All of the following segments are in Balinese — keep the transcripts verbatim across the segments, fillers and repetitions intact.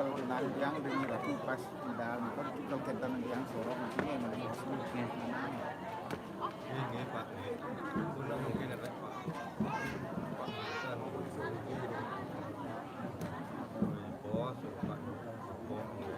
Kalau di nang tiang di rapi pas di dalam itu, kalau kita nang tiang sorok, maksudnya yang mana yang sulit. Nggih, nggih, Pak, nggih. Kula mungkin ada, Pak. Pak, bukan. Bos, Pak. Bos, nggih.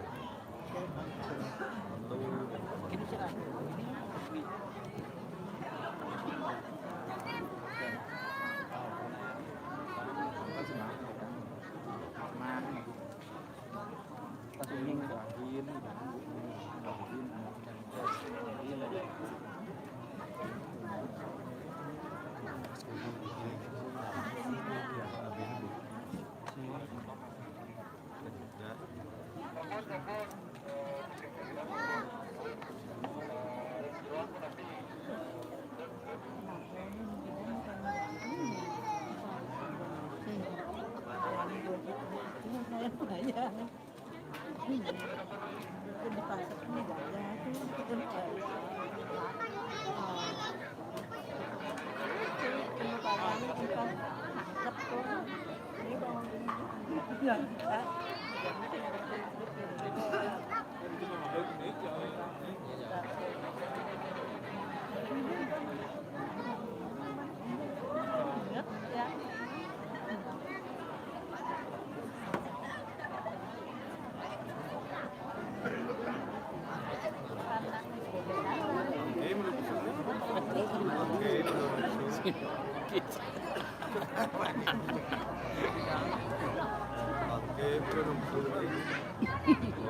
Oke, belum, belum.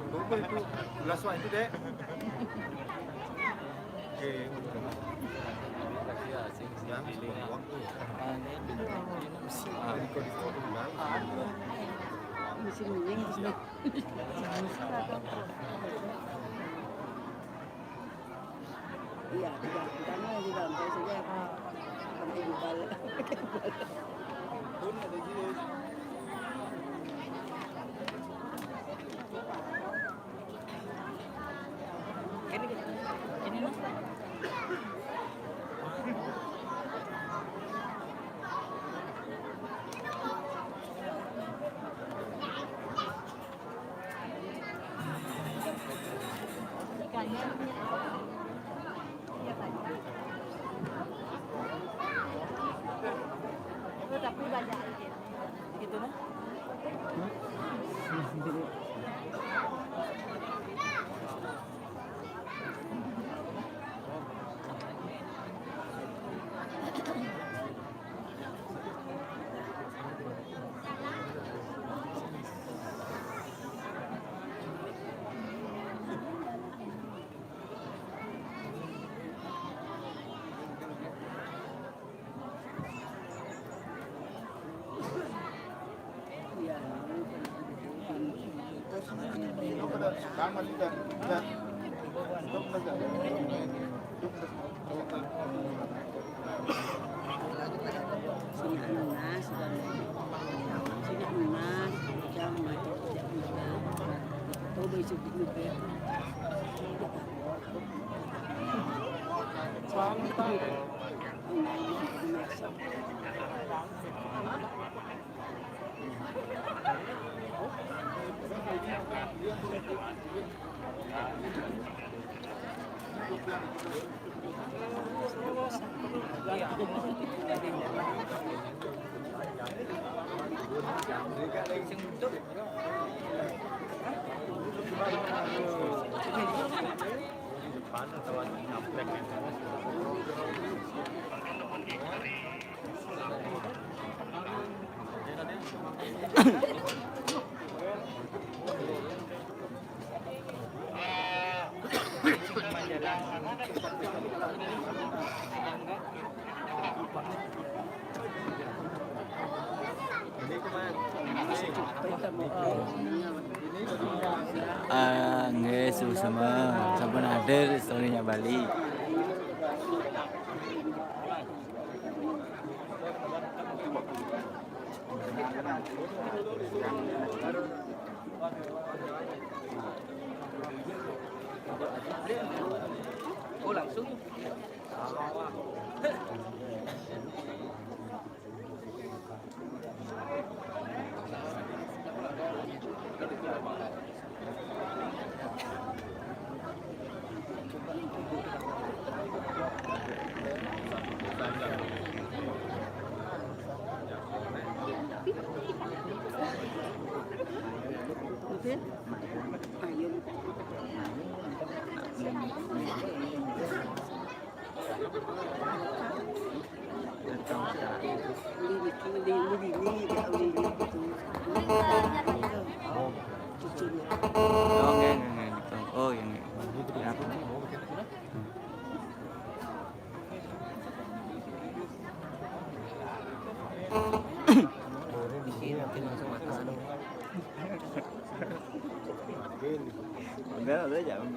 Tunggu itu. Last one itu, Dek. Oke, udah. Ya, waktu. Ah, ini di foto, Bang. Mesti mending, Iya, tidak, tidak mau di lantai saja. Sampai di balik. Tapi banyak gitu nah. Ah, nggih, suksma. Sampun hadir story-nya Bali. Oh, langsung. Oh, enggak, enggak, enggak. Oh, yang ini. Apa? Di sini nanti langsung atasan. Enggak, udah jangan.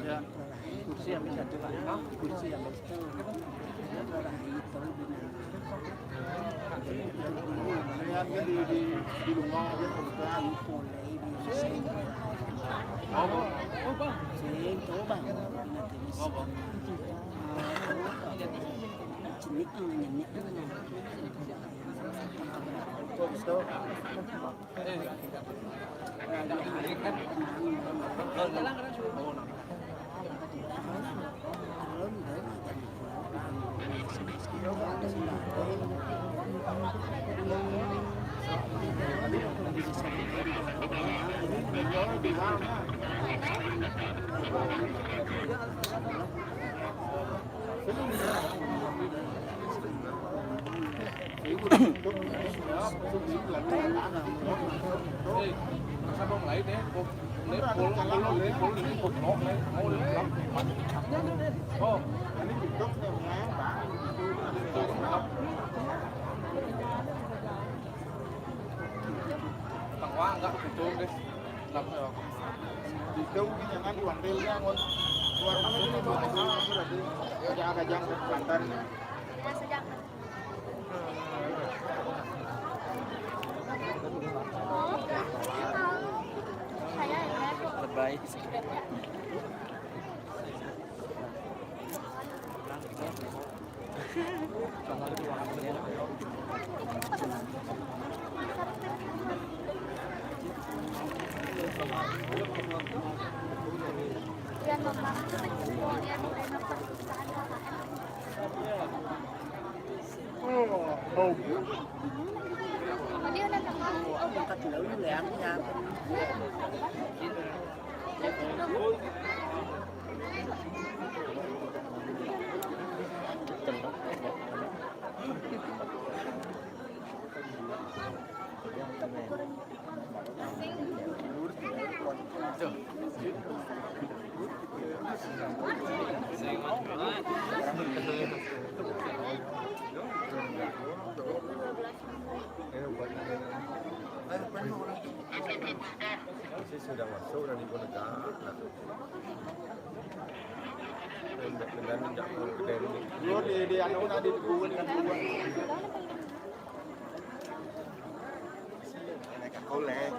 Ya. Kursi ambil satu lah. Kursi ambil satu. Lihat di, di, di rumah. Itu mungkin jangan diwantil ya, ngon. Keluar mana ini, Bang? Ada, ada jam Banten. Lebay. Saya sudah masuk dan ibu negara. Dengan tidak mau gede ini. Yo, di, di anu, nanti di gua, di gua. Naik ke kolek.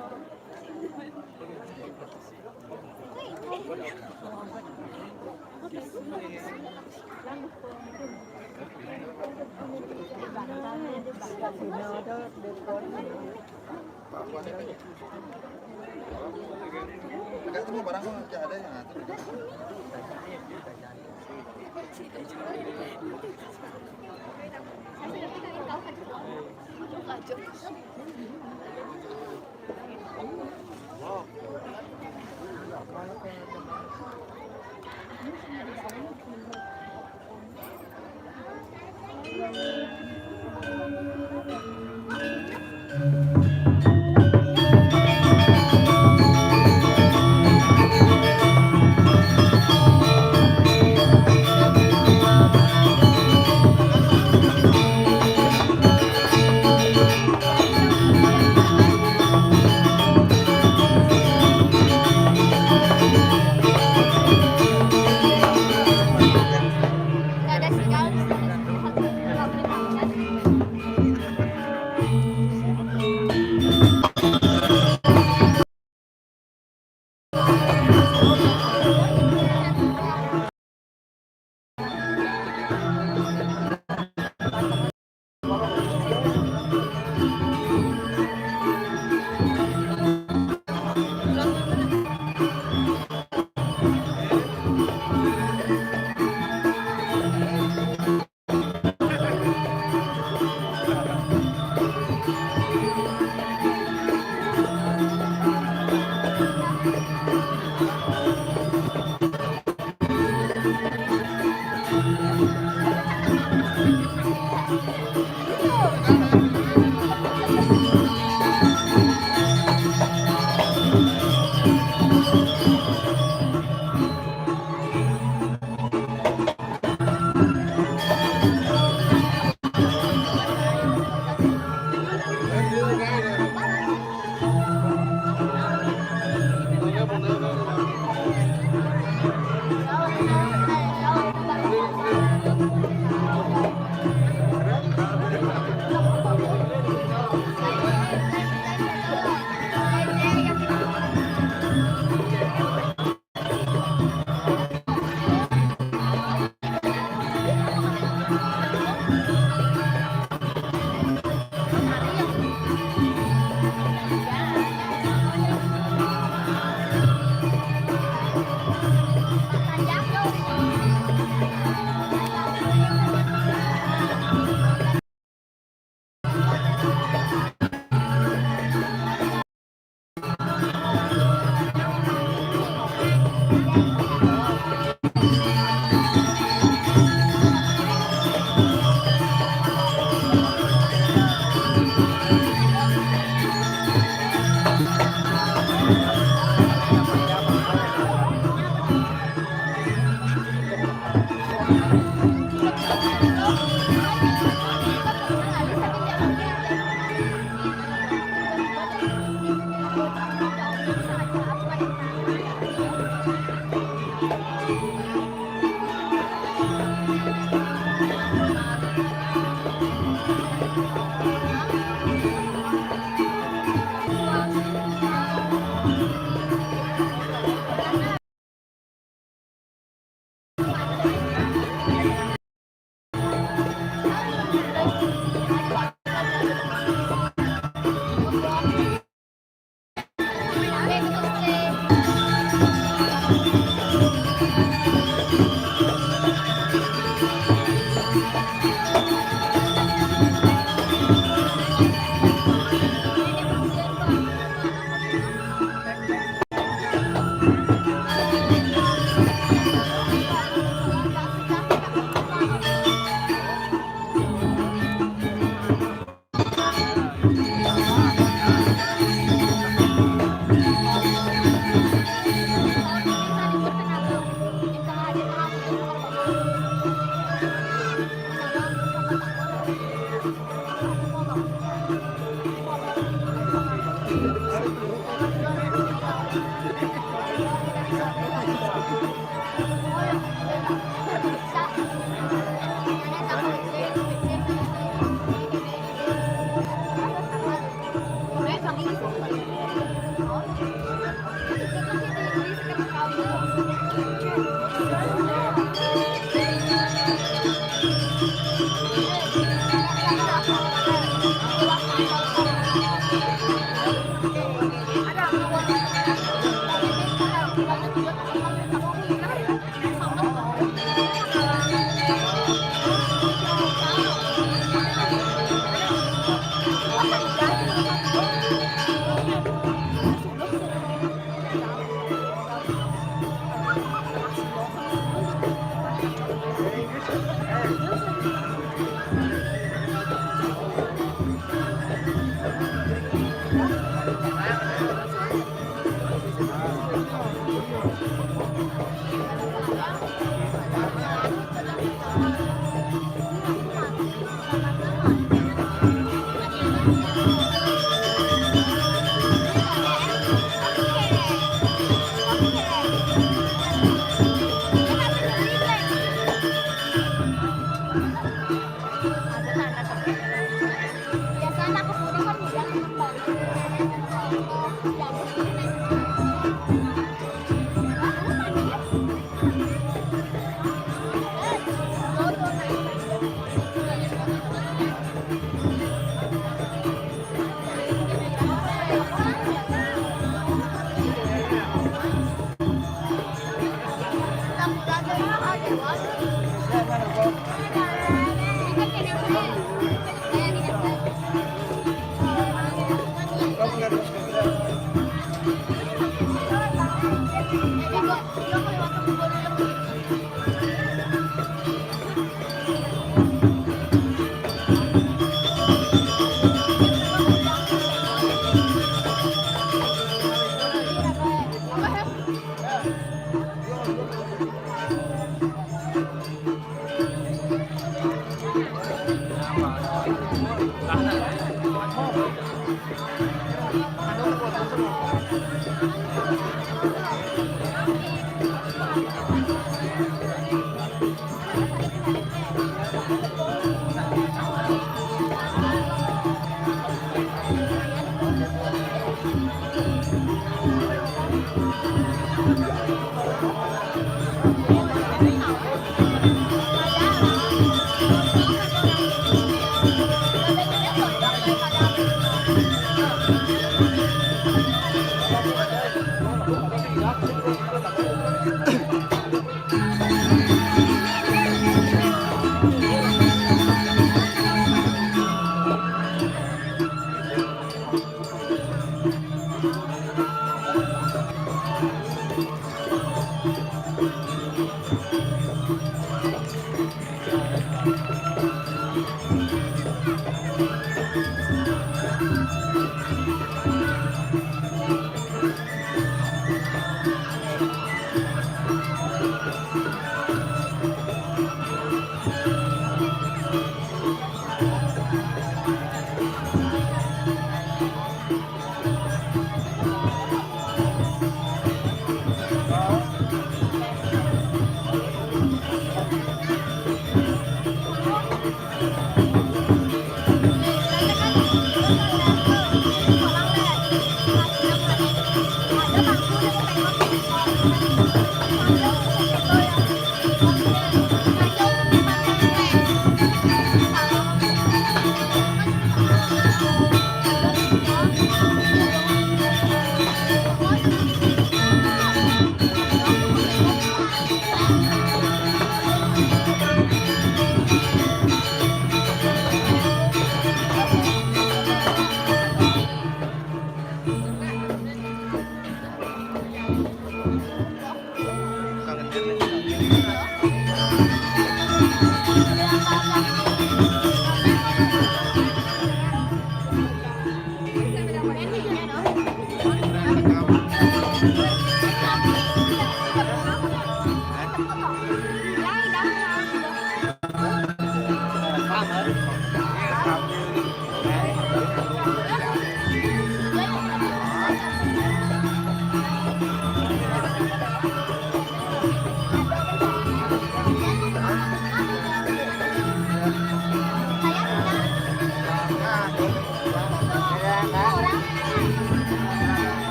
Enggak, semua barang kok ada yang ngatur.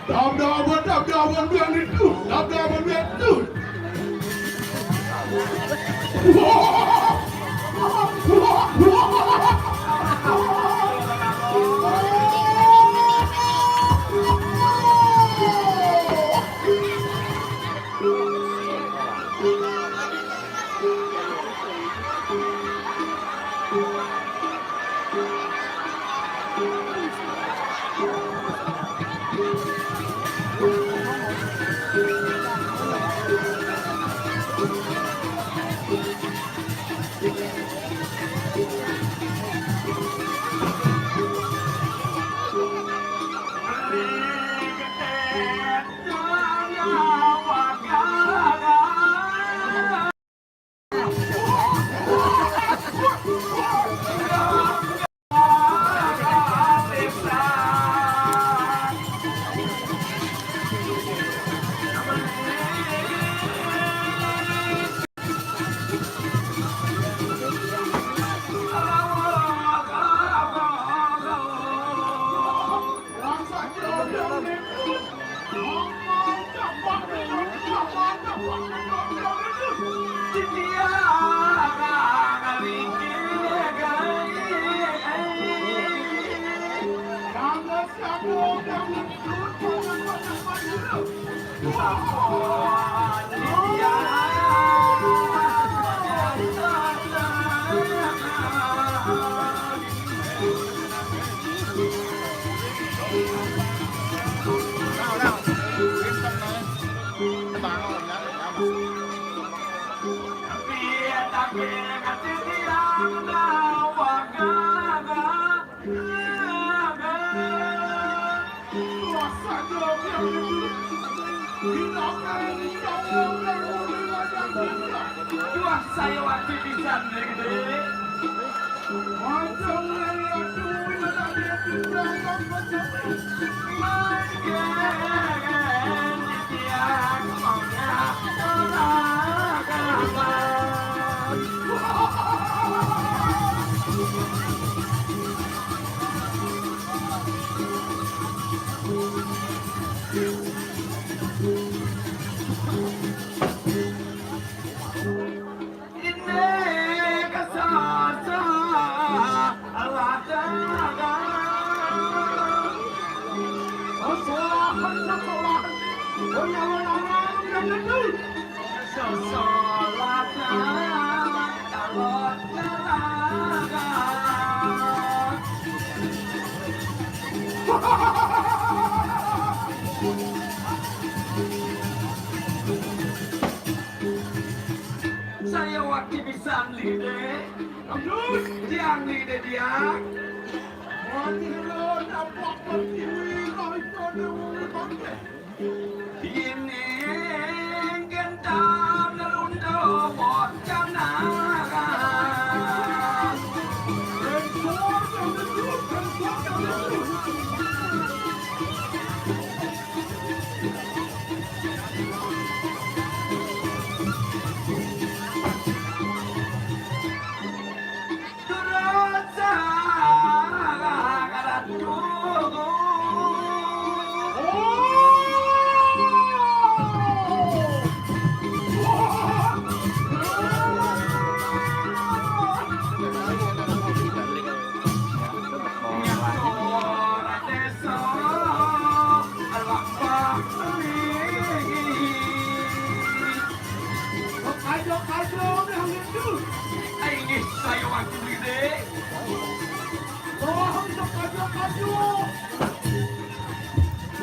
Tap dawan, tap dawan, biar itu. Tap dawan, biar itu. Wah, saya waktu pisan, Dek. Saya wakil pisan, Lide. Aduh, tiang, Lide, tiang. Mati lo, nampak pertiwi, kau itu ada wong dipakai. Ini gentar neruntuh bocah naras.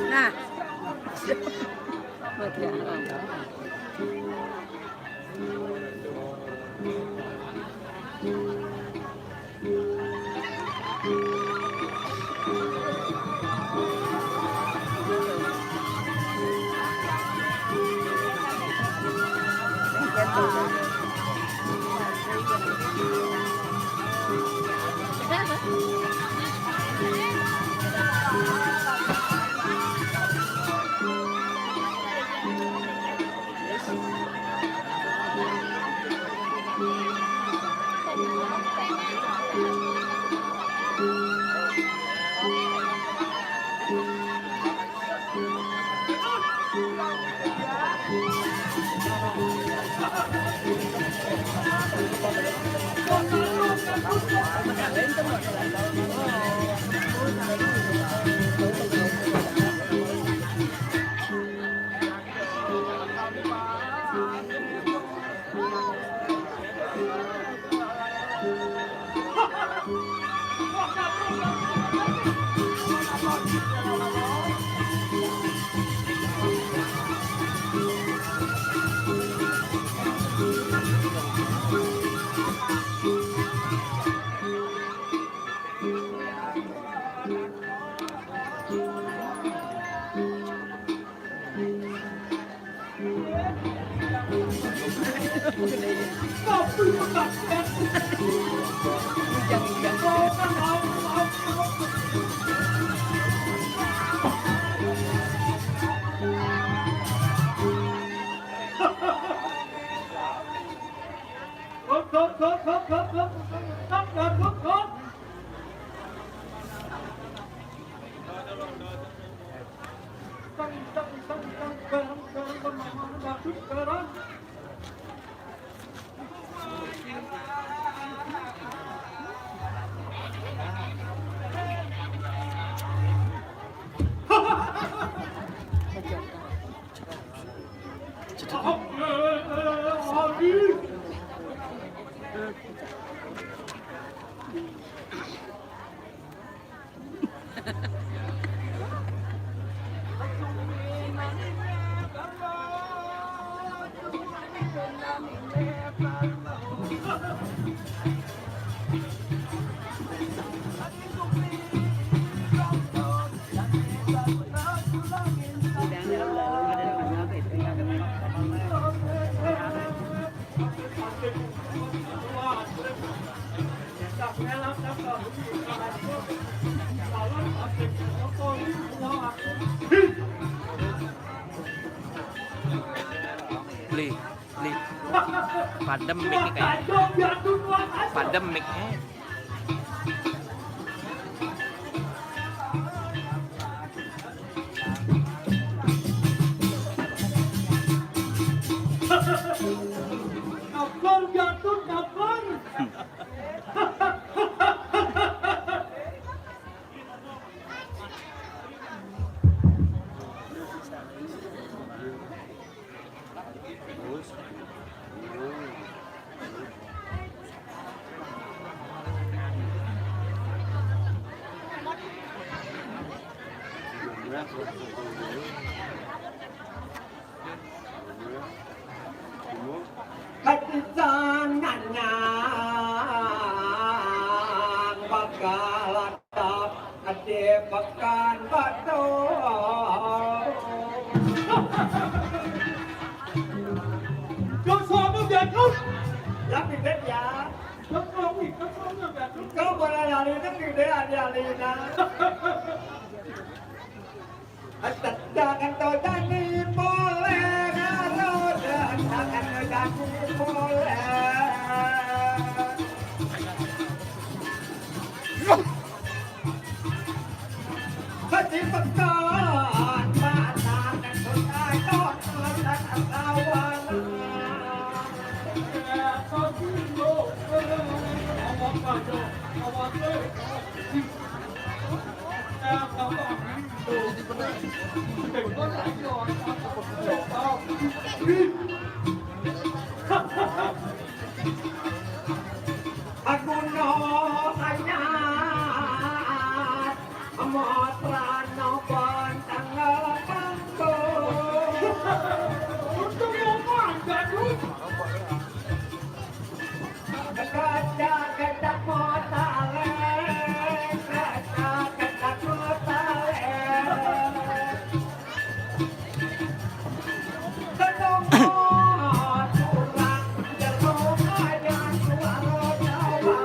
Nah. Beli, beli. Padem mic-nya kayaknya. Padem mic-nya. Sabar, Gatut, sabar. Katisan nganyang bakal ada di Pekanbaru. Jauh suami jatuh. Tapi bet ya. Jauh suami, jauh suami jatuh. Kau boleh lari tapi dia ada lina. Tedakan to jani poleh, karo tedakan to jani poleh. Hati pekan, mata dan kota, kota, kota, kawan. Aku no hanya motrano pon tanggal pangko. Untung mau mangga, Dut. Kaca-kaca kota lek, kaca-kaca kota lek. Sedang kurang jeruk aja suara Jawa.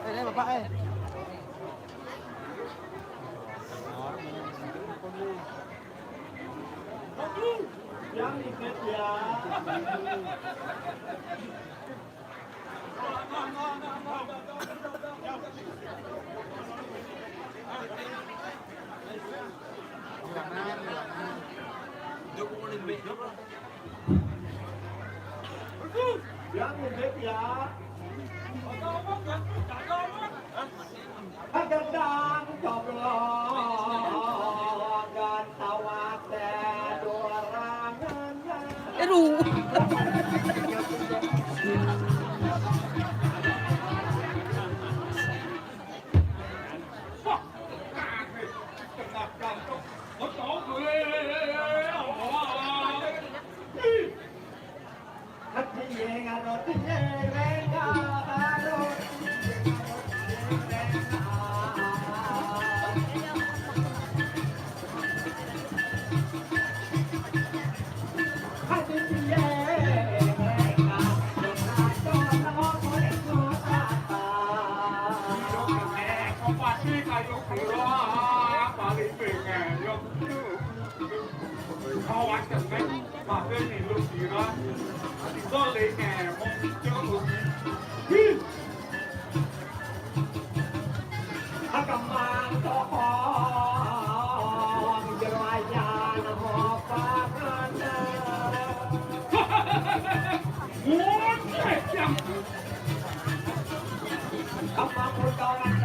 Ini, Bapak, eh. Yang ikut ya. Yang ikut ya. Gedang coblok, gantawate dorangan. Aduh. Awas, Mas. Masih milu sira. Iso le ngemong, Cuk. Hi. Akemang tokong jero ayan apa panganan. Wah, yang Kemang utawa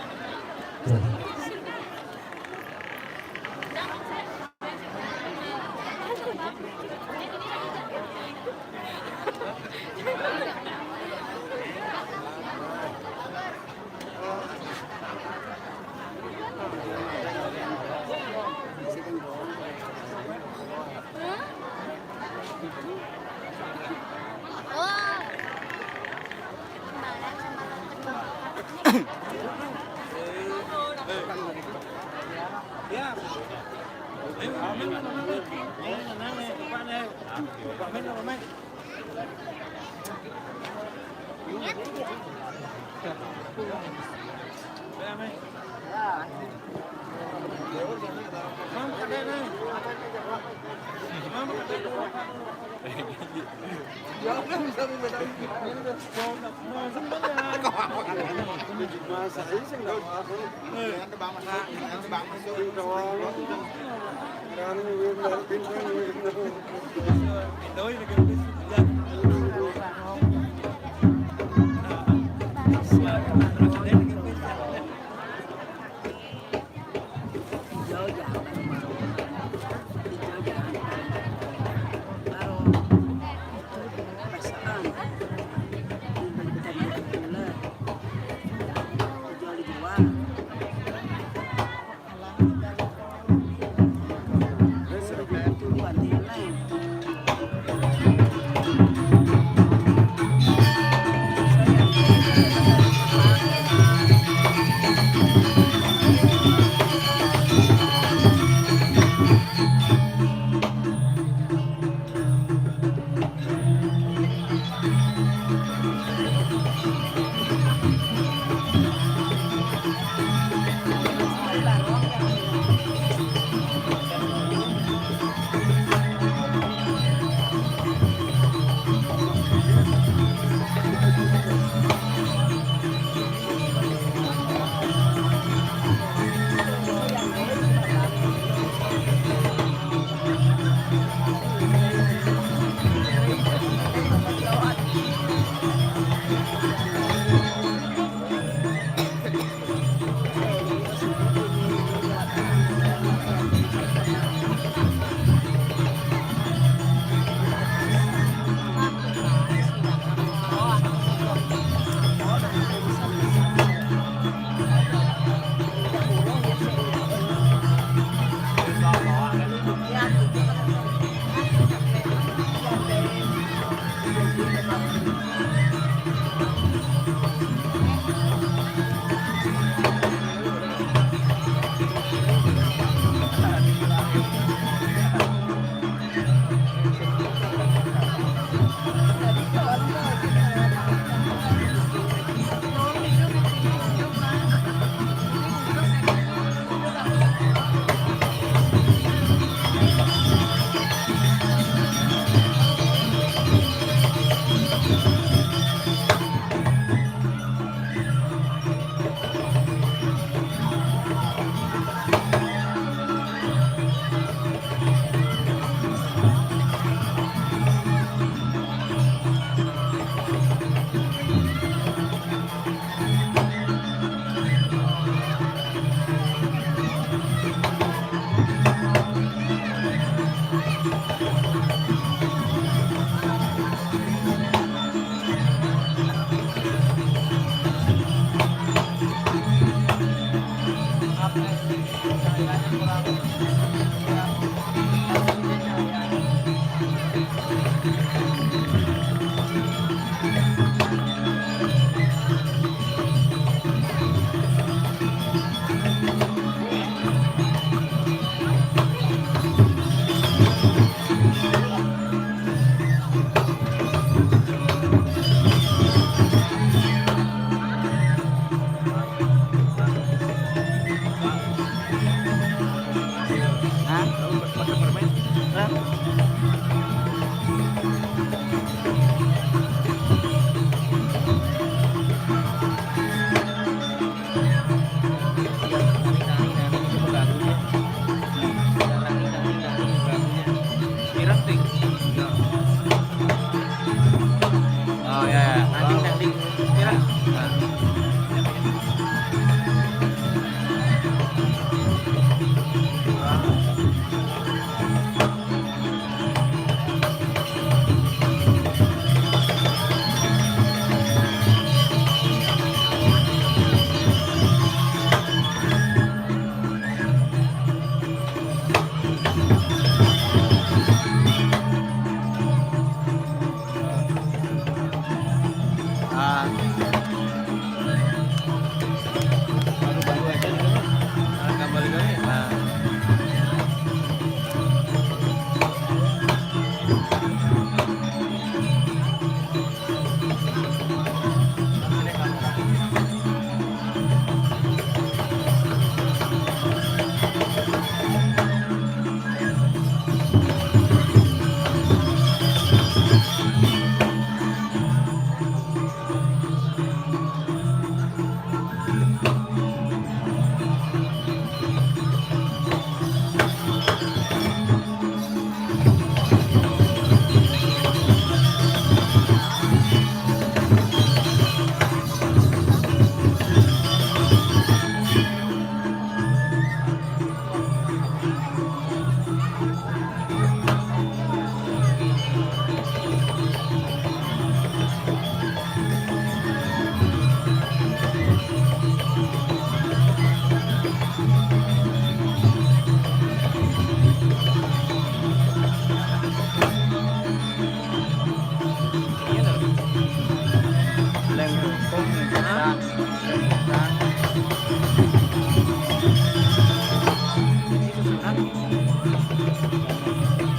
Oh ya, ya. Nanti, nanti. Kira. Nah. Ah. Baru-baru aja gitu. Ah, kembali lagi. Nah.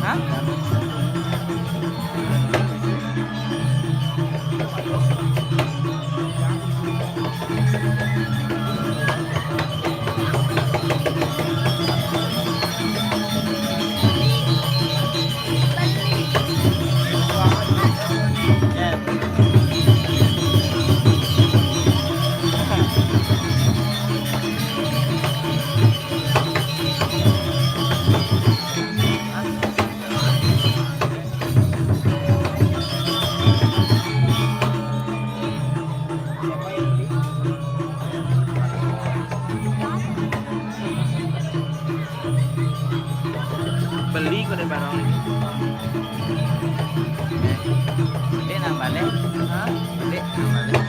Hah? Beli kok deh barang ini. Beli nang balik. Hah? Beli nang balik.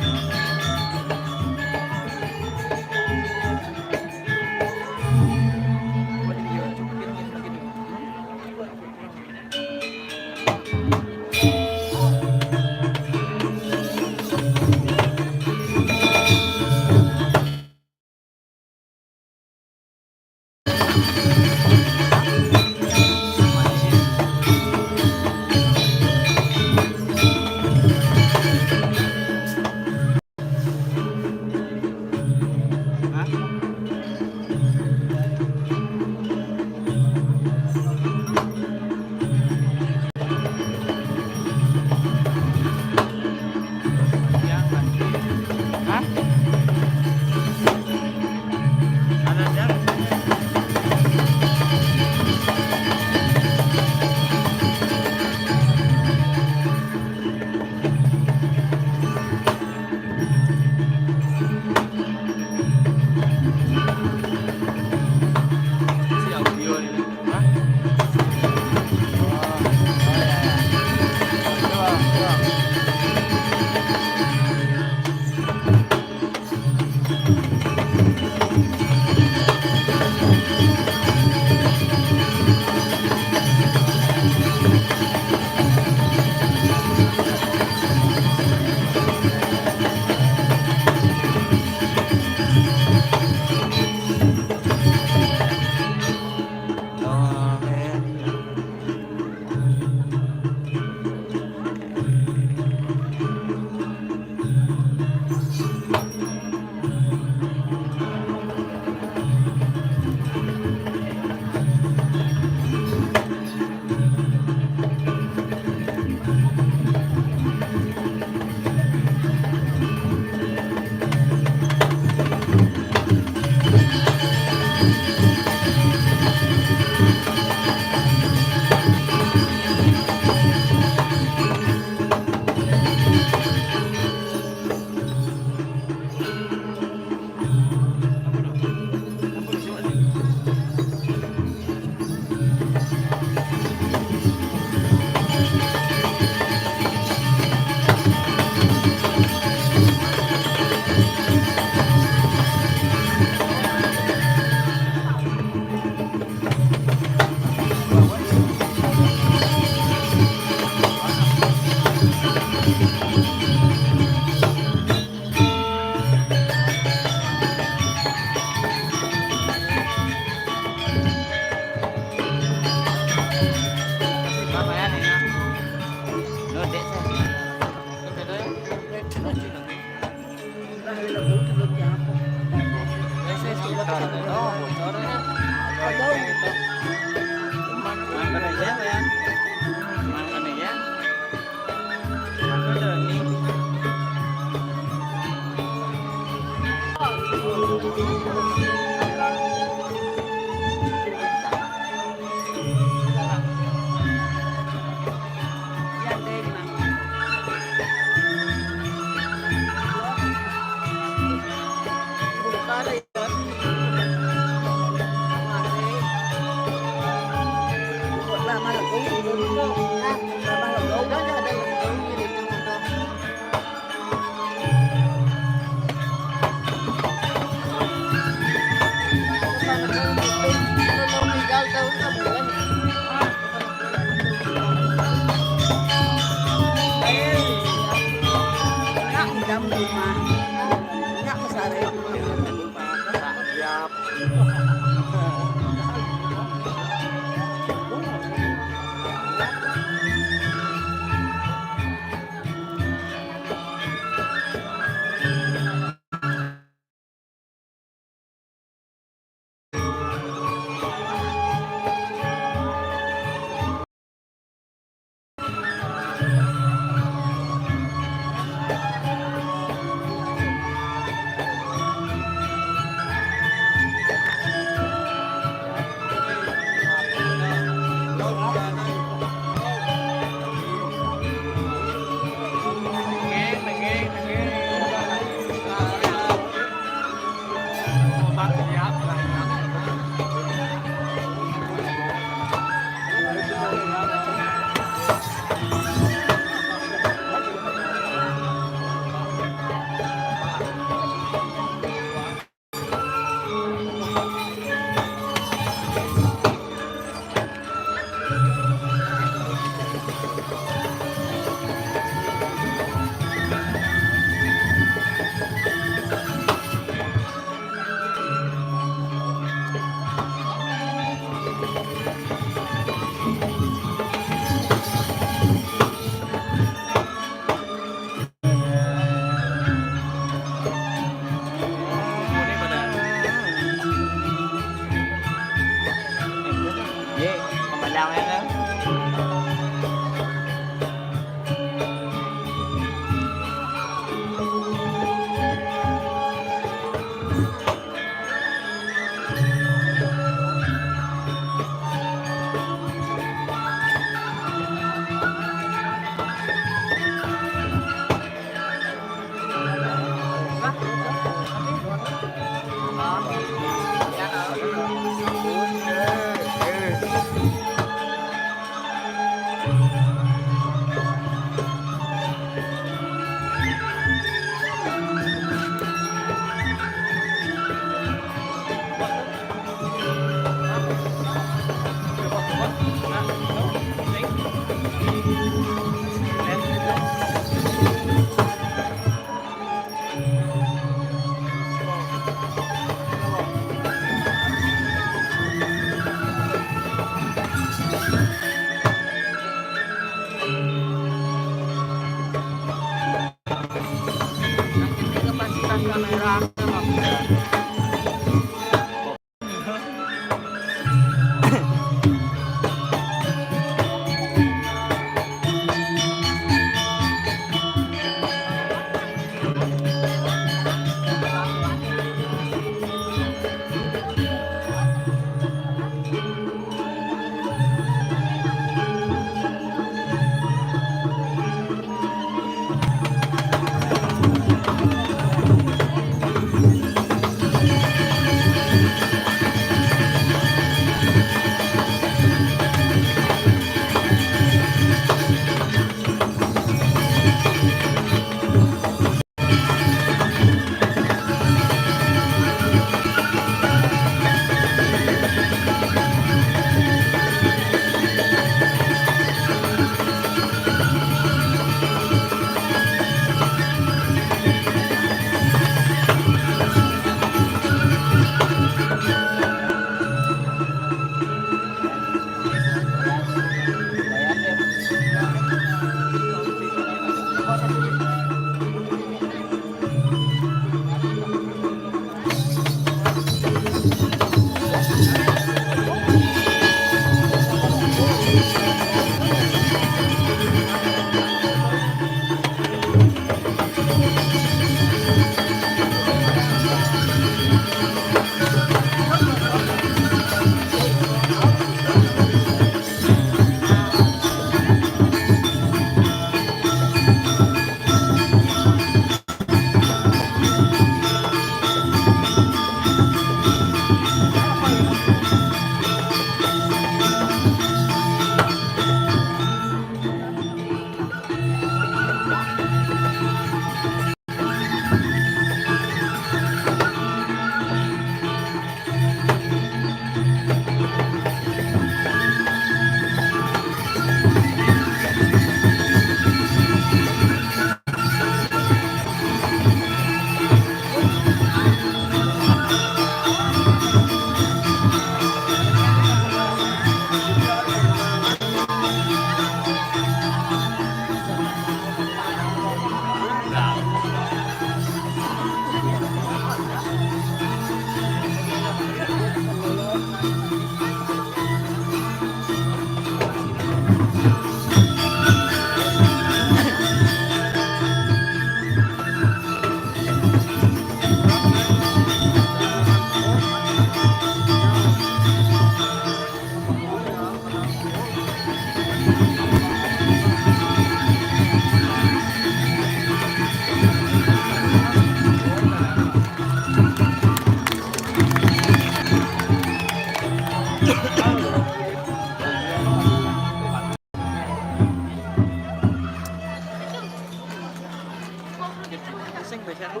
Sing, Mbak Syarul.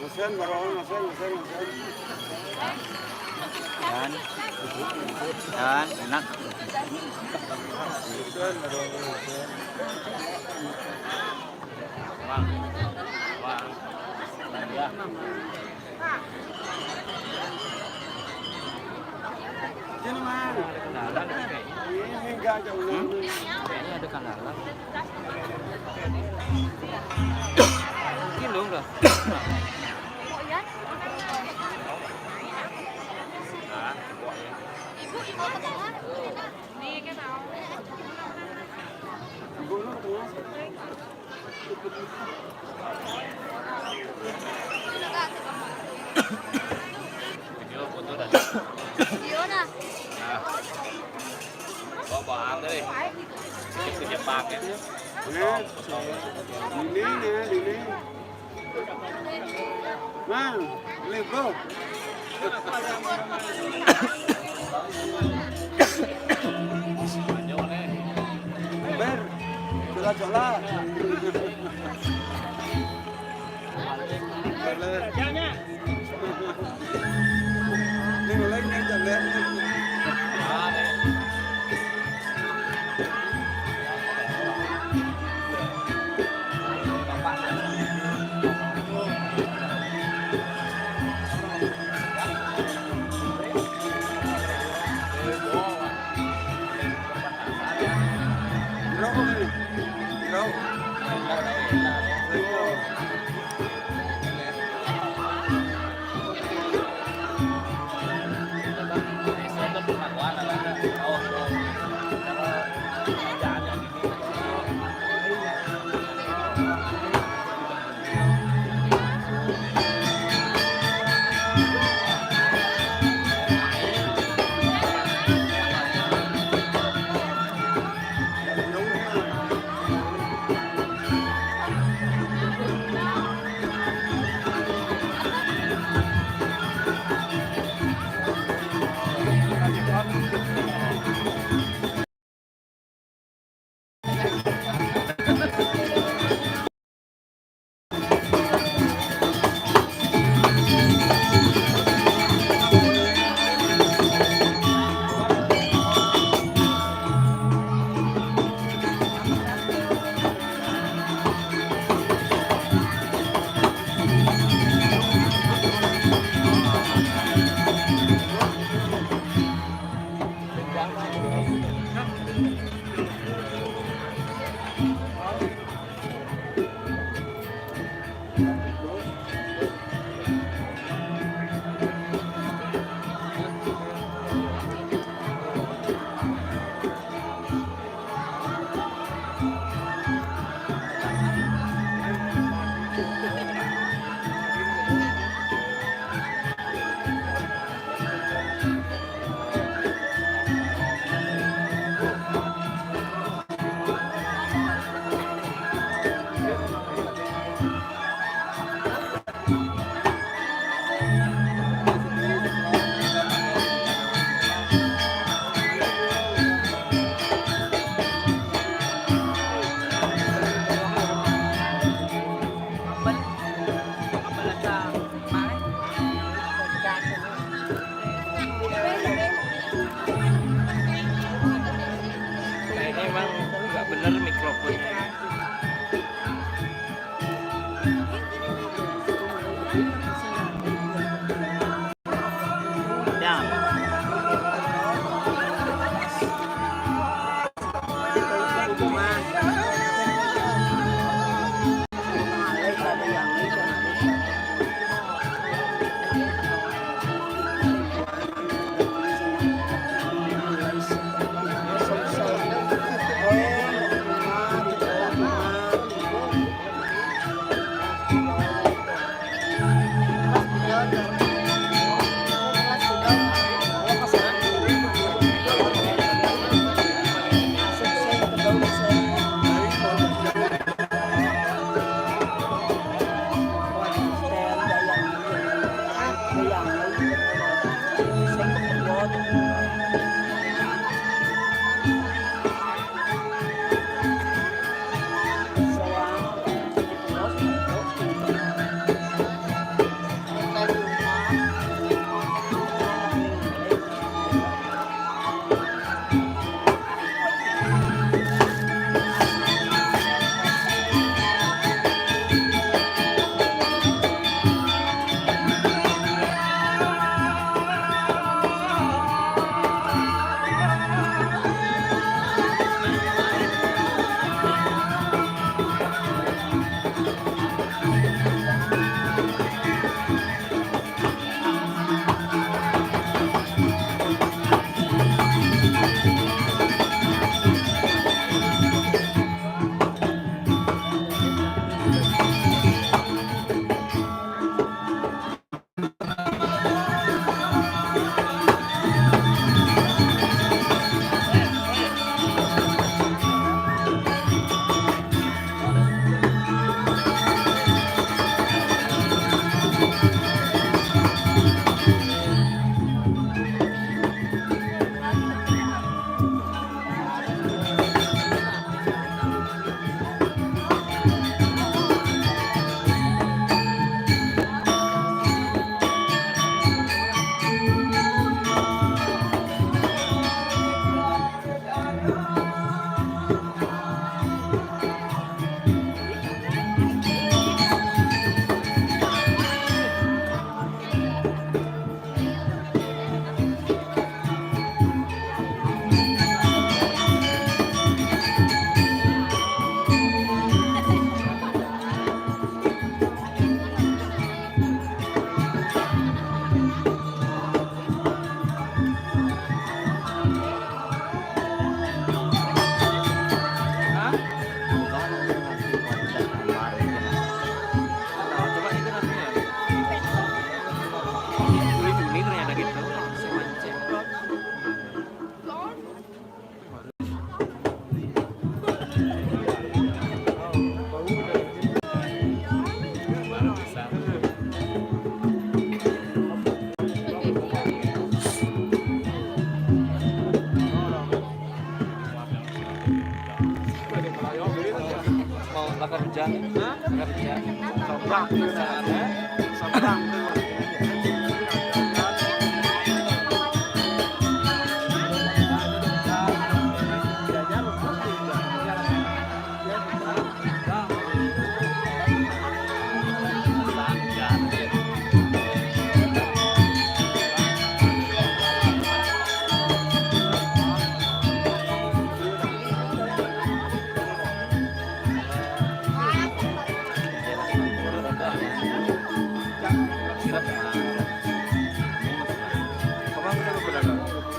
Nasen, Mbak Rono, nasen, nasen, nasen. Yan. Yan, enak. Wang. Wang. Ya. Sini, Mang. Ini enggak jauh. Hmm? Kayaknya ada kenalan. Ini loh, udah. Video foto dah. Video dah. Nah. Bawa, bawa apa nih? Ke Jepang ya. Ini, ini, ini. Nah, ini, Bro. Ber, cola-cola. Ber, ber. Ini mulai nih, coba. Kerja. Hah? Kerja. Sombong. Hah? Sombong.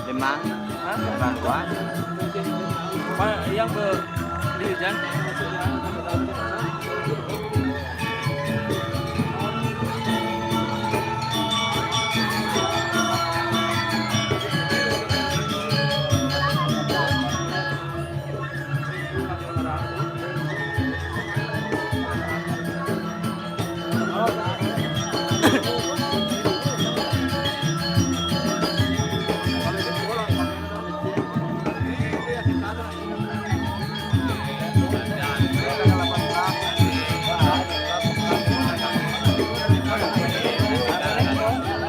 Lima. Hah? Bantuan. Apa yang be-, di hujan?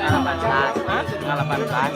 Ngalapan tas. Hah? Ngalapan tas.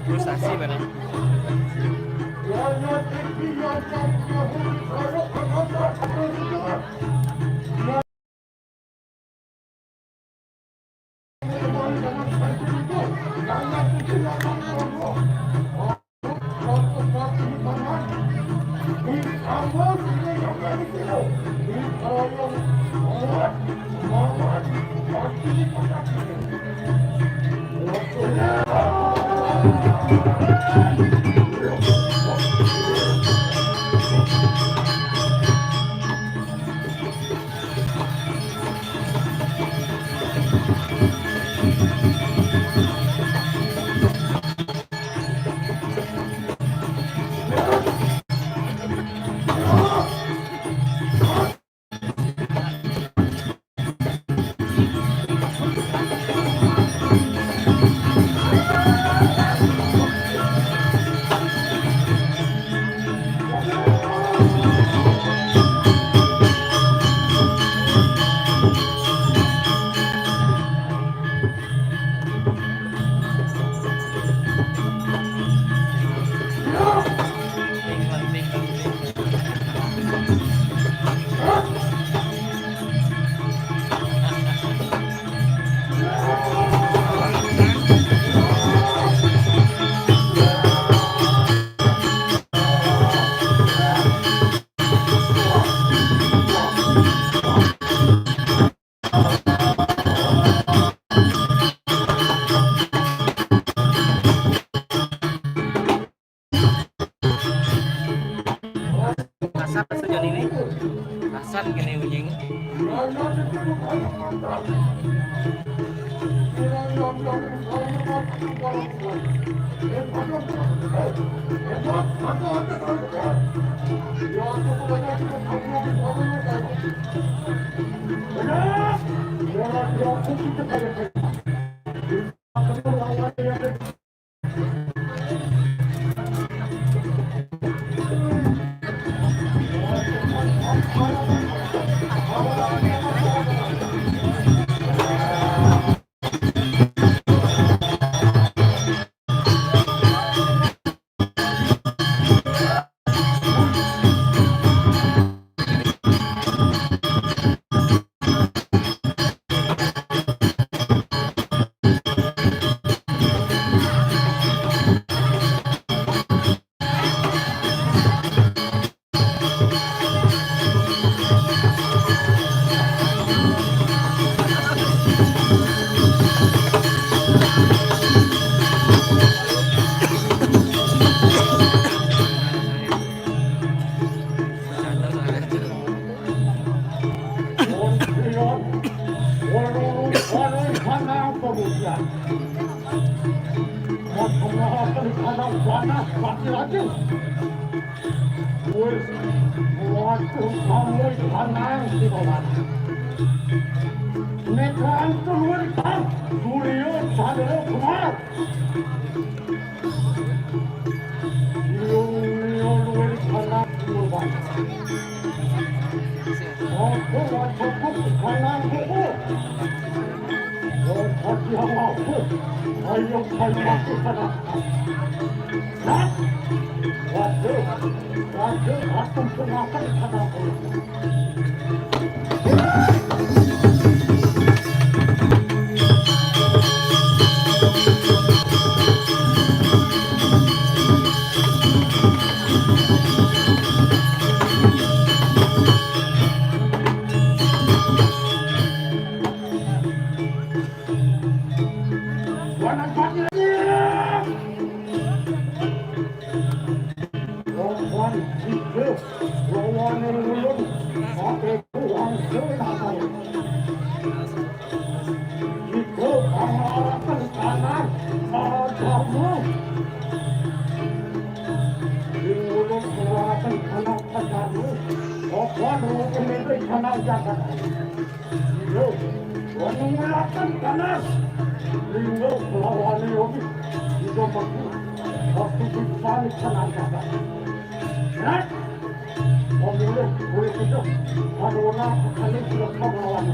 Frustasi barang. Kasar saja ini. Kasar gini, anjing. Kamu tanang si kawan. Nekan tu luar kau, Suryo Chandra Kumar. Yung niyo luar tanang luar. Aku wajib tanang buku. Oh, hati aku. Ayo, kayu aku tanang. Hah? Waduh, waduh, aku pun akan kena. Wana pati lagi. Lawan tiga, lawan ulun, pakai buang senakal. Tiga, pangarapan tanah, matamu. Di ulun pangarapan tanah, matamu. Lawan ulun itu tanah jagat. Yo, wanungulatan panas. Linggo kelawane obi. Ido mati. Waktu di panik panas kata. Rat. Pemulih, mulih itu. Karena kali sudah kelawan.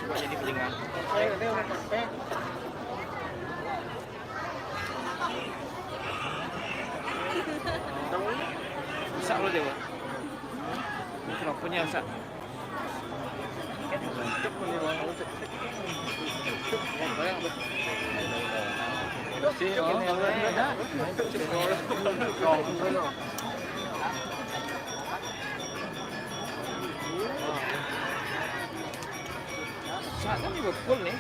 Coba jadi piringan. Rusak lo, Dewa. Ini kenopanya rusak. Bersih, oh. Saat kan juga full nih.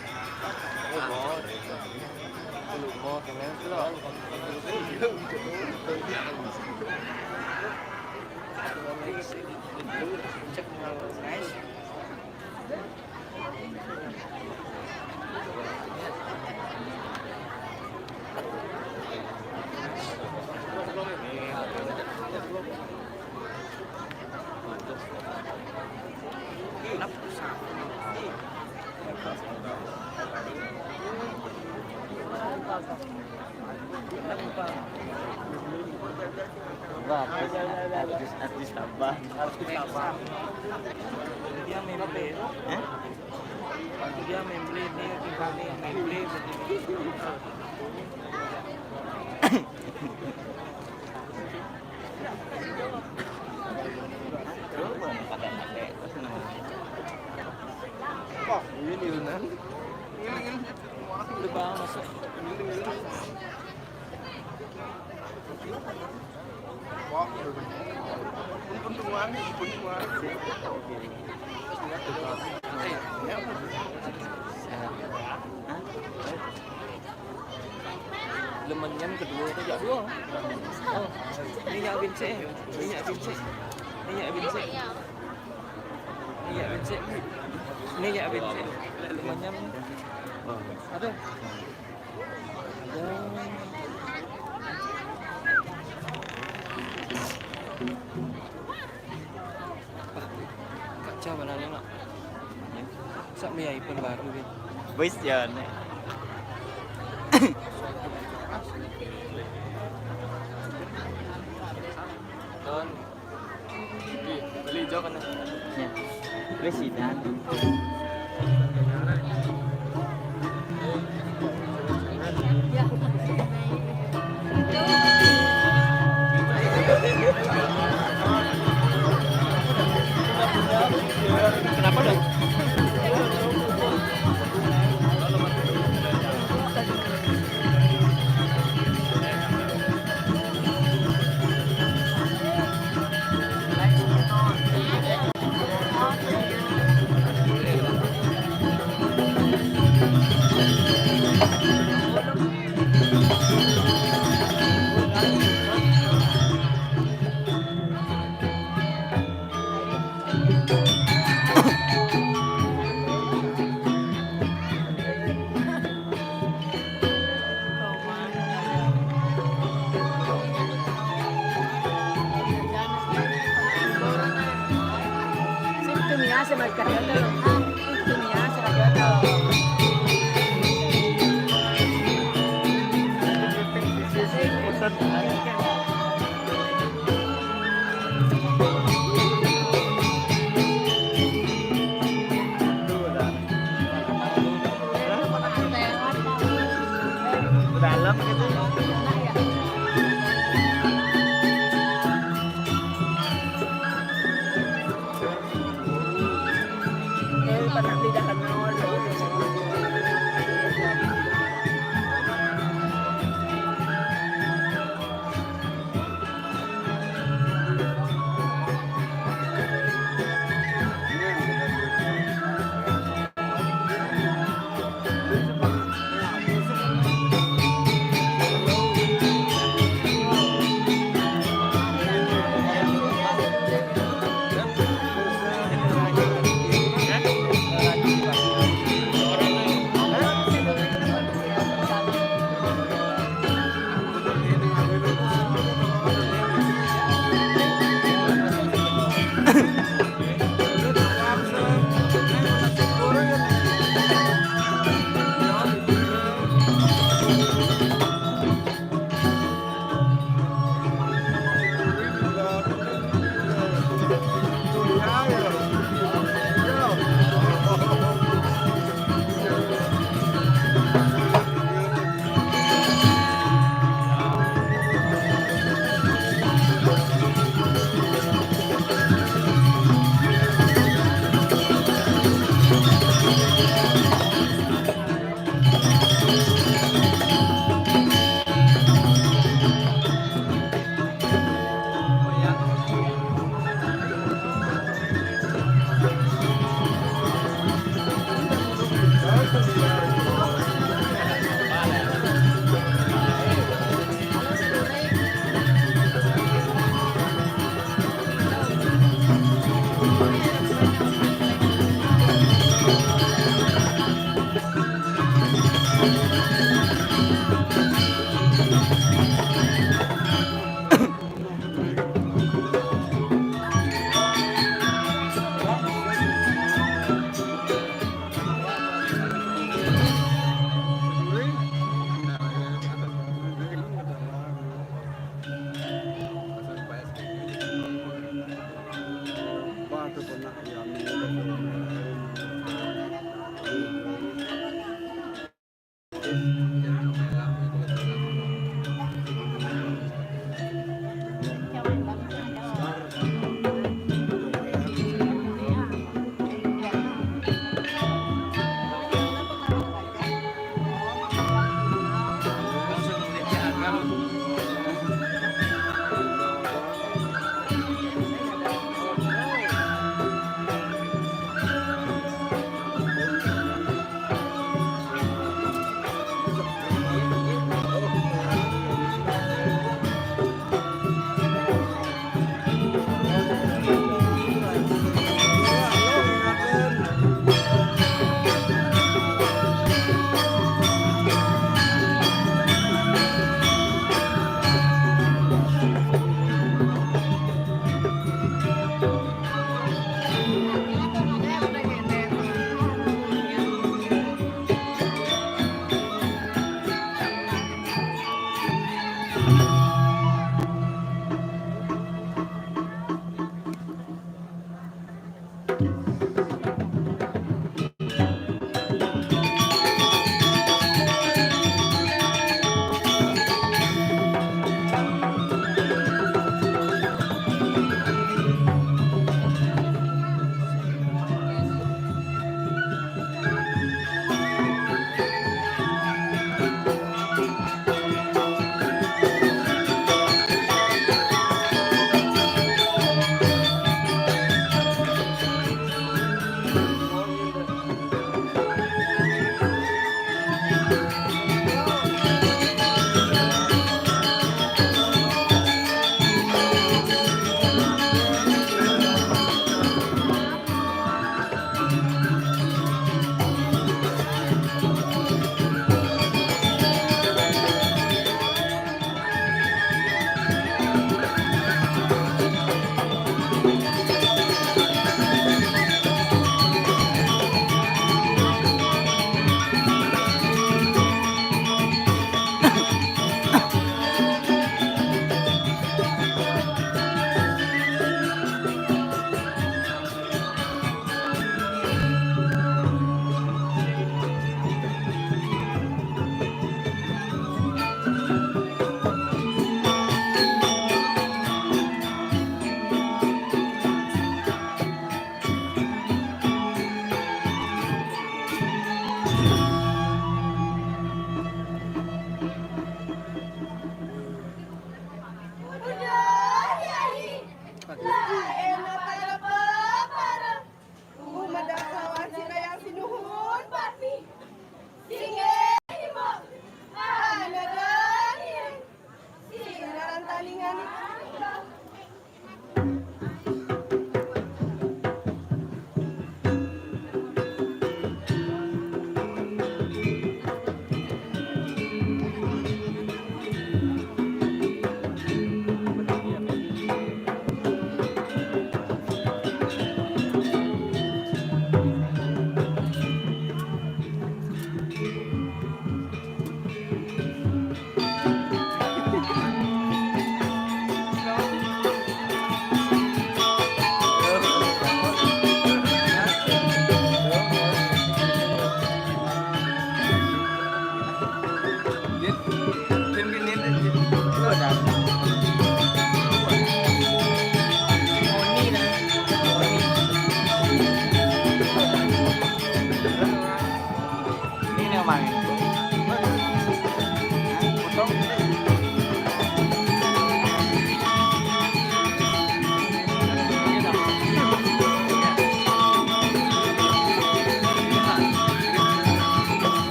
Wah, artis, artis, artis tambah. Artis tambah. Dia main apa ya? Eh? Dia main play ni, tinggal ni, main play. Wah, ini Yunan. Ini, ini. Udah bang masuk. Ini, ini. Wah, ini pun tuang, ini pun tuang. Lemenyan kedua tu jak dua. Oh, ni jak bin sik. Ni jak bin sik. Ni jak bin sik. Ni jak bin sik. Ni jak bin sik. Lemenyan. Ada. Kacau malam ni nak. Sab beli iPhone baru kan. Boys ya ni. Don. Beli jauh kan. Ya. Presiden. Kenapa dong? Dalam gitu. Eh, pernah beli dahan nawar.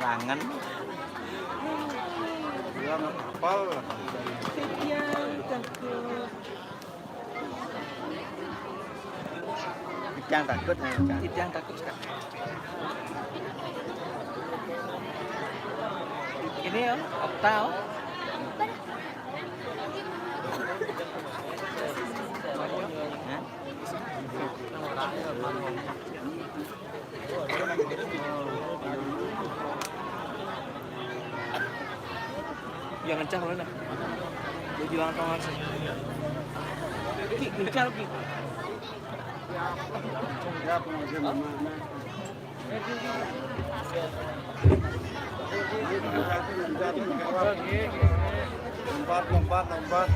Tangan. Yang takut, yang takut. Ini ya, Okta, oh. Hah? Yang kencang mana? Dia bilang tau sih. Ki, kencang, Ki. Lompat, lompat, lompat.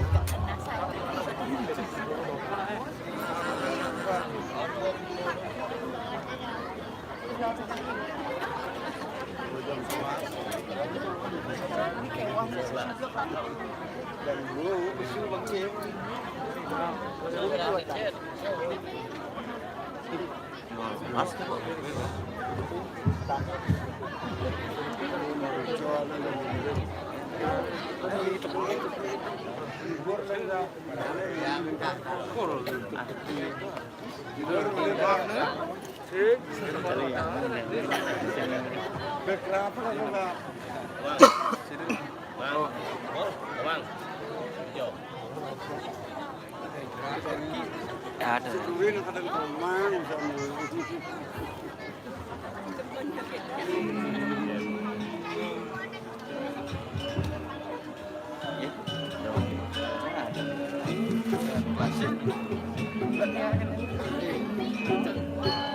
Ada.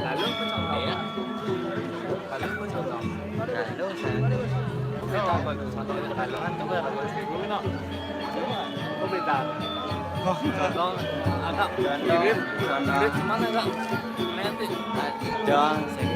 Lalu apa contoh? Iya. Lalu apa contoh? Lalu, lalu. Kita apa tuh? Contoh lalu kan coba lalu seribu no. Oh, beda. Oh, contoh agak mirip, contoh. Mirip cuman agak kreatif. Dong, sing.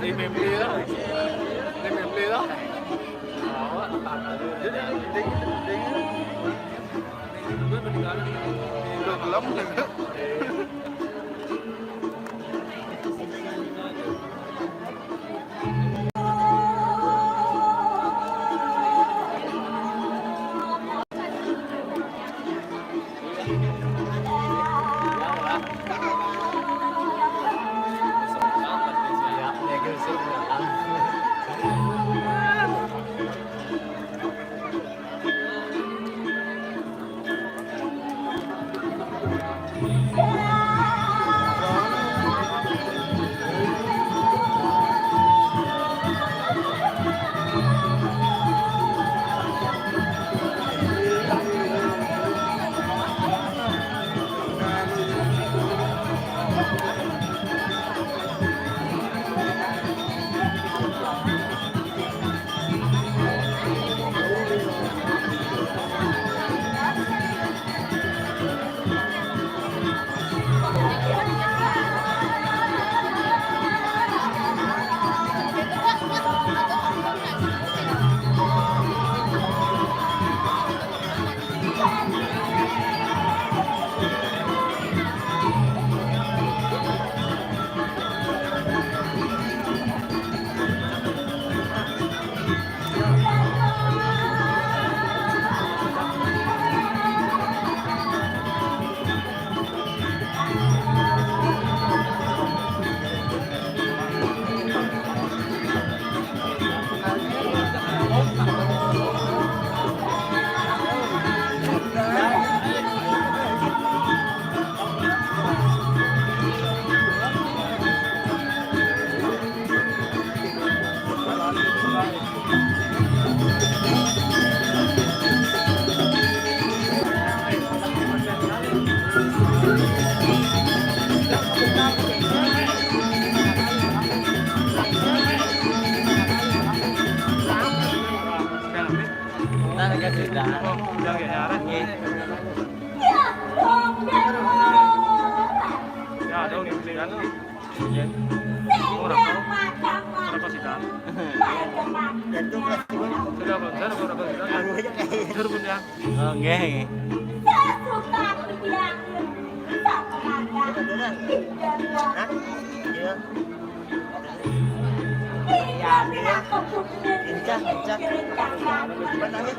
Di mimpi lah. Di mimpi lah. Jadi, jadi, jadi, jadi, jadi, jadi, jadi, jadi, jadi, jadi, jadi, jadi, jadi, Nah, ya sudah. Oh, udah ya, Ren? Iya. Anu, ya. Ora tau. Ora tau sih, Kak. Sudah, Bang. Sudah, Bang. Sudah, Bang. Sudah, Bang, ya. Oh, nggih, nggih. Iya. Iya, iya. Lincah, lincah. Cepat, Amit.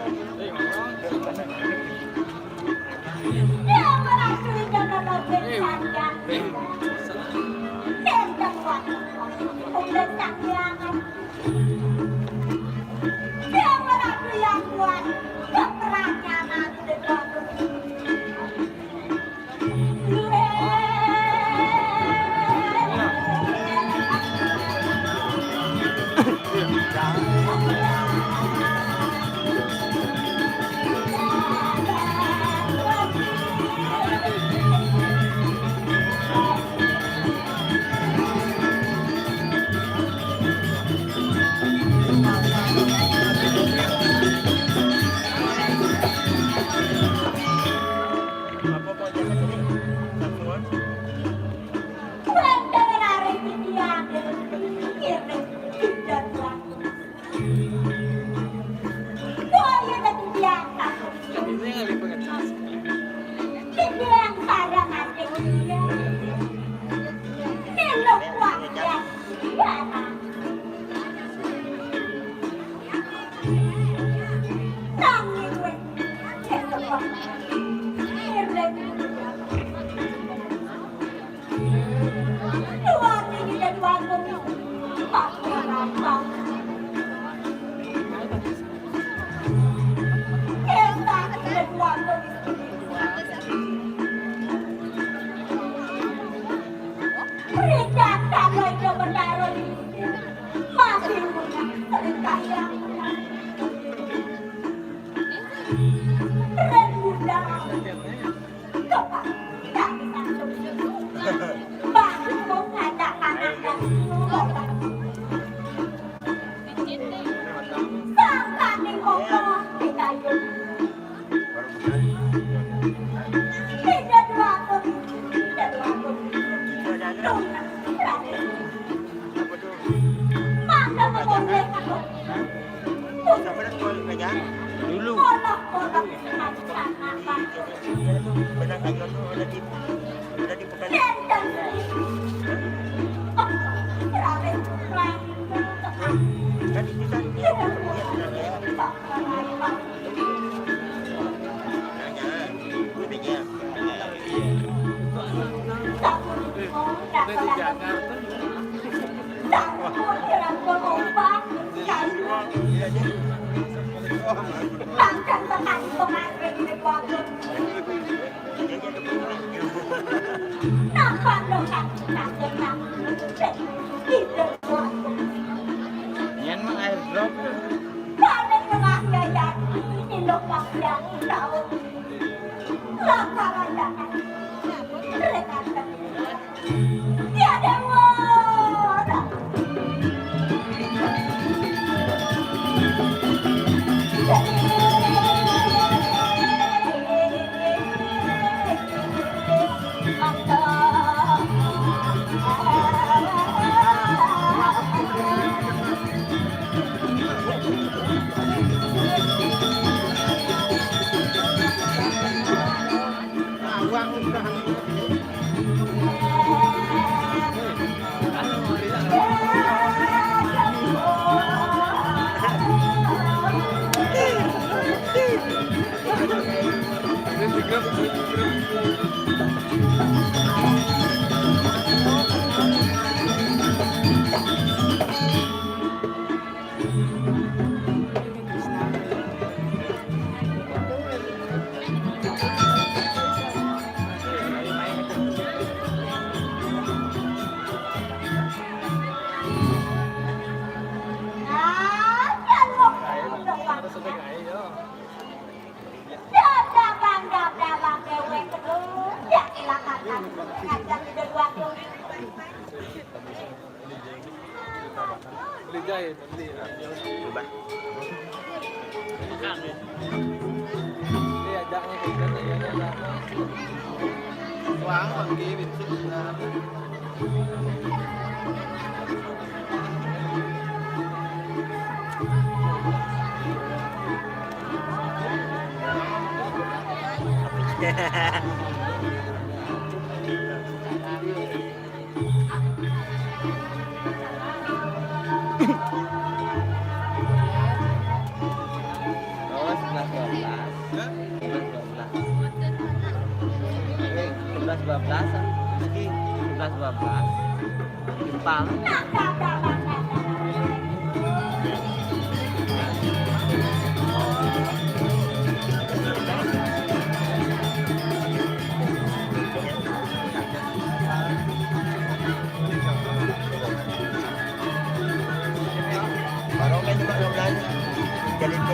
Dulu. Yen mah airdrop. Beli jahit, beli. Iya, jaknya kayak gitu, iya, iya. Wah, bang, gini, sih. Oh, sebelas dua belas. Sebelas dua belas. Eh, sebelas dua belas, ah. Rizky, sebelas dua belas. Jepang. Baru kan cuma dua belas. Jadi itu.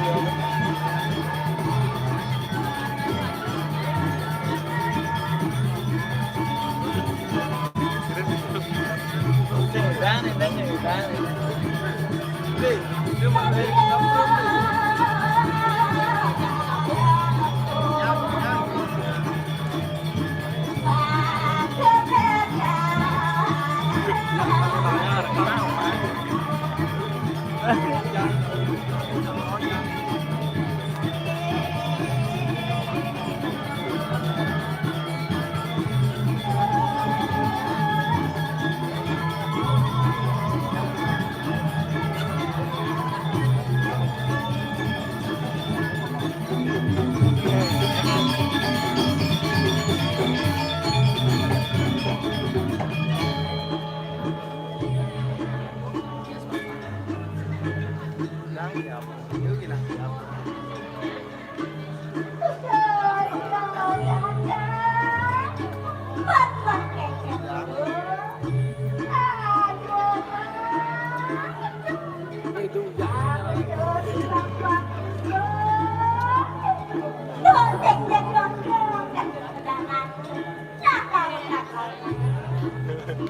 Udah, udah, udah.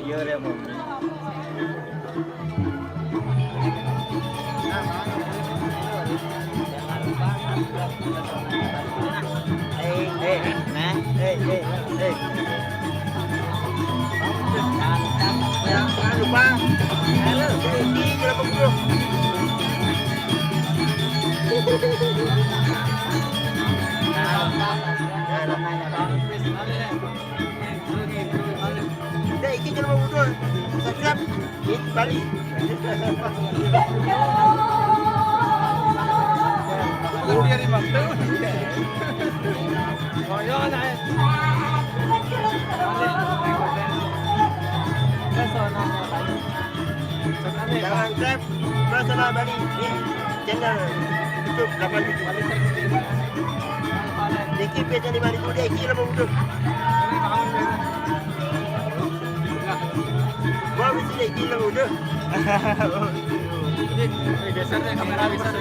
Iya, dia mau. Eh, eh, nah, eh, eh, eh. Jangan lupa. Halo, ini berapa puluh? Nah, namanya, Bang. Udah, iki jangan mau mundur. Subscribe. Ini Bali. Dia di waktu. Oh, iya, nah. Personal, Bali. Personal. Jangan subscribe Personal Bali. Ini channel YouTube delapan tujuh. Dikit beda lima ribu deh, gila mau udah. Gua habis ini gila mau udah. Ini, ini geser deh, kamera geser.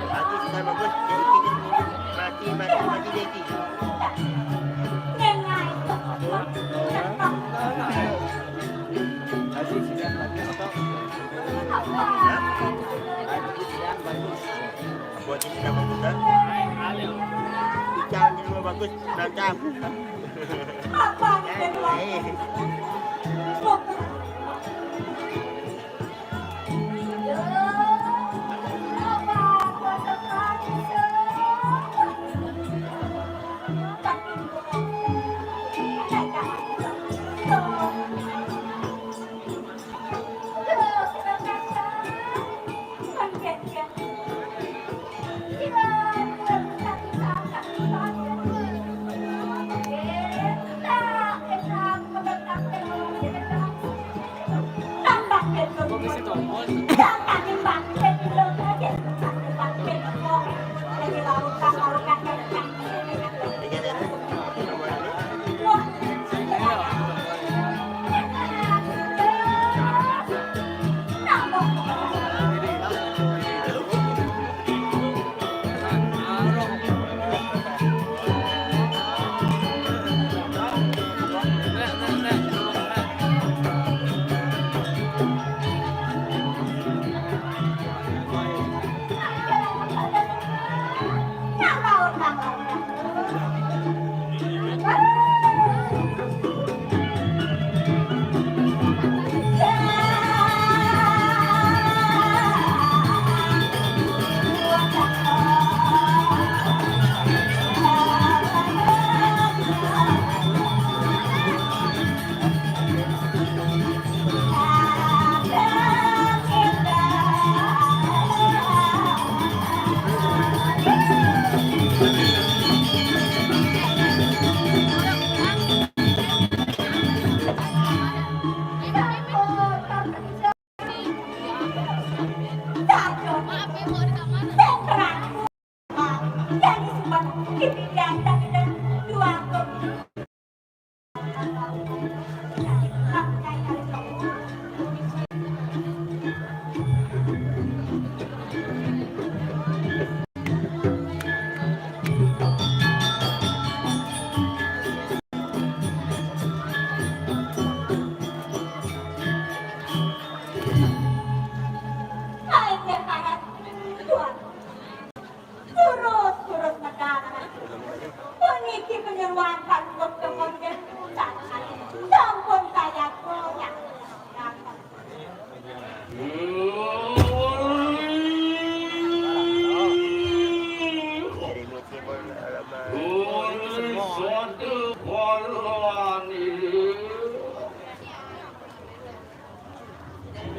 Bagus, sudah bagus. Jadi kita mati, mati, mati, jadi. Bagus, sudah bagus. Bagus, sudah bagus, kan? Buat kita bagus, kan? Ikan di rumah bagus, mantap. Apa gitu? Eh.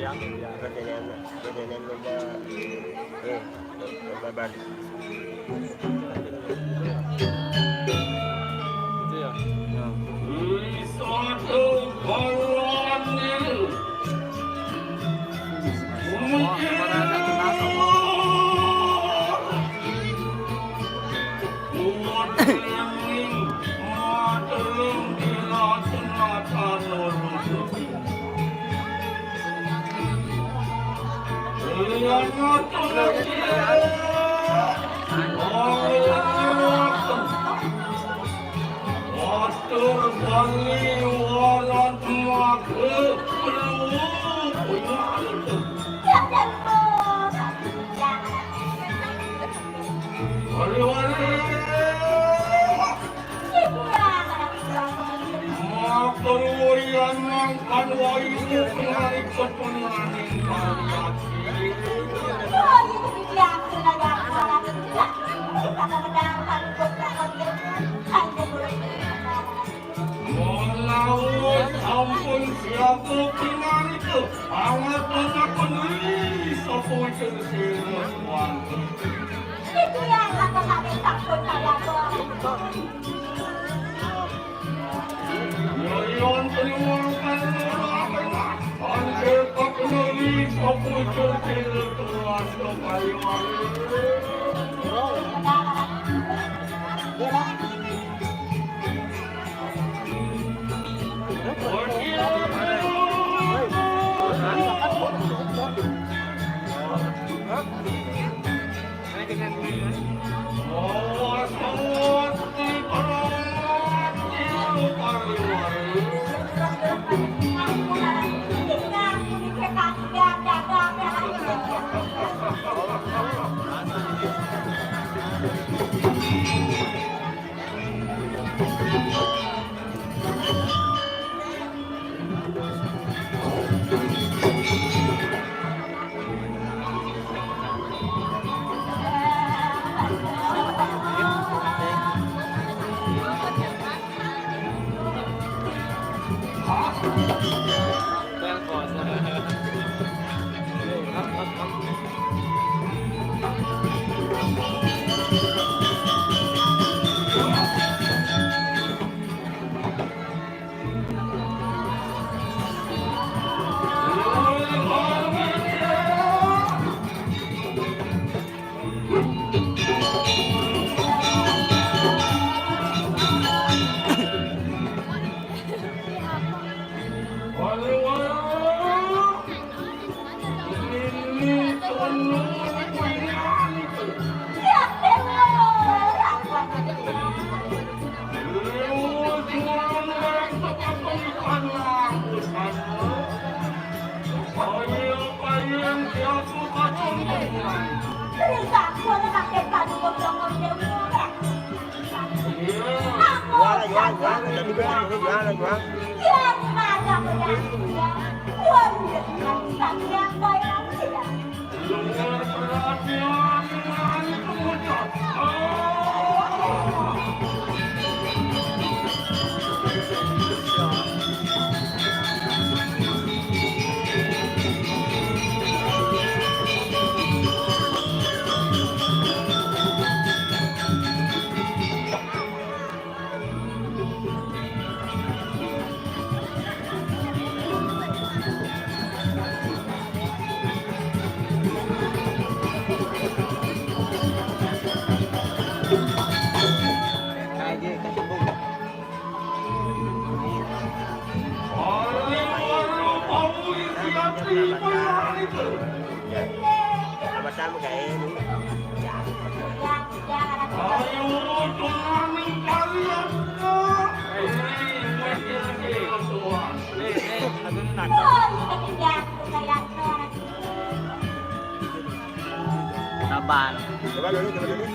Ya, ya, kerjanya, kerjanya lomba, eh, lomba ban. Itu ya. Ya. Matur bali warat makhluk. Wali-wali. Matur wayang mangkan wayu menawi kepunani kaliyan. Menawi sampun siaga pinarika, angat-angatken ri sapa wicak sira wonten. Itu ya, kata kami sampun kaya. Yayan triwangkan ora apena, anggé pakneli sapa wicak sira tuan kaya. Jual, jual, jual. Jual, jual. Sabar. Coba dulu, coba dulu.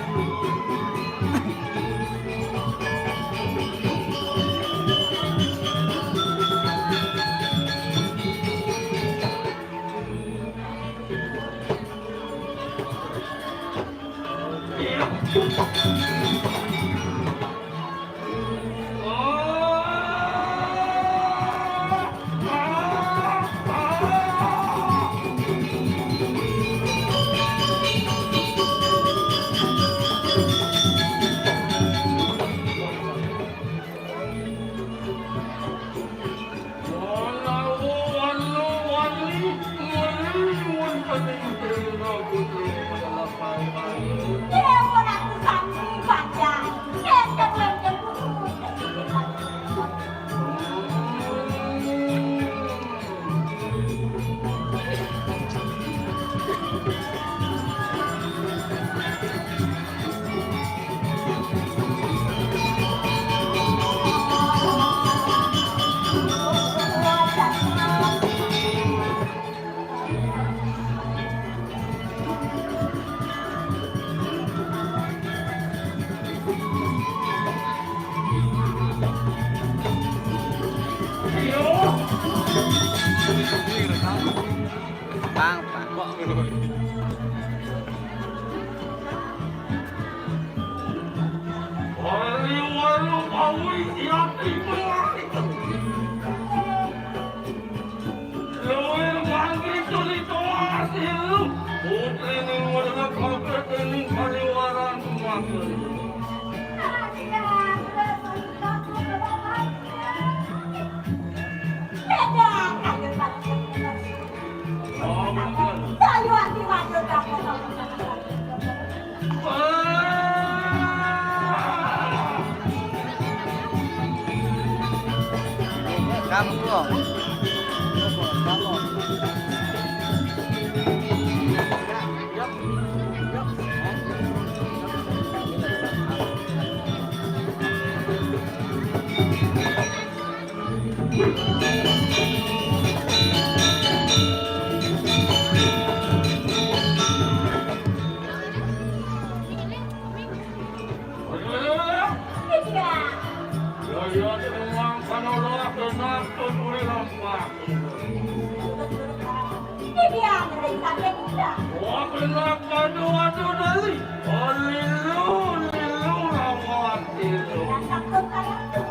Pang, pang. Wali walu bawi siap ibu. Luwih mangke cerita hasil. Putri ning merlep kabeh dening pariwaran mangke. Kampung. Iya. Iya, iya, tenang, kan ora tenang, terus ora lampak. Iki anu ring sakit kita. Wah, benar, aduh, aduh, dari. Oh, lilu, lilu, lawan lilu. Rasa tuh kayak tuh.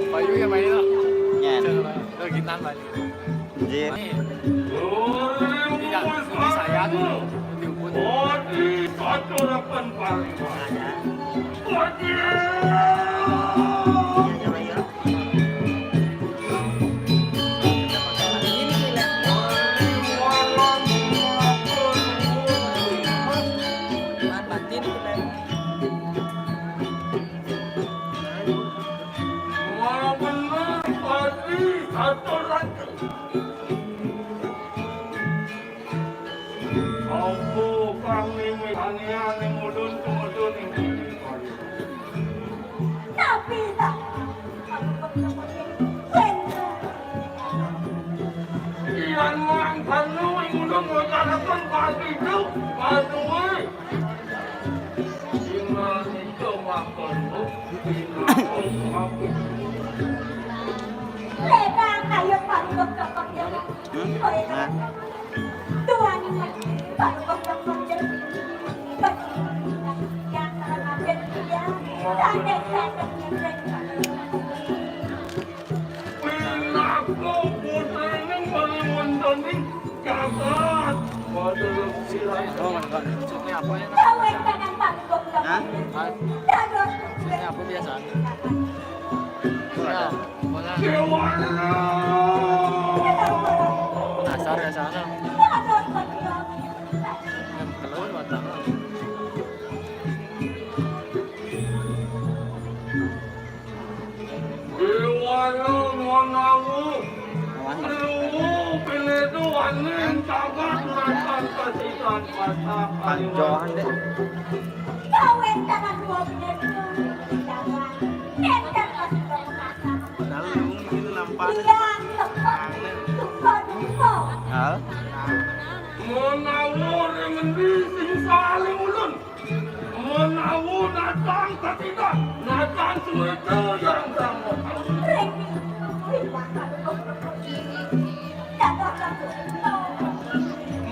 Payu ya, Payu. Nyen. Lo gitar, Payu. Anjir. Iya, ini saya tuh diubun. Wah, bener, Pak Haji, satu lagi. Ambo kang mimih tanian ning ulun tumedun ing. Tapi tak. Yan mangkana ing ulun ngucaraken pati itu, panuwun. Sing manika mangkana, pinakon aku. Ledang ayo parubek cokot ya. Hmm? Nah. Hah? Ini apa biasa? Ya, dasar ya sana. Keluar batang. Iwalo monawu. Luwu pinedu waning tagat matan kasisan pasak. Panjohan deh. Kawin tangan dua pinedu. Enten masih berkata. Lalu gitu nampak. Iya, teko. Teko, teko. Hah? Menawa ring endi sing saling ulun? Menawa natang katidak, natang suwita yang sama.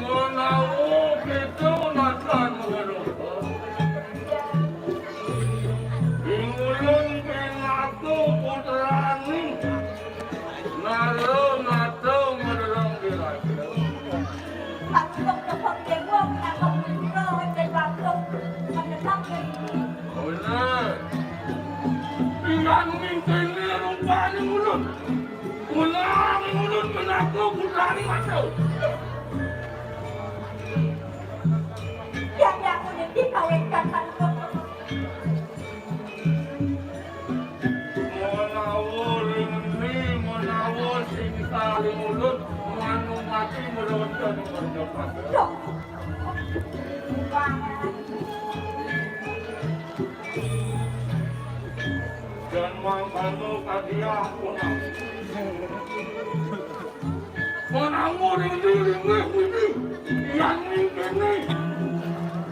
Menawa kita natang menawa. Ingulun pinaku putrani. Nalo nato menolong diraja. Batuk tepuk jenggot, batuk muncul, batuk menetap. Bener. Pian mingkene rupane ulun. Ulang ulun pinaku putrani masuk. Yang aku nanti kawinkan batuk. Menawa ring endi, menawa sing saling ulun, manu mati meronta di kerja. Dan mangkana kadiah punah. Menawa rindu ringgih puji, yang mingkene.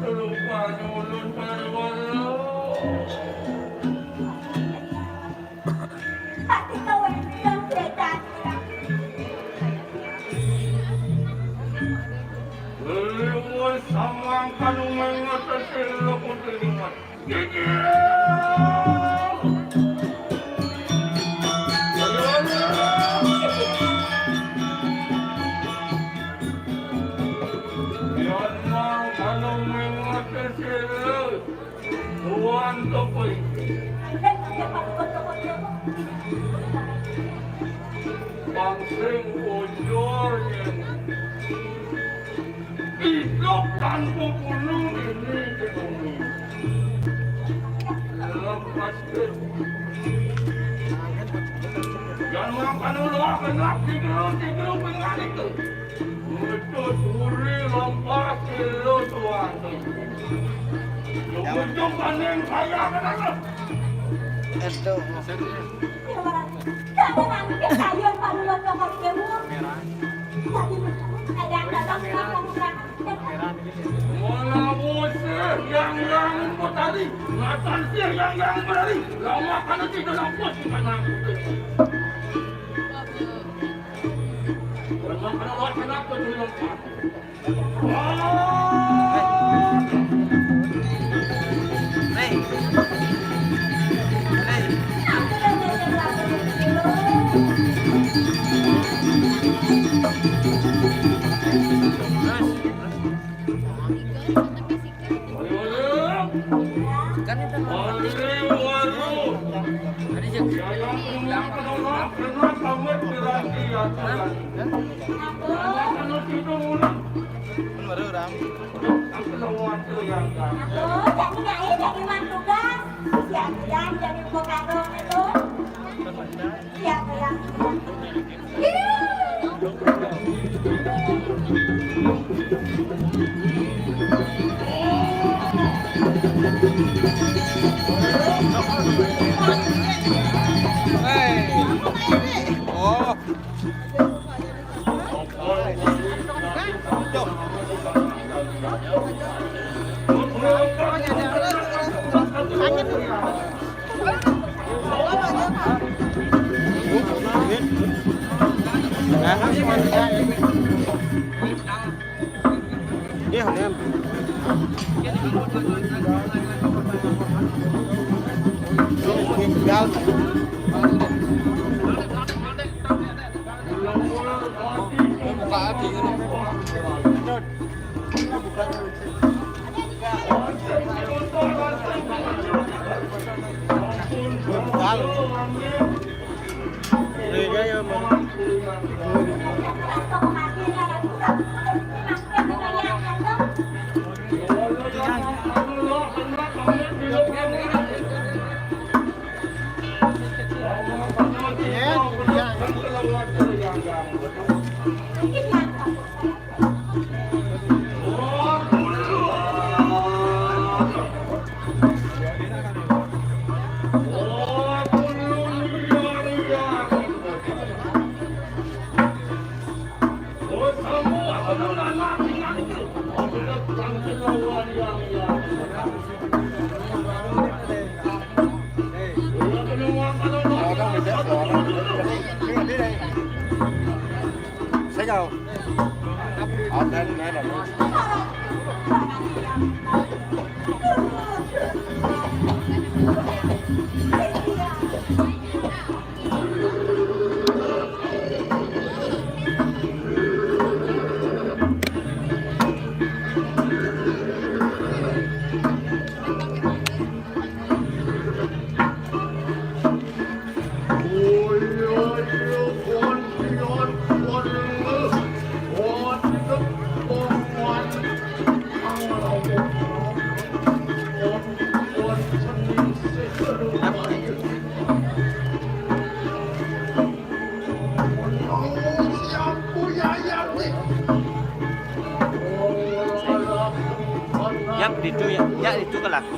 Rupane ulun parwala. Ati kawéntenan sétan. Liwat samangkan umenget sesilo putri liwat. Pangsing bocor yen. Hidup tanpa gunung ini di bumi. Lepas ke. Yang makan ulah kena tiga, tiga pengarik tu. Metu suri lompat kilo tuan tu. Ujung panen kaya kena tu. Itu. Kamu nanti sayur panuan lokal jemur. Tadi ada datang kamu. Wala wose yang yang petani, matan sih yang yang berani. Lama kana tidak nampak di mana. Lama kana luar kana tu dulu. Kan itu namanya. Tadi sih. Kan baru orang. Aku jadi nyai, jadi mang tugas. Siap-siap jadi buka dong itu. Siap ya. Xéo Châu. Ở đây, đây là Yap, ditu ya, ya ditu ke laku.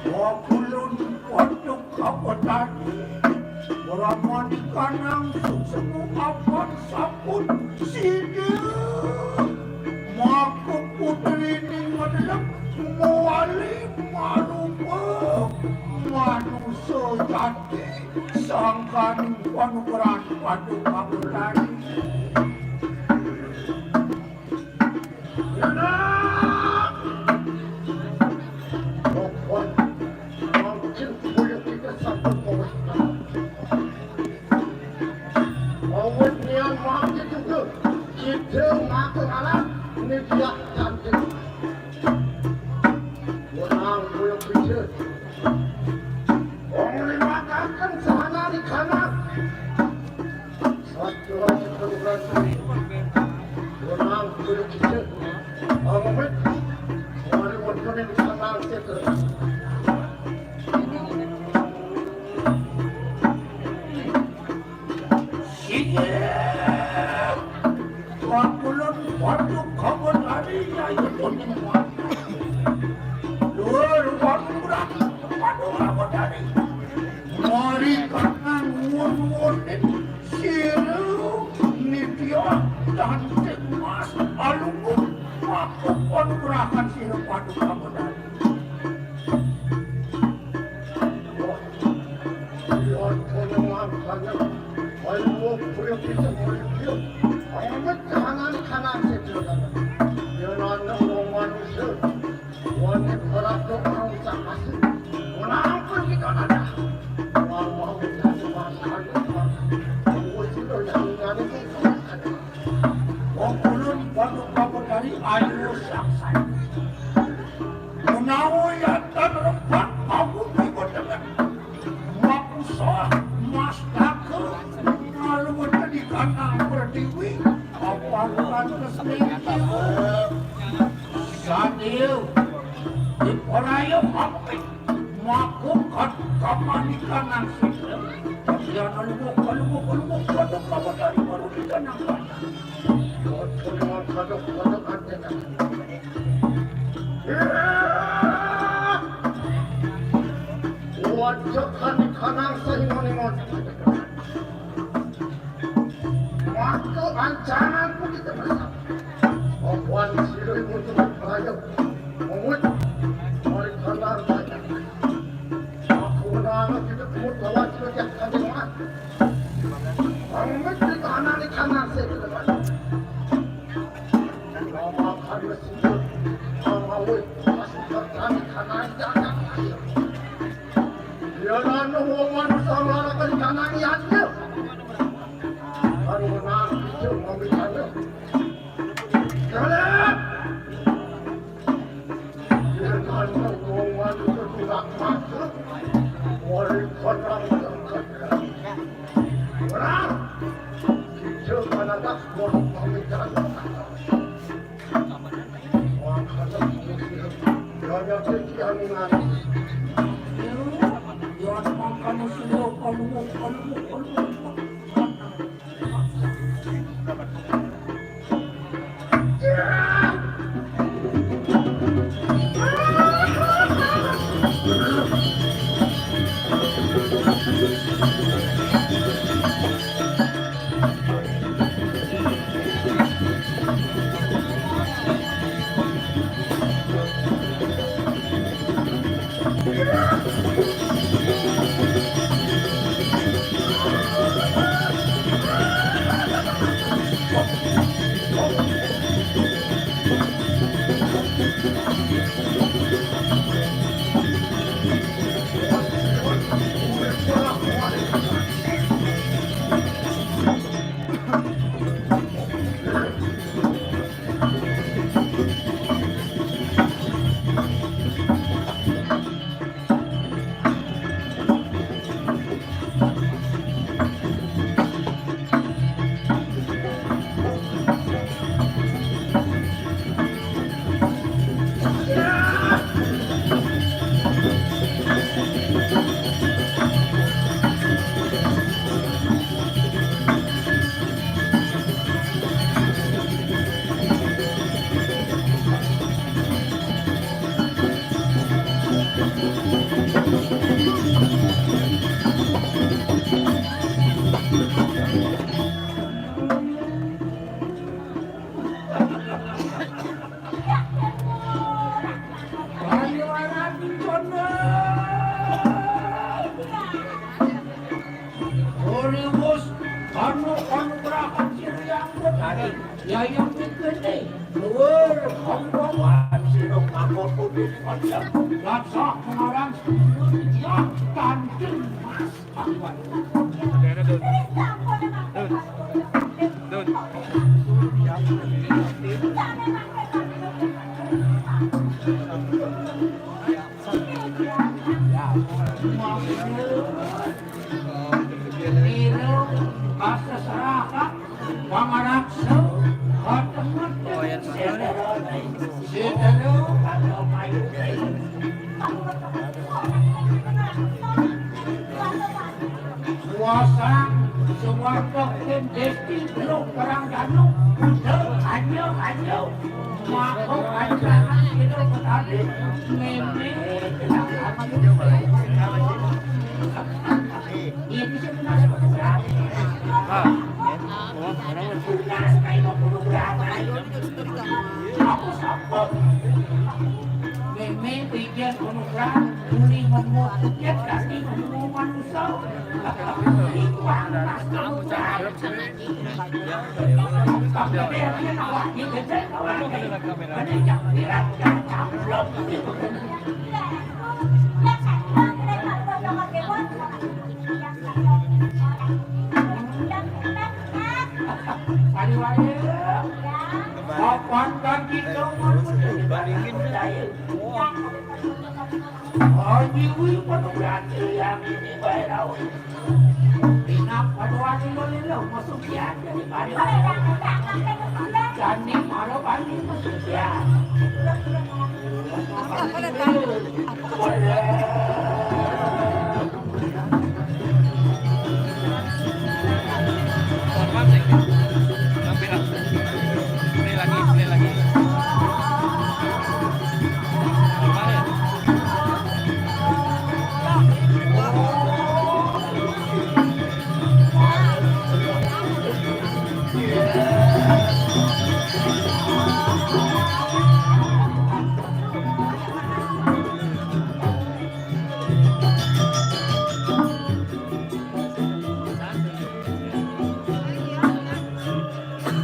Wakulun waduk kapatani, pramanikan langsung semu apan sampun sida. Maka putrining madelep mawali marupa manusa jati, sangkaning panugrahan waduk kapatani. Anak! Pokon, mangkin kaya kita sampun paweh. Awit nian mangkin juga kita ngatur alat nidiak cantik. Menang kaya kita. Wong liwataken sahana di kanak. Inggih. Tuan kula, waduh, kapan hari ya, ya, luar, waduh, waduh, kapan hari. Mari kanan, nuwun-nuwun, sira nitya cantik mas, alungguh, makuk panugrahan sira, waduh, kapan hari. Wah, iya, kono mangkane. Ayo, ayo, kita, ayo, ayo. Ayo, kanan, kanan, sing kanan. Ya, lanang wong manusia. Wani, ora kok mau tak kasih. Menampil kita nada. Mau, mau, kita, mas, ayo, mas. Wis, itu yang ngene iki. Wong ulun waduk kapatari ayu saksai. Menawi yatan repat aku tiba dengan makusah mastaka ngaluwet di kanang pertiwi, apa pantes ning kiwa? Sadil, diperaya apik. Maka kat-, kamanikan nang sida. Yan luwuk, luwuk, luwuk, waduk kapatari baru kita nang kaya. Yo, tulungan kaduk, kaduk, kaduk. Wajah kanikanang saingon-ingon. Waktu ancangan pun kita bersama. Pokwan sira ibu tuh ayo. Mungut. Mari kanar banyak. Aku menang kita kemut lawan kita yang kademat. Mungut di kanan di kanan. Ori wus anu, anu gerakan sira yang bener. Ya yang dikene. Luwur kongkongan sira nganggo kudu padha. Rasa pengarang sendiri ya Kanjeng Mas. Dun. Dun. Niru kaseserahan pamaraksa, kotemet. Oh, ya, sebenarnya. Sederhana, ayo. Kuasa suwarga ing Desti Beluk Perang Danu, udah, ayo, ayo. Mako kancanan sira petani, meme, tenang, ayo. Ini sing masuk ke berapa? Ah. Oh, orang. Punya sekali dua puluh berapa? Aku sapa? Meme, pijen, kono berapa? Muni ngomong, pijet, kasih ngomong manusia. Iku panas, kamu berapa? Bandingin. Aji kuwi fotografi yang ini bae ra. Pinap padha wani lho, lho, masuk ya, jadi pada. Jani malah wani masuk ya. Iya,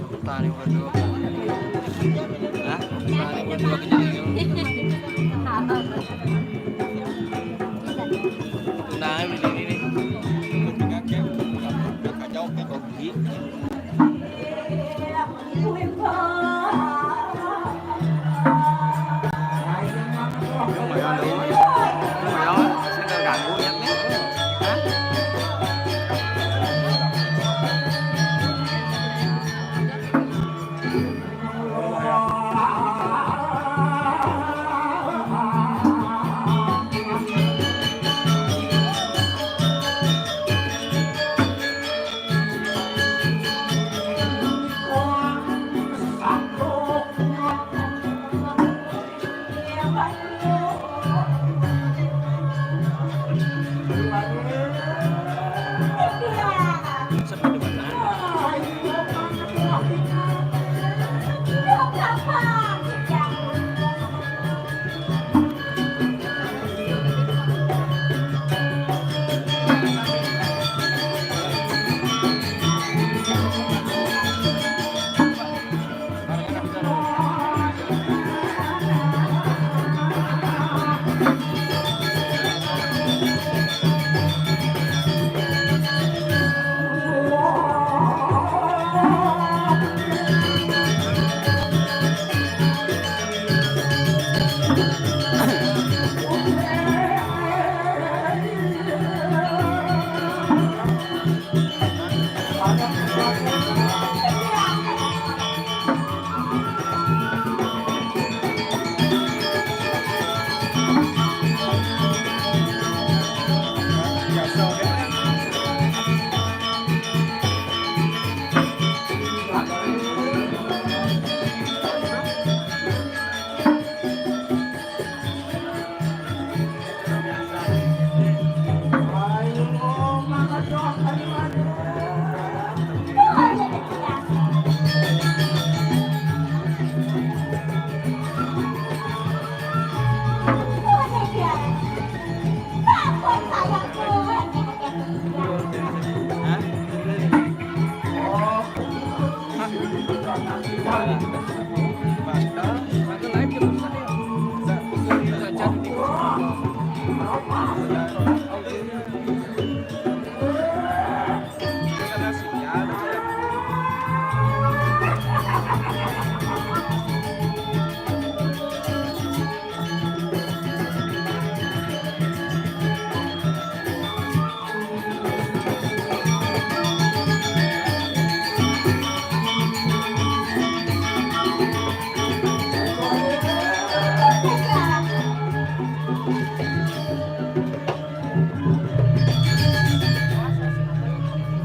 utang nih berdua. Hah? Utang nih berdua kejadian. Utang ini, ini, ini. Kacau, kacau gigi.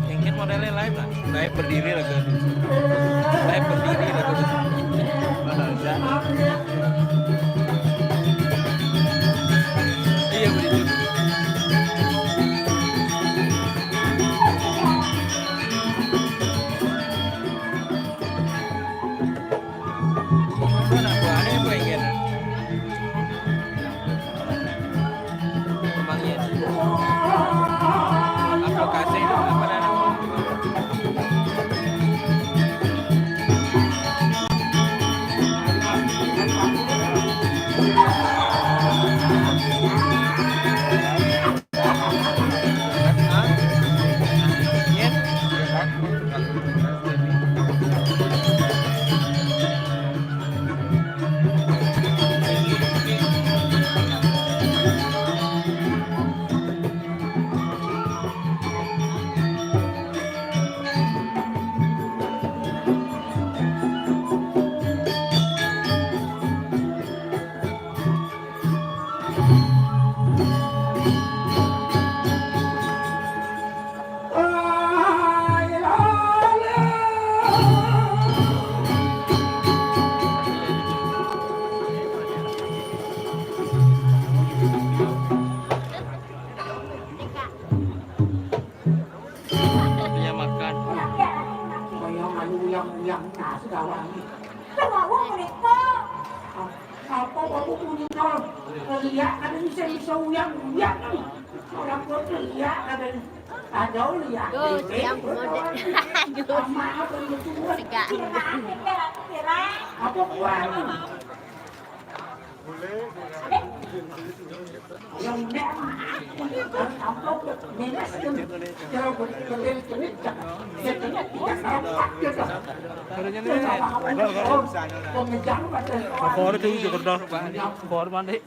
Mungkin modelnya live lah. Live berdiri lah tuh. Live berdiri lah tuh. Bahasa. Iya, begitu. Mana buahnya, Bu, yang kena? Kembangnya. Aplikasi itu apa namanya? Yang nasi gawang. Gawang menika. Apa bapak punya dol? Lihat ada bisa iso uyang-uyang. Orang kok lihat ada ada lihat. Yo, sedang model. Sama apa itu? Tegak. Apa kuat? Favorit itu Jakarta. Favorit mana? Di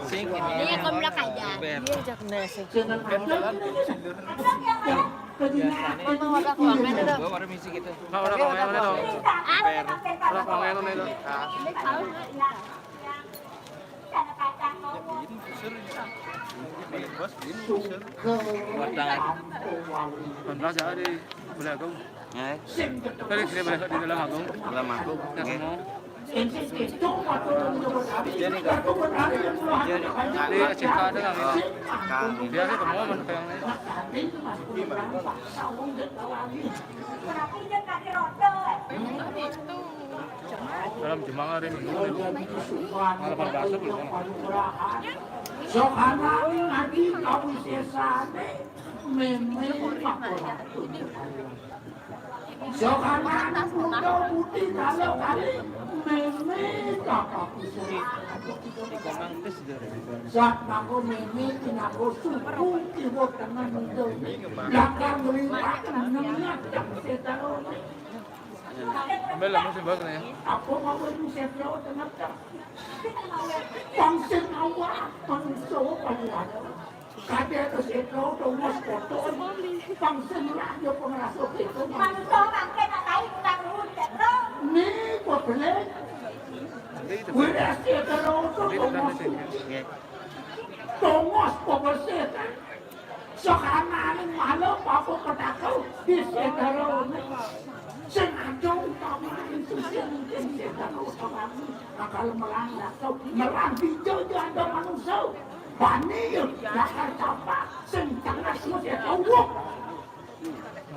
Ini kau melak aja. Ini jak nasi. Biasanya. Mama, warna kuangan itu. Nggak, warna kuangan itu. Ah? Warna kuangan itu. Ini tahu. Wadah. Wadah di belakang. Nggih. Tadi sini balik di dalam aku. Dalam aku. Nggih. Semua. Iya nih, Kak. Iya nih. Di S C K ada nggak, Kak? Oh, Kak, ini. Biasa semua mana kayak ini. Dalam jemaah hari Minggu nih. Malam bahasa belum. Sohana ngaji kawisesane meme. Sohana muda putih kalau kali meme kakak kusuri. Saat mangko meme tinako suku kiwa tengah muda. Lakar melipat nengah tak setahun. Ambil lah, musim baru nih. Apa mau musim baru tengah tak? Pang sing awak, pang iso, pang iso. Kadek terus itu, terus kotor. Pang sing lah, dia pengerasa itu. Pang iso, pang kena tai, pang ruhut, gitu. Nih, kok boleh? Gue rasa terus, terus. Tongos, kok bersih, kan? Sakramane malah papa kedakel di sedara. Sing aja utama itu sing mungkin sedara utama. Akal melang atau melang hijau aja ada manusia. Bani ya, bakal capa, sing tengah semua dia tahu.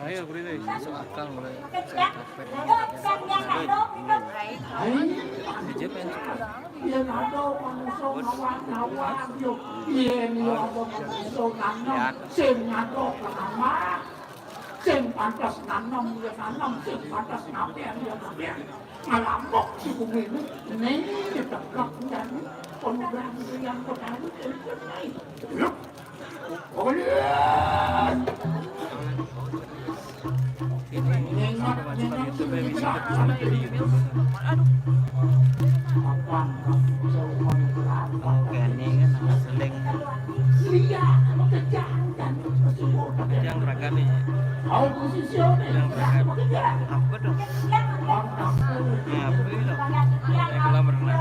Ayo, beri deh. Masuk akal mulai. Ayo. Ayo. Yen ada manusa ngawak-ngawak yo, yen yo ada manusa nanem, sing ngadok nanem, sing pantes nanem yo nanem, sing pantes ngamer yo ngamer. Ngalampok di bumi ini, ini tegak nyani, pemuda yang petani, ini. Oke, ini kan seling. Yang beragam ini. Yang beragam. Apa dong? Nah, apa itu? Yang kolam berenang.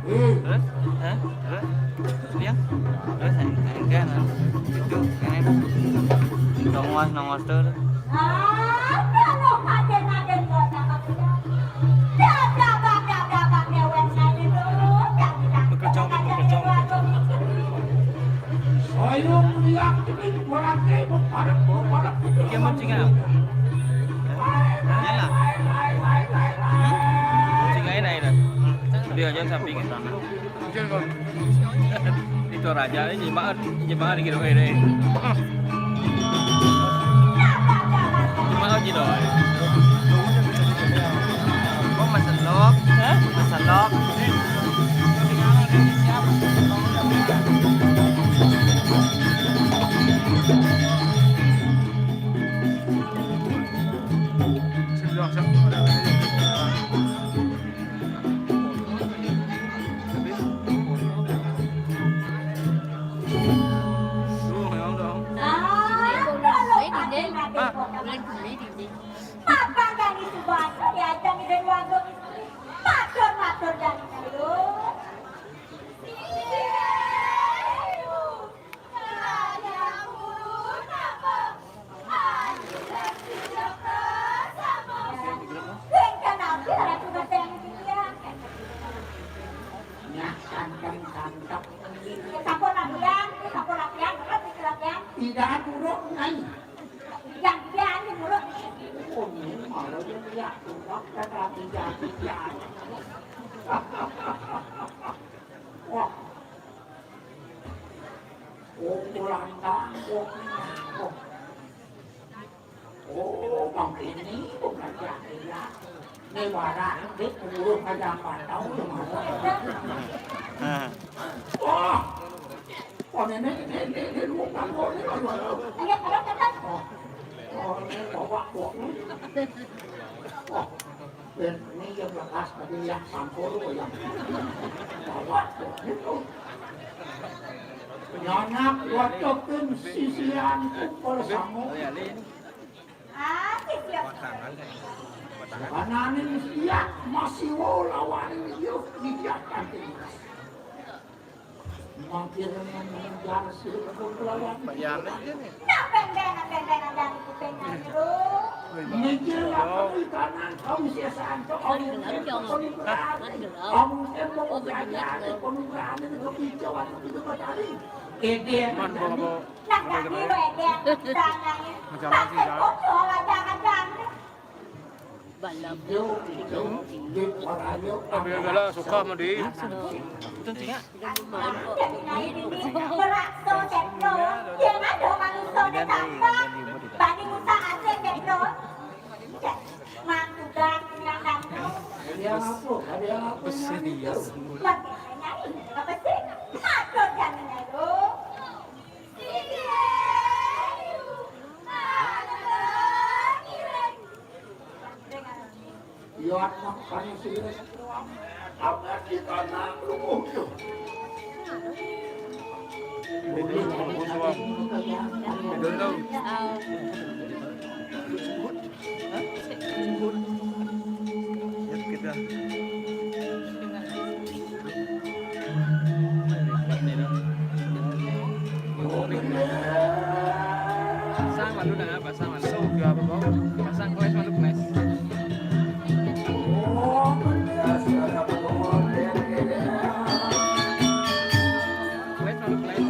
Terus? Hah? Terus? Iya. Terus en-, enggak, nah. Itu, ini. Nongos, nongos tuh. Bekerja, bekerja. Ayo, melihat ini, berarti berparak, berparak. Dia mancing apa? Iyalah. Mancing aja, nah, ini. Dia aja sampingin. Itu raja ini jemaat, jemaat di kira ini. Jemaat gitu. Oh, masalok. Hah? Masalok. Ya, tuwak ka dati-dati yan. Wah. Oh, ulang tahun. Oh. Oh, mangkini, bukan dati-dati. Ini barang, di pengurus aja nggak tahu, ya, masa. Wah. Oh, ini, ini, ini, ini, bukan, oh, ini, aduh, aduh. Ayo, ayo, cepat. Oh. Oh, ini bawa, bawa. Oh, ini yang lekas tadi yang sampul, yang bawa, bawa, itu. Nyanak wacokin sisian kumpul sangu. Ah, sisian. Kananin sia masih wo lawanin yuk, didiakan tilas. Makin mengejar si kepulauan. Bayar aja nih. Nah, beng, beng, beng, beng, beng, beng, beng, beng, beng. Mikir apa di kanan, kamu sia santo, kamu itu, kamu berani. Kamu itu mau belajar, kamu berani, kamu hijau, aku itu matahari. Ede, man, bawa, bawa. Nah, nah, ini lo ede, tangannya. Majalah sih, ya. Foto, ada, ada. Balam. Ambil bala suka sama di. Itu sih, Kak. Serius. Iya, makanya sih. Apa kita nang lu? Dulu, dulu. Lihat kita. Pasang malu dah, pasang malu. Pasang kelas malu kelas. Kelas malu kelas.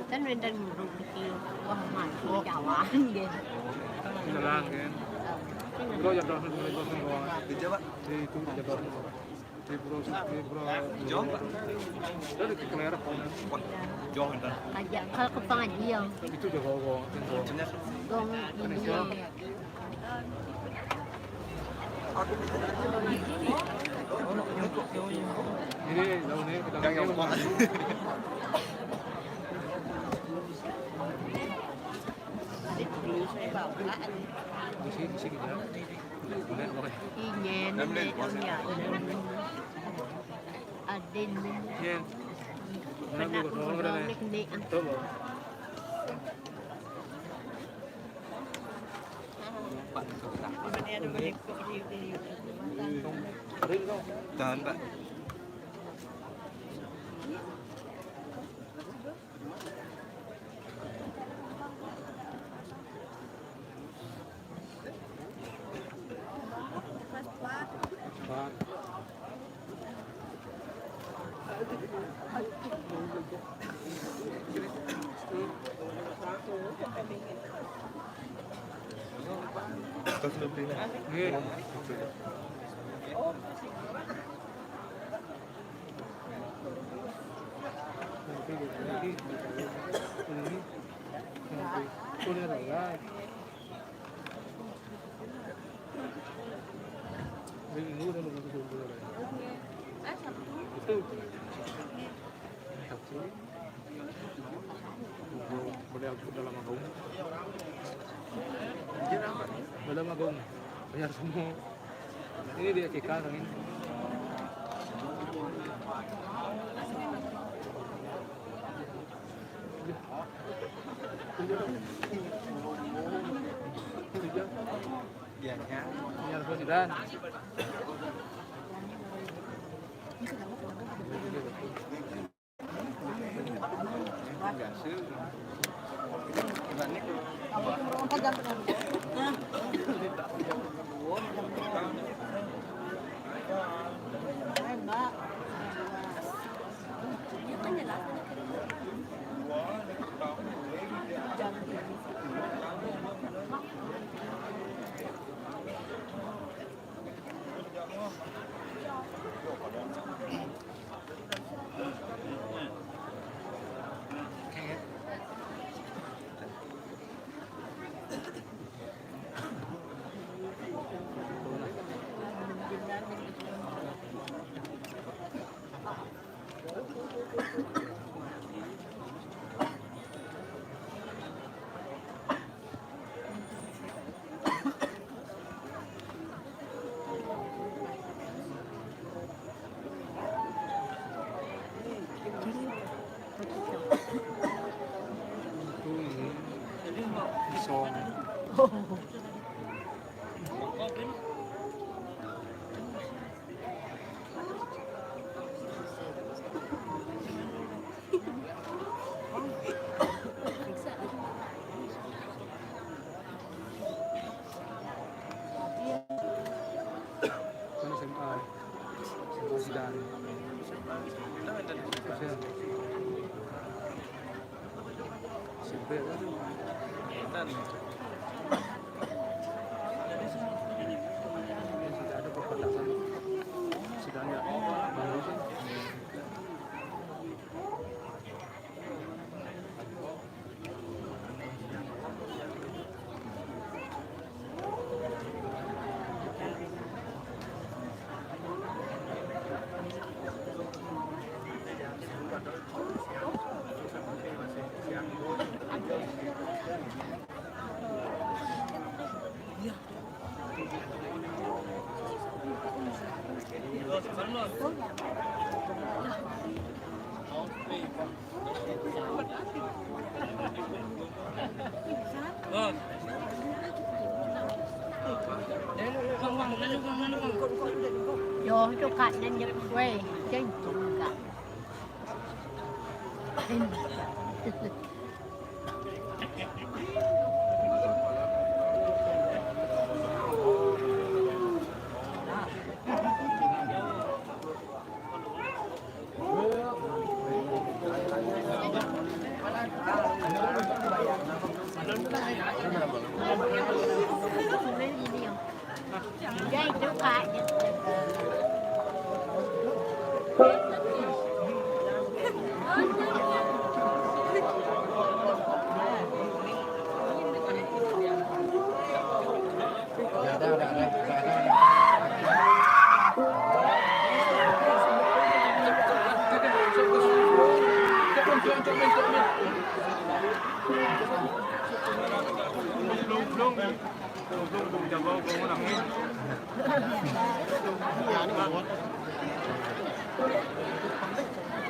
Kan rendang nguruk gitu. Wah, mati jawaan gitu. Jalan kan. Itu aja dah, mulai gosong doang. Kerja, Pak. Di itu aja dah. Di Bro, di Bro. Jauh, Pak. Dari Kelerep. Wah, jauh, bentar. Aja, kalau ke pengajian. Itu jauh, gong, gong. Gong, Indonesia. Ini, jauh nih, kita. Yang, yang, Pak. Di sini, di sini, ya. Boleh, boleh. Iya, nenek, iya. Adin. Iya. Kena aku, aku, aku, aku, aku, aku. Tahan, Pak. Boleh aku dalam agong. Dalam agong. Bayar semua. Ini dia K K kan ini. Ya, ya. Ini harus sudah. Kan S M A. S M A Sidan. S M P kan? Sudah ada perbatasan. Sudah ada. Yo, tu kat nan je kuih. Ceng ceng kat.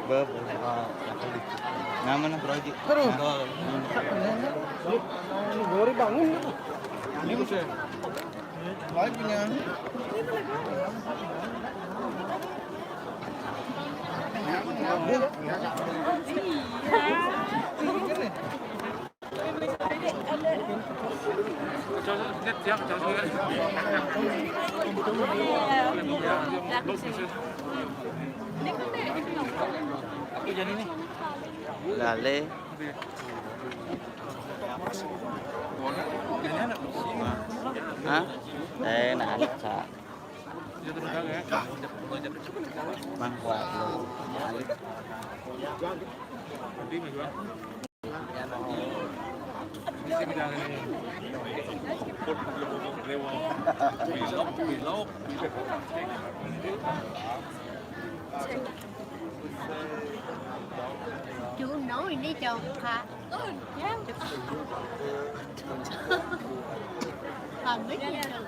Beb, nama na Proji? Aduh. Nah. Baru bangun. Baik punya. Lale. Hah? Eh, nah, ada, Sa. Mang kuat lu. Chú nói đi cho Kha. Kha biết gì đâu.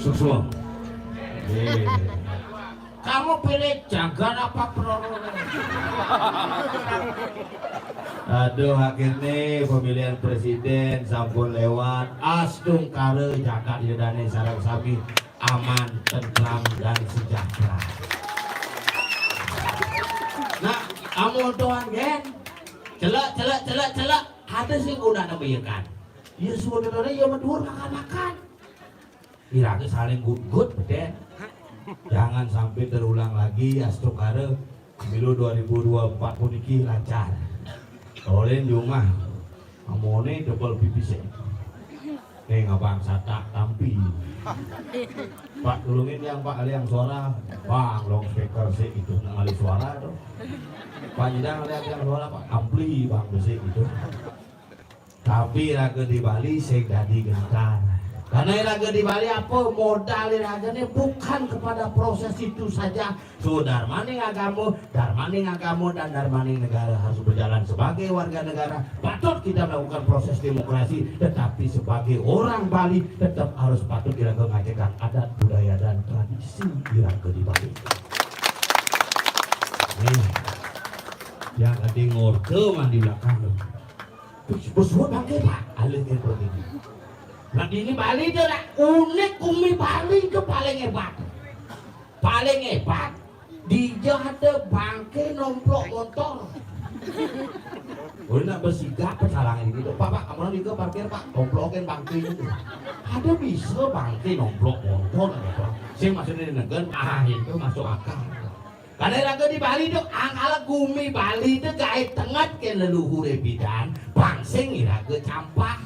Sukses. Kamu pilih jagat apa peluru? Aduh, akhirnya pemilihan presiden sampun lewat. Astungkara jagat Ida Dane sareng sami aman, tentram, dan sejahtera. Nah, amun tuan gen, celek, celek, celek, celek, ada sing udah nembiakan. Ya, sebenarnya ya mendur makan-makan. Iraga saling gutgut, beten. Jangan sampai terulang lagi, astungkara, pemilu dua ribu dua puluh empat puniki lancar. Oleh di rumah, amone double pipis ya. Nih, ngabang satak tampi. Pak, tulungin yang Pak, aliang suara. Bang, long speaker sih itu, nang alih suara tuh. Pak, jidang lihat yang suara, Pak, ampli, Bang, besi itu. Tapi raga di Bali sing dadi gentar. Karena iraga di Bali apa modal iragane bukan kepada proses itu saja. So darmaning agama, darmaning agama dan darmaning negara harus berjalan sebagai warga negara. Patut kita melakukan proses demokrasi, tetapi sebagai orang Bali tetap harus patut iraga ngajegang adat budaya dan tradisi iraga di Bali. Nih, yang tadi ngorte mah di belakang tuh. Terus bersuat bangke, Pak. Alih yang pergi. Nah, ini Bali dia lah unik, kumi Bali itu paling hebat. Paling hebat. Dija ada bangke nomplok motor. Udah nak bersigap pecalang ini tuh, Pak, Pak, kamu juga parkir, Pak, tomplokin bangke itu. Ada bisa bangke nomplok motor gitu. Sing maksudnya di negen, ah, itu masuk akal. Karena iraga di Bali tuh angkala kumi Bali tuh gae tenget ke leluhur bidan, pangsing iraga campah.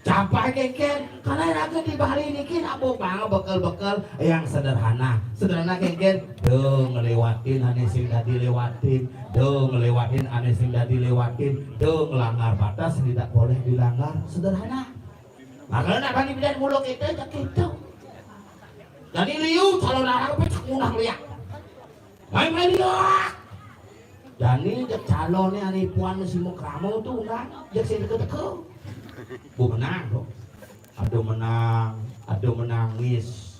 Campah kengken, karena iraga di Bali niki nak bawa banget bekel-bekel yang sederhana. Sederhana kengken, do ngelewatin ane sing dadi lewatin, do ngelewatin ane sing dadi lewatin, do ngelanggar batas tidak boleh dilanggar. Sederhana. Makanya nak Bali bidan mulu kita aja gitu. Jadi liu calon arang pecak munah liak. Main-main liak. Jani jek calonnya ane puan si mau kramo tuh undang, jek sing teka-teka. Bu menang tuh. Aduh menang, aduh menangis.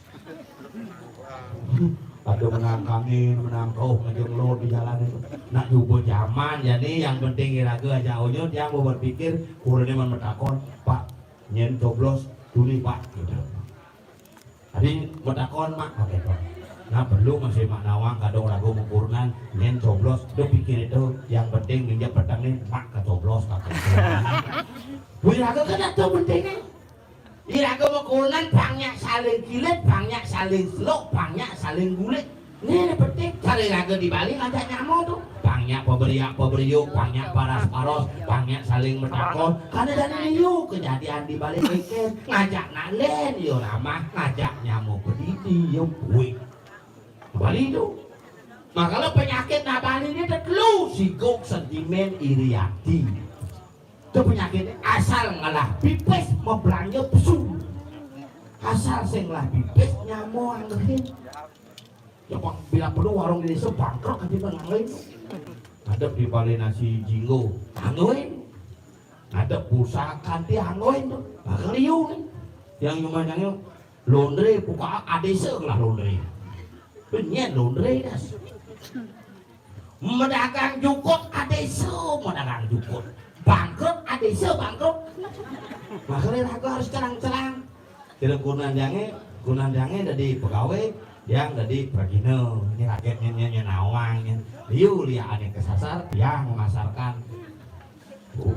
Aduh menang kangin, menang kau ngejeng lo di jalan itu. Nak juga zaman jani yang penting iraga aja onyot yang mau berpikir kurangnya memetakon, Pak, nyen coblos tuli, Pak, gitu. Tadi metakon, Mak, oke, Pak. Nah, perlu masih Mak nawang kadang ragu mengkurunan nyen coblos. Dia pikir itu yang penting minjam petang nih, Mak kecoblos, Mak kecoblos. Wih, ragu kan itu pentingnya. Iraga mengkurunan banyak saling kilit, banyak saling seluk, banyak saling gulit. Ini penting, cari raga di Bali ngajak nyamo tuh. Banyak paberiak-paberiuk, banyak paras-paros, banyak saling metakon. Karena dari liu kejadian di Bali kengken, ngajak nak len, yo ramah, ngajak nyamo pedidi, yo buik. Bali itu. Makanya penyakit nak Bali ini telu, sigok, sentimen, iri hati. Itu penyakitnya asal ngelah pipis, mau belanja pesu. Asal sing ngelah pipis, nyamo anggehin. Ya, Bang, bila perlu warung di desa bangkrut aja, Bang, anggehin. Ngadep di Bali nasi jinggo, anggehin. Ngadep pulsa kanti, anggehin tuh. Bakal liu nih. Yang cuma yang laundry, buka A D C lah laundry. Penyen laundry das. Medagang jukut A D C, medagang jukut. Bangkrut A D C, bangkrut. Makanya aku harus cerang-cerang. Kira kunan jange, kunan jange dari pegawai, yang dari pragina. Ini rakyatnya, nya, nya nawang, nya. Liu, lia ane kesasar, yang memasarkan.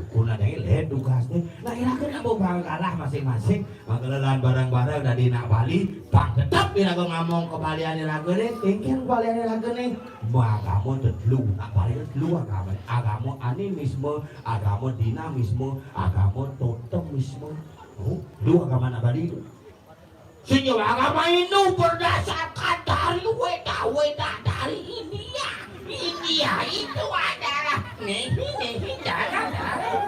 Kuna dari le tugasnya. Nah, iraga nak bawa kalah masing-masing. Maka lelan bareng-bareng dari nak Bali, pang tetap iraga ngomong ke Bali ane iraga ne, kengken Bali ane iraga ne. Agama telu, nak Bali telu agama. Agama animisme, agama dinamisme, agama totemisme. Oh, telu agama nak Bali itu. Sing agama Hindu berdasarkan dari Weda, Weda dari India. India itu adalah nehi, nehi, darah, darah.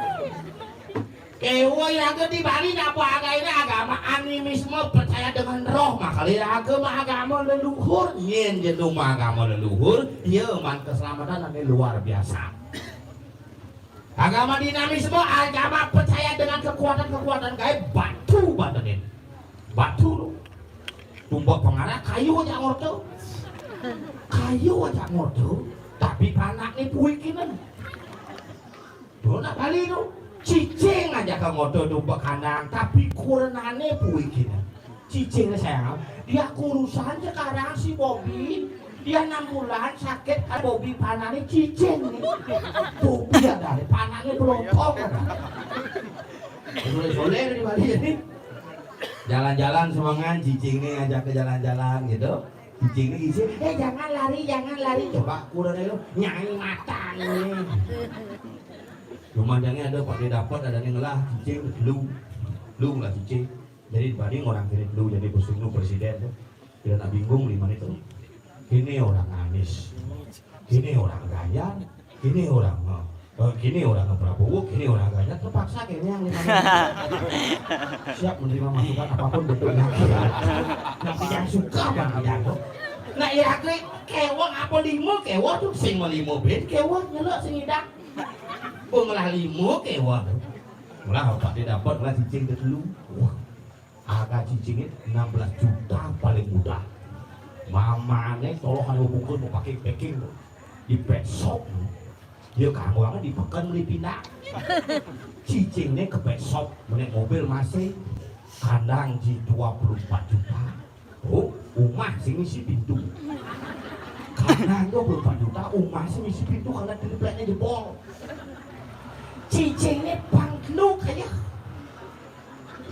Kewe iraga di Bali napa agama ini? Agama animisme, percaya dengan roh. Makanya iraga mah agama leluhur, nyen jenu mah agama leluhur, ya man keselamatan ane luar biasa. Agama dinamisme, agama percaya dengan kekuatan-kekuatan gaib, batu bantenin. Batu lu. Tumbak pengarah, kayu aja ngorte. Kayu aja ngorte, tapi panaknya puikinan. Tuh, nak Bali tuh. Cicing aja ke ngorte tumbak kandang, tapi kurenane puikinan. Cicing sayang, dia kurusan sekarang si Bobi. Dia enam bulan sakit, kan Bobi panahnya cicing nih. Bobi ada, panahnya pelotong ada. Soleh-soleh di Bali ini. Jalan-jalan semangat, cicing nih ajak ke jalan-jalan gitu. Cicing nih isi, eh, jangan lari, jangan lari. Coba kurang itu, nyai mata ini. Cuma jangan ada pakai dapat, ada yang ngelah cicing, lu, lu ngelah cicing. Jadi banding orang kini dulu jadi pusing presiden tuh. Tidak nak bingung lima itu. Ini orang Anies, ini orang Ganjar, ini orang, eh, Eh, kini orang Prabowo, kini orang Ganjar, terpaksa kini yang lima. Siap menerima masukan apapun bentuknya. Yang tidak suka bang tidak tuh. Nah, ya aku kewong apa lima kewong tuh, sing melima ben kewong nyelok sing idak. Pun malah lima kewong tuh. Malah apa dia dapat malah cicing ke telu. Wah, harga cicingnya enam belas juta paling mudah. Mamane tolong hanya bungkus mau pakai packing tuh. Di pet shop. Dia kanggo di peken beli pindah. Cicingnya ke pet shop, menek mobil masih kandang di dua puluh empat juta. Oh, rumah sing isi pintu. Kandang dua puluh empat juta, rumah sing isi pintu karena tripletnya jebol. Cicingnya bangkrut kayak.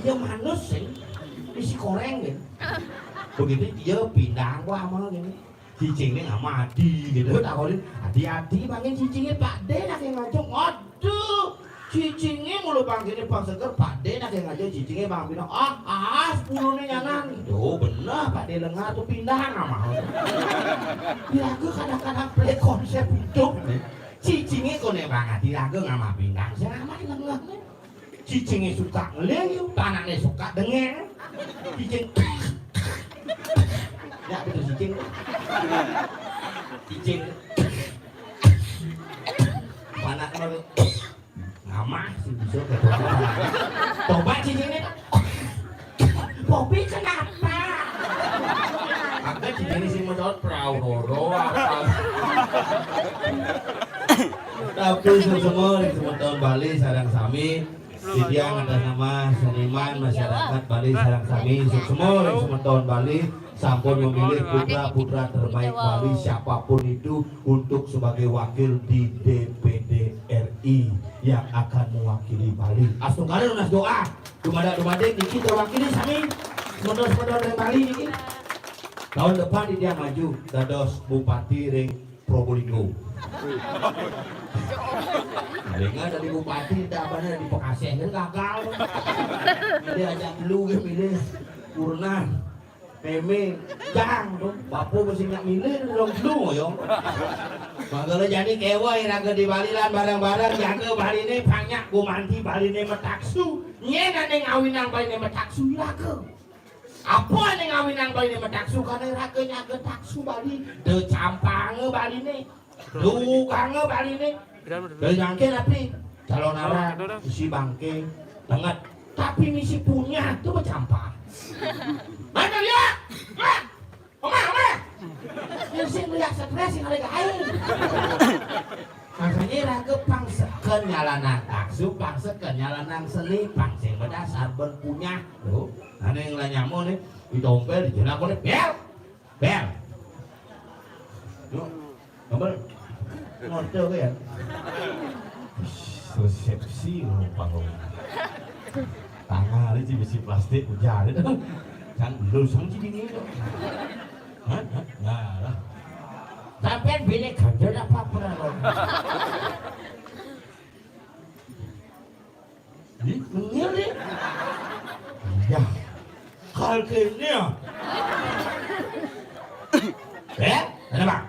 Iya manus sih, isi koreng gitu. Begitu dia pindah gua sama gini. Cicingnya sama Adi gitu, takonin, "Adi, Adi, bangin cicingnya Pak De nak yang ngajak." Waduh, cicingnya mulu bangkini Bang Seger, Pak De nak yang ngajak cicingnya Bang Pino. Ah, ah, sepuluh nih nyanan. Tuh bener Pak De lengar tuh pindah nama. Dia ke kadang-kadang play konsep hidup nih. Cicingnya kok nih Bang Adi lagu nggak mau pindah, saya amat lengar nih. Cicingnya suka ngeling, panaknya suka dengeng. Cicing. Ya betul cicing. Cicing. Panak mau ngamah sih bisa ke. Coba cicingnya. Popi kenapa? Aku cicing sih menurut perahu horo apa? Tapi semua di semeton Bali sarang sami. Titiang atas nama seniman masyarakat Bali sareng sami, suksma ring semeton Bali sampun memilih putra-putra terbaik Bali siapapun itu untuk sebagai wakil di D P D R I yang akan mewakili Bali. Astungkara nunas doa. Dumadak dumadik niki terwakili sami semeton-semeton ring Bali niki. Tahun depan titiang maju dados bupati ring Probolinggo. Dengar dari bupati, tak benar di Bekasi kan gagal. Dia ajak dulu ke milih Purna, Meme, Jang tuh. Bapak mesti nak milih dulu yo. Manggala jani kewa iraga di Bali lan bareng-bareng jaga Bali ne banyak gumanti Bali ne metaksu. Nyen ane ngawinang Bali ne metaksu iraga. Apa ane ngawinang Bali ne metaksu karena iraga nyaga taksu Bali. De campanga Bali ne. Dukanga Bali ne. Dari jangke tapi calon arang isi bangke tenget. Tapi misi punya tuh bercampur. Mana dia? Hah? Omah, omah. Yang sing lihat stres yang ada gawe. Makanya raga pang seken nyalanan taksu, pang seken nyalanan seni, pang sing berdasar ben punya. Tuh, ane yang lah nyamu nih, ditompel, di jenak, bel, bel. Yuk. Gambar. Ngerti oke ya? Resepsi numpang. Tangan aja besi plastik hujan itu. Kan lu sang jadi ini tuh. Hah? Hah? Nah, lah. Sampai bini ganjel apa pernah lo? Ih, ngene. Ya. Kal kene ya. Eh, ada bang.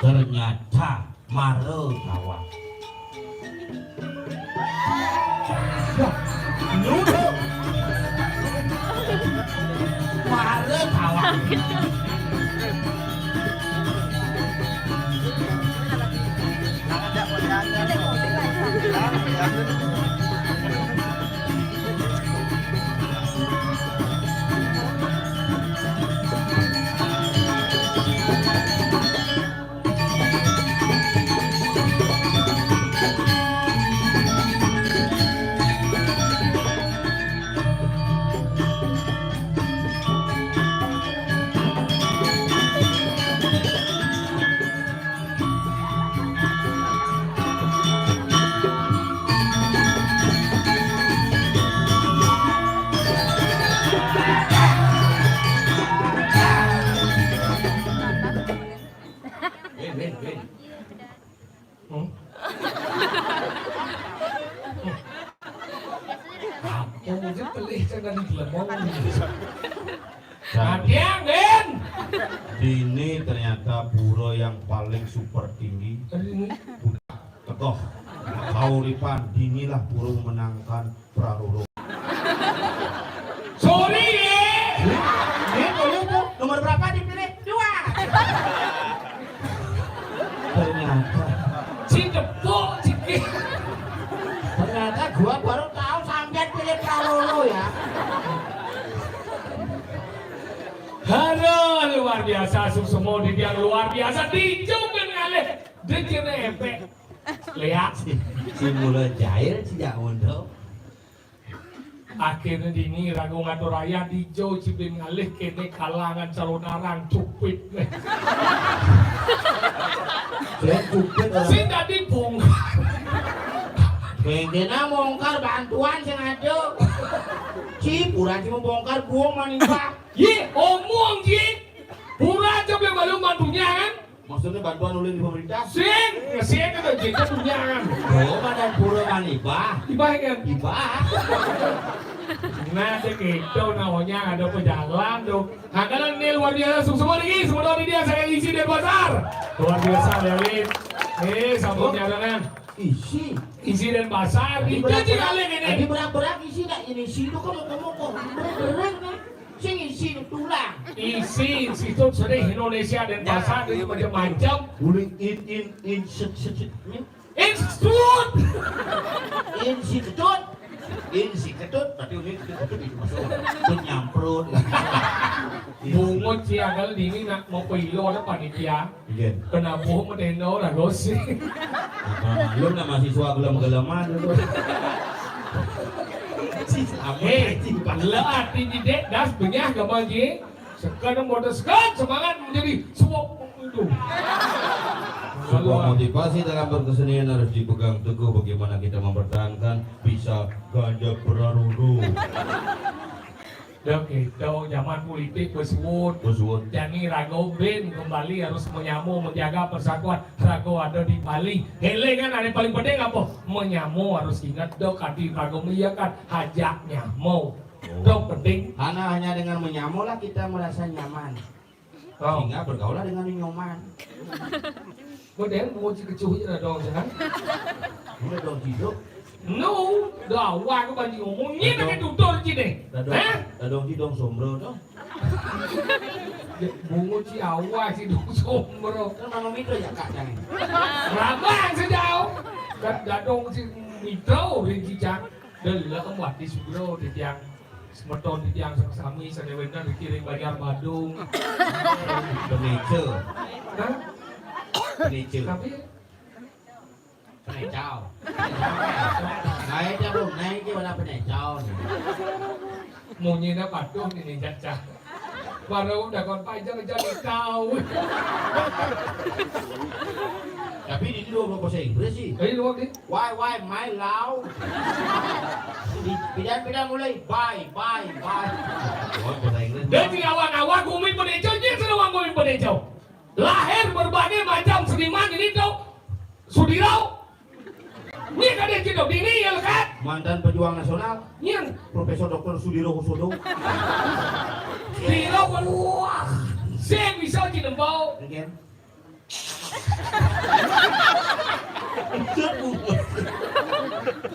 Ternyata mara tawang. Wah, nyuruh. Mara tawang. Win, win, win. Hmm? Aku mesti pelih jangan dilemong. Nah, dia, Win. Dini ternyata pura yang paling super tinggi. Ini. Tekoh. Kauripan, dinilah pura memenangkan Praroro. Sorry, ya. Ini boleh tuh. Nomor berapa dipilih? Dua. Ternyata. Si tepuk, si ki-, ternyata gua baru tahu sampean pilih Praroro, ya. Halo, luar biasa, suksema, didian luar biasa, dijung ngalih, dikira epek. Lihat. Si, si mula jail, si jak mondok. Akhirnya dini raga ngatur ayah, dija cibin ngalih, kene kalangan calon arang, cupit. Sing cupit, orang. Sing dadi bongkar. Kene bongkar bantuan sing ada. Ci, pura ci mau bongkar, buang manibah. Ye, omong, ye. Pura aja beli balu mantunya, kan? Maksudnya bantuan ulin di pemerintah? Sing, sing itu jadi punya, kan? Oh, badan pura manibah. Ibah, kan? Ibah. Nah, segitu namanya ada pejalan tuh. Nah, kalau ini luar biasa, sukses lagi, semua di dia saya isi Denpasar. Luar biasa, Lelin. Eh, sambut nyarangan. Isi. Isi Denpasar, tadi itu berak-berak, sih kali ini. Tadi berak-berak isi nggak ini? Isi itu kan mau ngomong kok berak-berak, kan? Sing isi tulang. Isi, isi itu sering Indonesia Denpasar, ya, itu macam-macam. Boleh in, in, in, set, set, set. Institut. Institut. Insi ketut, tapi unik ketut itu masuk. Ketut nyamprut. Bungut si agal dini nak mau pilo ada panitia. Iya. Kenapa mau tenda lah gosip? Nah, lu nama siswa gelem-geleman itu. Si sama. Eh, lah arti didik das benyah ke bagi. Sekarang modal sekarang semangat menjadi suap itu. Sebuah motivasi dalam berkesenian harus dipegang teguh, bagaimana kita mempertahankan bisa ganja Praroro. Dah kita zaman politik bersuut. Bersuut. Jadi raga ben kembali harus menyambung, menjaga persatuan raga ada di Bali. Hele kan ada yang paling penting apa? Menyambung harus ingat dok adi raga meliakan hajak nyambung. Dong penting. Karena hanya dengan menyambung lah kita merasa nyaman. Oh. Sehingga bergaullah dengan nyoman. Kok dia mau cik kecuh aja dong, jangan. Udah dong hidup. No, dah awal aku banyak ngomong. Ini pakai tutur cik deh. Dadong, dadong hidung sombro dong. Bungut si awal si dong sombro. Kan nama mitra ya kak jangan. Rabang sejauh. Dadong si mitra rinci cak. Deleng wati sugro titiang semeton titiang sami sane wenten dikiring Banjar Badung. Penica. Hah? Penica. Tapi penecau. Naik dia belum naik dia pada penecau. Munyine patuh nini cacah. Baru udah kon panjang jadi kau. Tapi di dua bahasa Inggris sih. Ayo lu di. Why, why, my love? Pindah-pindah mulai. Bye, bye, bye. Oh, bahasa Inggris. Dan di awal-awal gumi peneco, dia senang gumi peneco. Lahir berbagai macam seniman ini tuh. Sudirau. Ini kan dia gitu, ini ya lekat. Mantan pejuang nasional. Nyen. Profesor Doktor Sudiro Husodo. Sudiro pun wah. Saya bisa cinembau. Oke.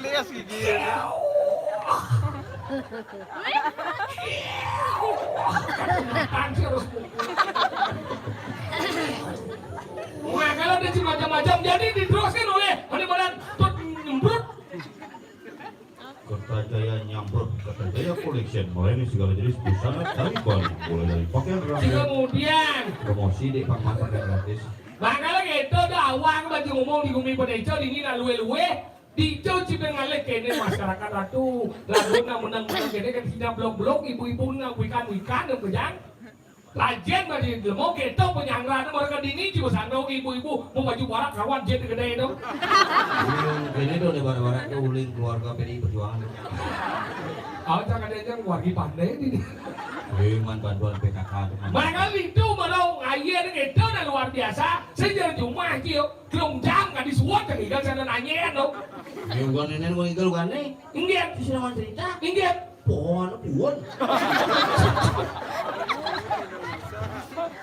Lias gigi. Makanya ada macam-macam. Jadi diteruskan oleh Holy Molan Tut Nyembrut. Kertajaya Nyambrut, Kertajaya Collection, melayani segala jenis busana dari Bali, mulai dari pakaian rakyat, kemudian promosi di pangmatan yang gratis. Makanya gitu dah awang baju ngomong di gumi peneco di ini nak luwe-luwe. Dico cipe ngalih kene masyarakat atu. Lagu nang menang-menang kene kan sida blok-blok ibu-ibu nang wikan-wikan nang bejang. Lajen badi lemo keto penyangrane mereka dini jiwa sandau ibu-ibu mau baju barak kawan jet gede itu. Uling kene tuh nih barak-barak tuh uling keluarga P D I Perjuangan. Aja kadang wargi pandai di. Memang bantuan P K K tuh. Makanya itu baru ayen keto dah luar biasa. Sejarah cuma kio. Telung jam kan disuwun kan igal sana nanyen to. Ya bukan nenek mau igal bukan nih. Inggih. Terus nama cerita? Inggih. Pohon puun.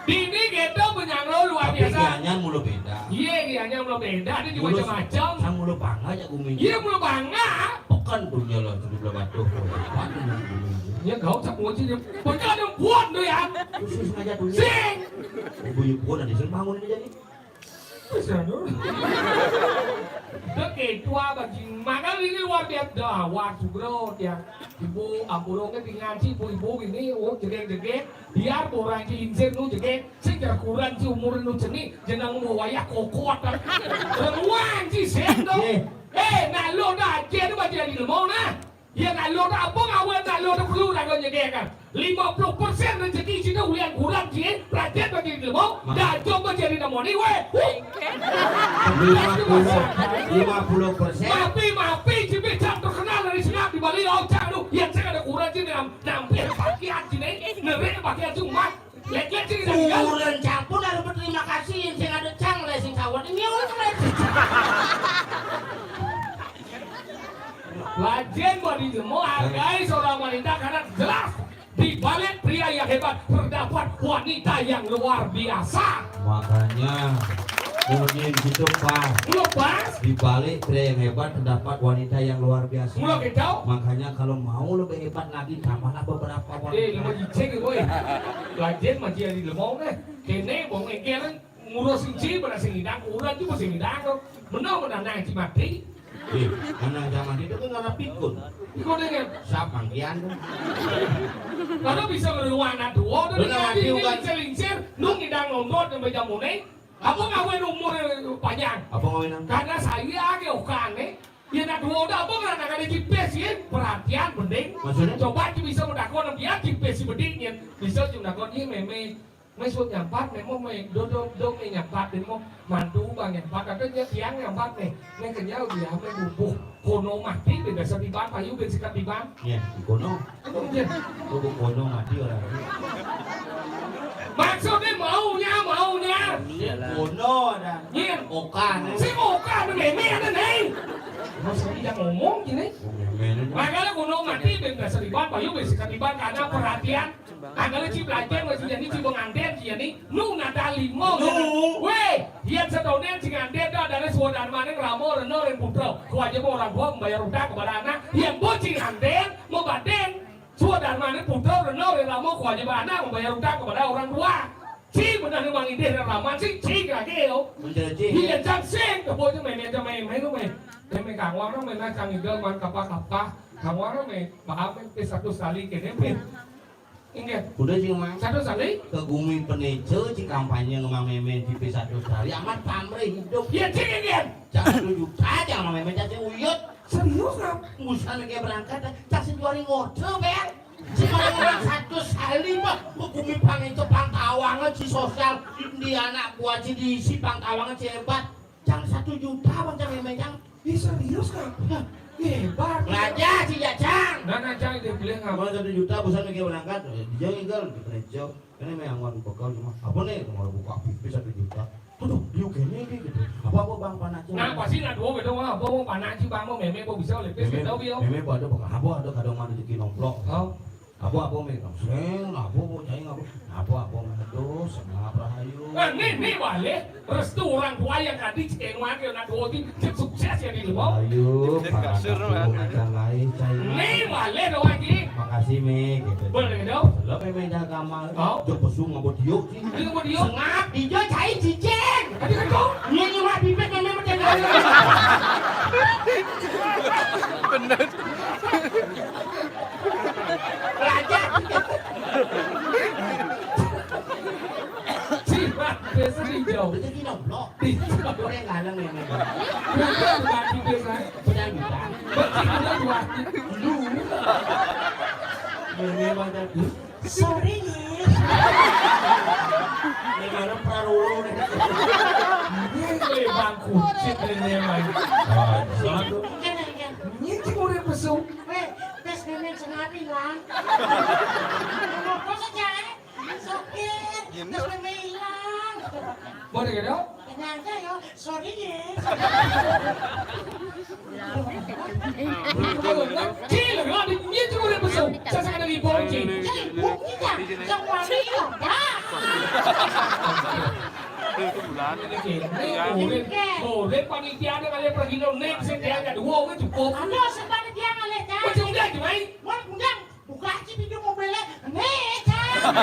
Dini gitu penyanglo luar biasa. Gianyar mula beda. Iya, gianyar mula beda. Ada juga macam-macam. Sang mula bangga ya gumi. Iya, mula bangga. Pekan dunia lah tujuh belas batu. Iya, kau tak mau sih. Pekan yang puan tuh ya. Khusus ngajak dunia. Sing. Ibu-ibu nanti sing bangun ini jadi. Dek itu apa jing? Maka ini luar biasa dah awak sugro dia. Ibu ampurongnya tinggal si ibu-ibu ini, oh jegek-jegek. Biar orang si linsir nu jegek. Sing jakuran si umur nu ceni, jenang mau wayah kokot. Reluan si sendo. Eh, nak lo dah aja tu baca di lemong nah. Yen nak lo tak apa ngawen nak lo tak perlu raga nyediakan. Lima puluh persen rezeki cina ulian kurang cina, rakyat bagi ilmu, dah coba jadi nama ni weh. Lima puluh, lima puluh persen. Mapi, mapi, cipit cak terkenal dari Senap di Bali, oh cak tu. Yang saya ada kurang cina, nam-, nampil pakaian cina, nerik pakaian cuma. Lek-lek cina dari Galuh. Kurang campur dah dapat terima kasih, yang saya ada cang lah, sing sawat. Ini orang lain. Lajen badi jemo hargai seorang wanita karena jelas di balik pria yang hebat terdapat wanita yang luar biasa. Makanya, mungkin gitu, Pak. Mula pas. Di balik pria yang hebat terdapat wanita yang luar biasa. Mula gitu. Makanya kalau mau lebih hebat lagi, tambahlah beberapa wanita. Eh, nama jicing, boy. Lajen masih ada lemong, eh. Kene, bong engkel, ngurus inci, pada sing idang, kurang juga sing idang, kok. Menang, menang, nang, inci mati. Eh, menang zaman itu kan ngarap pikun. Pikun dengan? Siapa yang kian tu? Kalau bisa berdua anak dua, tu dia mati bukan? Lincir-lincir, nung idang nombor, sampai jam ni. Apa ngawin umur panjang? Apa ngawin? Karena saya ke okan ni. Ya nak dua udah apa ngerana kada jipes ya? Perhatian penting. Maksudnya? Coba tu bisa mendakon dia jipes si beding ya. Bisa cuma dakon ni meme. Mai suap nyampat, mai mo, mai do, do, do, mai nyampat, mai mo, mantu bang nyampat, kata dia tiang nyampat, mai, mai kenyal dia, mai bubuh, kono mati, ben dasar tiban, payu, ben sikat tiban. Ya, di kono. Iya. Bubuh kono mati orang. Maksudnya maunya, maunya. Kono ada. Iya. Okan. Si okan, meme ada, nih. Maksudnya dia ngomong gini. Oh, meme ini. Makanya kono mati, ben dasar tiban, payu, ben sikat tiban, karena perhatian. Angkala ci belajar masih jadi ci pengantin ci jadi nu nada lima. Nu. Weh, yang setonen ci ngantin dah dari suadarmane ramo reno ring putra. Kewajiban orang tua membayar utang kepada anak. Yang bocil ngantin membanding suadarmane putra reno ring ramo kewajiban anak membayar utang kepada orang tua. Ci benar ni mangidih ring raman ci, ci kage yo. Bener, ci. Iya jam sing kebo ci main jam main main main. Main main kangwang main main kang idol main kapah-kapah. Kamu anu, Mé, maaf, Mé, pis satus tali kéné, Mé. Inggih. Kuda sing mang. Satus tali? Ke gumi penejo ci kampanye ngemang mémé di pis satus tali. Amat pamrih hidup. Iya, cing, inggih. Cak satu juta aja sama mémé cacing uyut. Serius, Kang? Busan lagi berangkat, cak sejuari ngode, Bel. Cuma orang satus tali, Pak. Ke gumi pang itu pang tawang ci sosial. Di anak buah ci diisi pang tawang ci hebat. Cang satu juta, Bang, cang mémé, cang. Ih, serius, Kang? Hah. Hebat. Raja si Jajang. Nah, nah, cang, dia beli nggak? Mulai satu juta, busan lagi berangkat. Dia tinggal di gereja. Ini mah yang mau bekal cuma, apa nih? Mau buka pipis satu juta. Aduh, dia gini, gini, gitu. Apa, apa, Bang, panak, Cing? Nah, pasti nak dua gitu, Bang. Apa, Bang, panak, Cing, Bang, Bang, mémé, kok bisa, lipis, mémé, gitu, Bang. Mémé, apa ada, apa ada kadang mana rezeki nomplok. Oh. Apa, apa, mémé? Sing, apa, apa, cai, apa? Apa, apa, mémé? Aduh, sengap rahayu. Nah, nih, nih, balik. Restu orang tua yang tadi, cek yang mana, nak dua, cek sukses ya di rumah. Ayo, Cek panak kasur, aku Bang. Macam lain, cai. Nih, balik dong lagi. Makasih, Mi, gitu. Boleh, dong. Lo mémé jaga kamar. Oh. Jok pesu ngabot yuk, sih. Ini ngabot yuk. Sengap, di jo cai cicing. Tadi kan kau? Iya, nyuma bibit mémé macam lain. Bener. Raja. Cih, Pak, biasa di jauh. Rezeki nomplok. Di jauh. Udah galang ya, Nek. Udah bukan di desa. Udah bukan. Berarti udah dua. Lu. Ini macam, sorry, Nis. Ini mana praruru nih? Ini lebang kucing ini emang. Ah, satu. Ini cuma pesu. Weh, tes mémé sengap ilang. Ngomong saja, eh. Sopir, terus mémé ilang. Mau deh, dong? Ini aja ya, sorry ya. Cil, kalau di dunia cuma ada besar. Saya sangat dari bawah, Cil. Jadi buktinya, yang mana ya, Pak? Ini boleh, boleh panitia ada kali pergi dong, nih, saya dia ada dua, kan cukup. Ada, saya panitia ngalih, Cak. Macam udah, cuma. Wah, udah. Buka aja pintu mobilnya. Nih, Cang.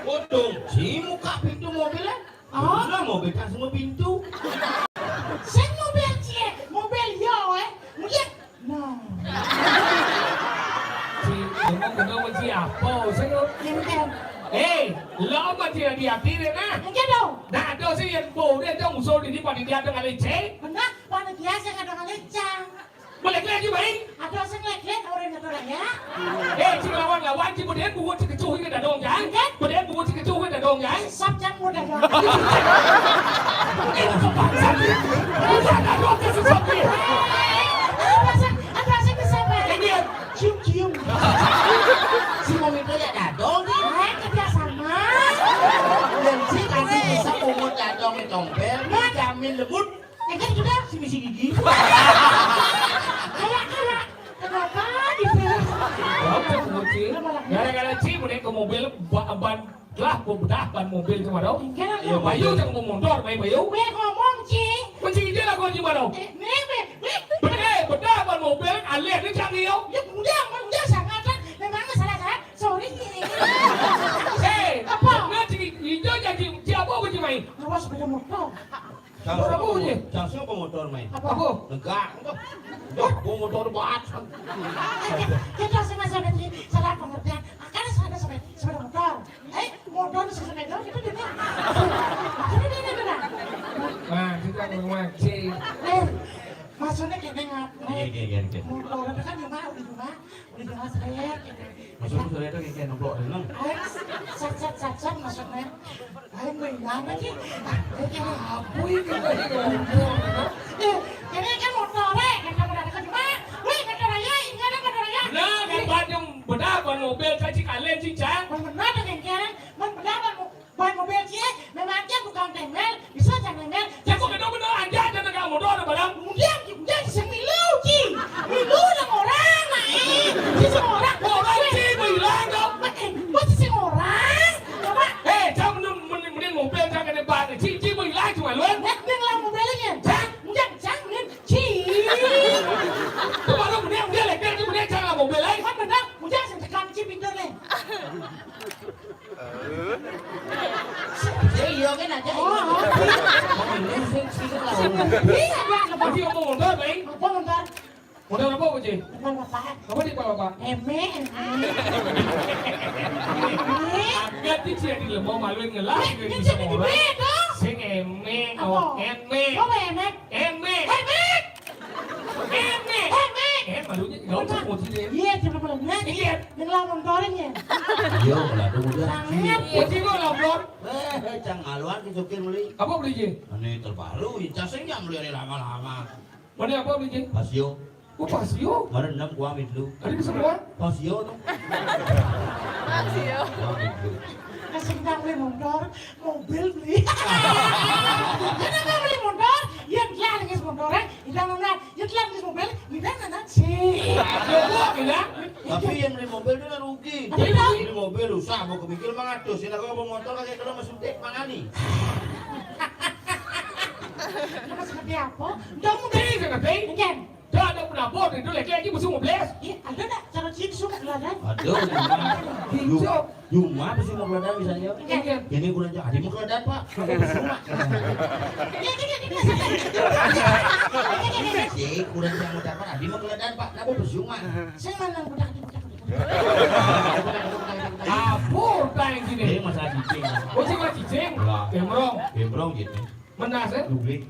Bodong, ci muka pintu mobilnya. Oh. Lah, mobil kan semua pintu. Sing mobil cie, mobil yo, eh. Kemudian, nah. Ci, emang bener mau ci apa? Saya lo. Ini kan. Eh, lo apa ci di hati deh, nah? Enggak dong. Nah, ada sih yang boleh dong, usul ini panitia ada kali, Ci. Benar, panitia saya ada kali, Cang. Melek-lek aja, Mai. Ada sing lek-lek, orang itu lah ya. Eh, cing lawan-lawan, cing kemudian bungut cing kecuh ini dadong, ya. Enggak. Kemudian bungut cing kecuh ini dadong, ya. Sesap cang mau dadong. Eh, kepancang. Udah dadong ke sesap, ya. Ada sing, ada sing kesempatan. Ini, ya. Cium-cium. Si mau minta ya dadong, nih. Eh, kerja sama. Dan si nanti bisa bungut dadong, tompel. Nah. Jamin lembut. Eh, kan sudah, si misi gigi. Kayak, kayak, kenapa gitu? Apa kucing? Gara-gara Ci, mending ke mobil, ba-, ban, lah, gua bedah ban mobil cuma dong. Enggak, iya, enggak. Bayu, jangan mau motor, Bayu, Bayu. Gue ngomong, Ci. Kunci dia lah, kunci mana? Eh, nih, nih, nih. Bedah, bedah ban mobil, alih ni canggih, yo. Ya, udah, udah, sangat, kan. Memangnya salah, kan? Sorry, Ci. Eh, apa? Nah, Ci, hijau jadi, Ci apa, kunci main? Awas, sepeda motor. Cang, apa sing bunyi? Cang, sing apa motor, Mai? Apa? Apa? Negak. Enggak. Enggak, gua motor banget. Kita sama-sama di salah pengertian. Kan ada sepeda, sepeda motor. Eh, motor sama sepeda itu dia. Ini dia, dia, dia. Nah, kita ngomong, Ci. Eh, maksudnya gini, Ngap. Iya, iya, iya, iya. Motor itu kan cuma di rumah. Udah jelas, Rek. Maksudnya, sudah itu kayak nemplok renang. Ayo, sat, sat, sat, sat, maksudnya. Ayo, gue hilang lagi. Ah, eh, eh. Apa ini? Eh, ini kan motor, Rek. Kan kamu datang ke rumah. Wih, motor aja, ini ada motor aja. Nah, ini ban yang benar, ban mobil, kan, Ci, kalian, Ci, Cang. Ban benar, Rek, kan? Ban benar, ban mo-, Ban mobil cie, memang cie tukang temel, bisa aja temel. Ya, kok bener-bener aja, aja negara motor ada barang. Kemudian, kemudian sing milu, Ci. Milu nang orang, nah, eh. Ci sing orang. Orang, Ci, bilang dong. Eh, kok ci sing orang? Coba. Eh, jangan mending, mending, mending mobil, jangan kena ban. Ci, Ci, bilang cuma lu. Eh, dia ngelang mobilnya. Cang. Kemudian, Cang, kemudian, Ci. Itu baru kemudian, dia lagi, kemudian jangan mobil, eh. Kan benar, kemudian sing tekan, Ci, pintu, nih. Eh, iya, kan aja. Oh, oh. Iya, iya, iya. Apa motor, Bang? Apa motor? Modal apa, Bu Ci? Modal apa? Apa di Bapak? Emek. Emek. Angkat di Ci, di lemah maluin ngelah. Eh, ini bisa jadi orang. Duit, dong. Sing emek, apa? Oh, emek. Apa emek? Emek. Emek. Emek. Emek. Eh, malunya nggak usah, Bu Ci, deh. Iya, coba kalau nggak. Iya. Yang lawan motorin ya. Iya, kalau ada udah. Sangat. Bu Ci, kok lapor? Eh, cang maluan ke supir beli. Apa beli, Ci? Ini terbaru, ya, casnya jangan beli hari lama-lama. Mana apa, Bli Cing? Pasio. Oh, Pasio. Kemarin enam gua ambil dulu. Tadi bisa berapa? Pasio tuh. Pasio. Gua ambil dulu. Kasih kita beli motor, mobil beli. Kenapa beli motor? Ya, dia lagi motor, eh. Tidak nana, ya, dia lagi mobil, tidak nana sih. Aduh, gua bilang. Tapi yang beli mobil itu rugi. Tapi dong. Beli mobil usah, mau kepikir mangatus. Sini aku mau motor kayak kalau masuk dek mangani. Apa seperti apa? Dong, udah. Sini, sini, sini. Enggak. Dah ada penabur itu lagi, lagi musuh mobles. Iya, ada ndak cara cium suka geladan? Aduh, Yuma. Hijau. Yuma musuh mau geladan misalnya. Iya. Ini kurang jangan, ada mau geladan, Pak. Aku bersumak. Iya, iya, iya, iya. Iya, kurang jangan mau dapat, ada mau geladan, Pak. Aku bersumak. Saya mana budak di budak. Apa utang yang gini? Ini masalah cicing. Oh, cuma cicing? Lah. Gembrong. Gembrong gitu. Menas, eh? Duglik.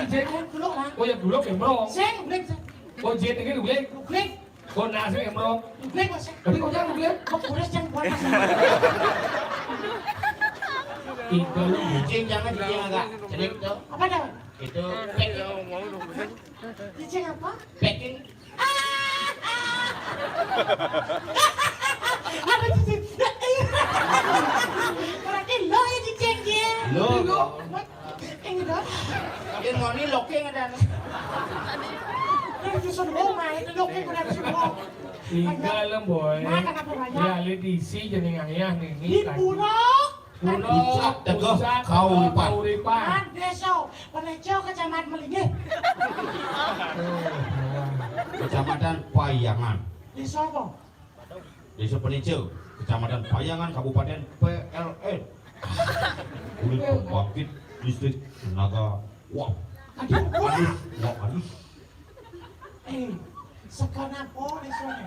Cicing. Yang dulu, Bang. Oh, yang dulu gembrong. Sing, duglik, sing. Oh, jet ini duglik. Duglik. Oh, nasi gembrong. Duglik, Mas. Tapi kok jangan duglik? Kok kurus, jangan buat, Mas. Itu lu cicing, jangan cicing agak. Jadi itu. Apa dah? Itu packing. Cicing apa? Packing. Ada cicing. Berarti lo yang cicing, ya? Lo. Lo. Ini dong. Yang mau nih loking ada. Yang susun rumah, itu loking udah susun rumah. Tinggal, Lem, boy. Makan apa banyak? Ya, lihat isi jeneng ayah nih, nih, di tadi. Pura. Pura, Puncak Teguh, Puncak Teguh, Kauripan. Kauripan. Desa Penejo, Kecamatan Melinggih. Kecamatan Payangan. Desa apa? Desa Penejo, Kecamatan Payangan, Kabupaten P L N. Unit pembangkit listrik tenaga uap. Aduh, wah. Aduh, wah, aduh. Eh, sekarang apa nih, Sonya?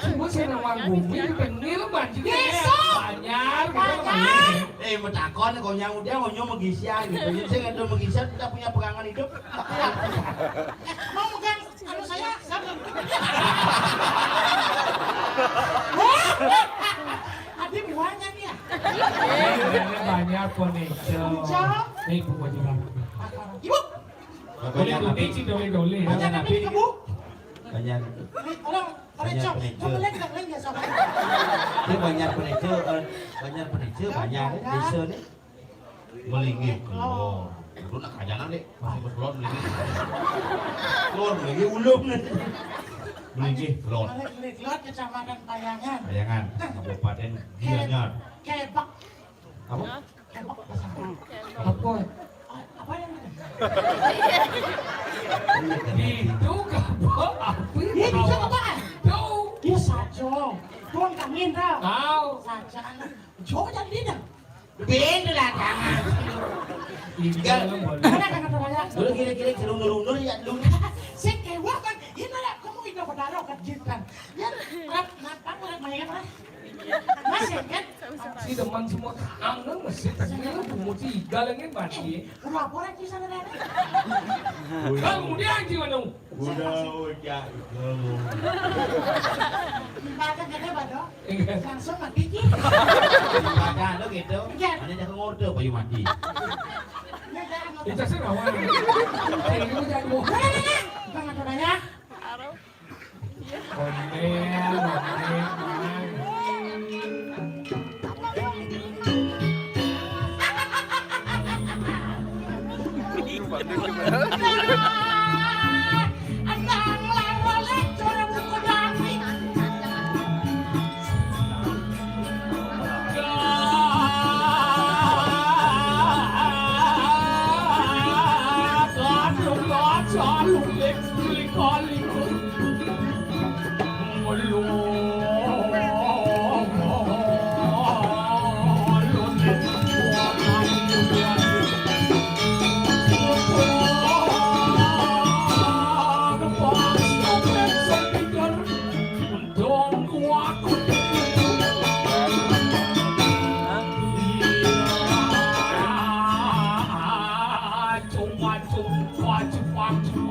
Semua saya nawang bumi, tengil, banjir, Besok. Banjar, gitu, Banjar. Banjar. Eh, mau takon, konyang udah, konyang mau gisian, gitu. Jadi saya nggak ada mau gisian, kita punya pegangan hidup. Mau megang anu saya, siapa? Ada buahnya nih ya? Ini banyak, Poneco. Poneco. Nih, Bu, Ibu. Boleh dole, Ci, dole, dole. Banyak tapi ke Bu. Banyak. Orang, orang Banyak Cok. Peneco. Kamu lihat kita keren nggak sama? Ini banyak Peneco, eh, banyak Peneco, banyak, eh, desa nih. Melinggih, oh. Itu nak kajanan deh, masih berkelon Melinggih. Kelon Melinggih ulung nih. Melinggih, kelon. Melinggih, kelon Kecamatan Payangan. Payangan, Kabupaten Gianyar. Kebak. Apa? Apa? Apa yang itu? Apa? Apa? Ini bisa apaan? Tahu. Iya, saja. Tuan kami, Indra. Tahu. Saja, anak. Coba jadi dia. Beda lah, jangan. Ini kan. Mana kan ada banyak? Dulu kira-kira lundur-lundur ya, lundur. Sing kewak kan, ini lah, kamu itu pada lo kerjit kan. Ya, rap, napa, rap, main apa? Masih kan? Si demen semua kangen masih tadi lu bungut tiga lagi mati. Lu laporan di sana, Nenek. Bang, kemudian gimana? Udah, udah, udah. Ibadah gede, Bado. Iya. Langsung mati, Ki. Ibadah lu gitu. Iya. Ada jago ngorder, bayu mati. Iya, jangan ngorder. Itu sih rawan. Ini jangan ngorder. Udah, udah, udah. Bang, ada banyak.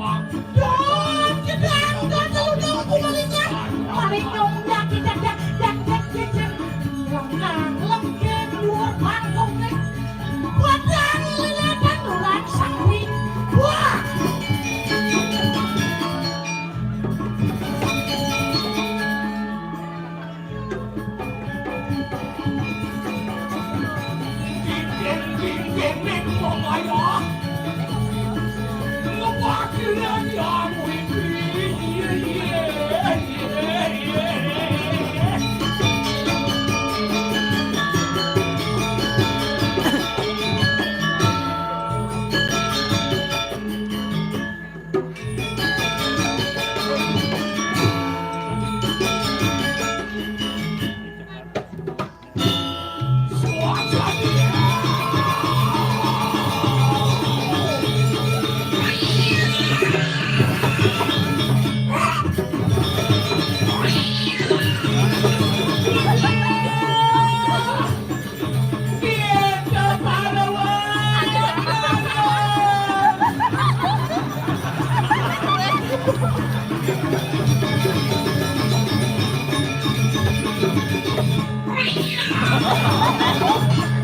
Dang, jedang, dang, kalau dang, aku maling nyang. Maling nyong, dak, jedang, dak, dak, dak, jedang. Langkang, lengking, luar panggung nih. Padang, lilatan, ulat, sampi. Wah!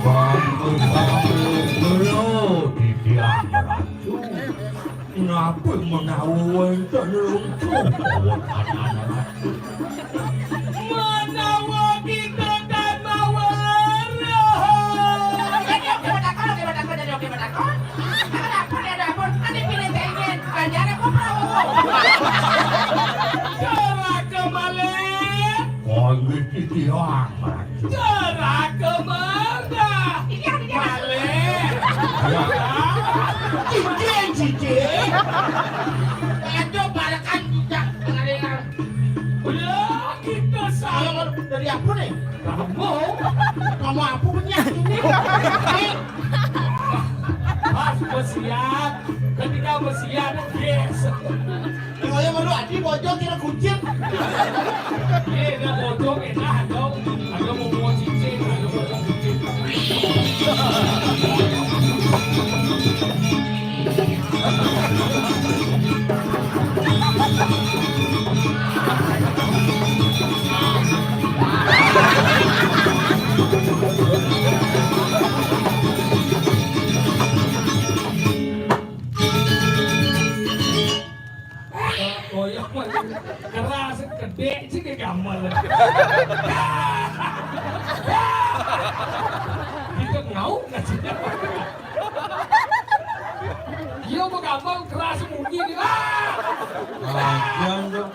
Bangku-bangku dulu di tiang ratu. Ngapa menawa wénten lungsuh dawuh anak-anak? Menawa kita tan maweruh. Oke, oke, batakon, oke, batakon, jadi oke, batakon. Ada apa nih, ada apa? Ada pilih ingin. Banjar apa Prawowo? Ceraka malih. Kangge titiang, Mas. Ceraka malih. Iya, iya. Malih. Cincin, cincin. Aduh, balakan cicak pengaringan. Belah kita sama. Ayo, dari apa nih? Kamu. Kamu apa punya ini? Pas bersiap. Ketika bersiap, yes. Kaya malu adi bojong kira kucing. Iya, enak bojong, enak, ada, ada mau bawa cincin, ada mau bawa cincin. Koyok mah keras, gedé sih, gamel. Kita ngau nggak sih? Iya, mau gampang, keras bunyi nih. Ah! Ajan dong.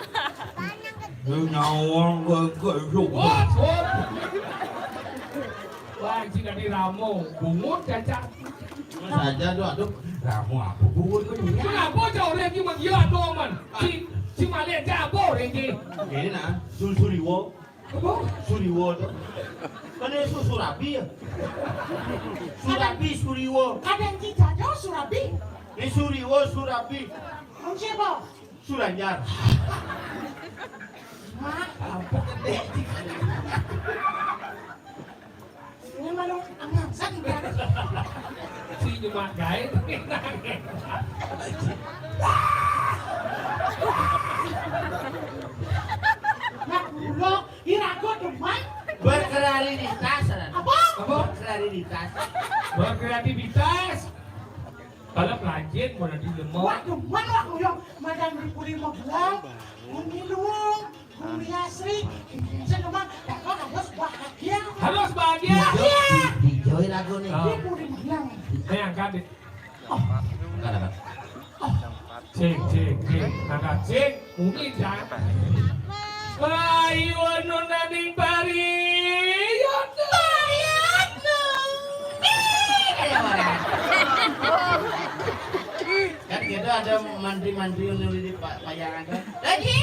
Lu nyawang ke, ke, lu. Wah, wah. Wah, sing dadi ramo, bungut cacat. Saja tuh, aduh, ramo apa bungut tuh? Kenapa jauh lagi mah gila tuh, man? Si, si Malik aja apa orang ini? Ini nah, Susuriwo. Apa? Suriwo tuh. Kan ini su-, Surabi ya? Surabi, Suriwo. Kadang kita jauh Surabi. Ini Suriwo, Surabi. Siapa? Suranyar. Mak, apa gede? Ini malu angasan kan? Si cuma gaé tapi nangis. Nah, bulog, irago demen. Berkreativitas, Ran. Apa? Apa? Berkreativitas. Berkreativitas. Kalau pelajin mau nanti lemot. Wah, demen lah, kuyang. Madang di Puri Magelang, Bumi Luwung, Bumi Asri, saya demen. Kakak harus bahagia. Harus bahagia. Iya. Di, di Joy lagu nih. Ah. Di Puri Magelang. Saya angkat deh. Oh. Angkat, angkat. Oh. Cik, cik, cik. Angkat, cik. Mungkin, Cak. Ayu anu naning pari. Pariatno. Kan gitu ada mantri-mantri anu di pa-, payangan kan. Lagi,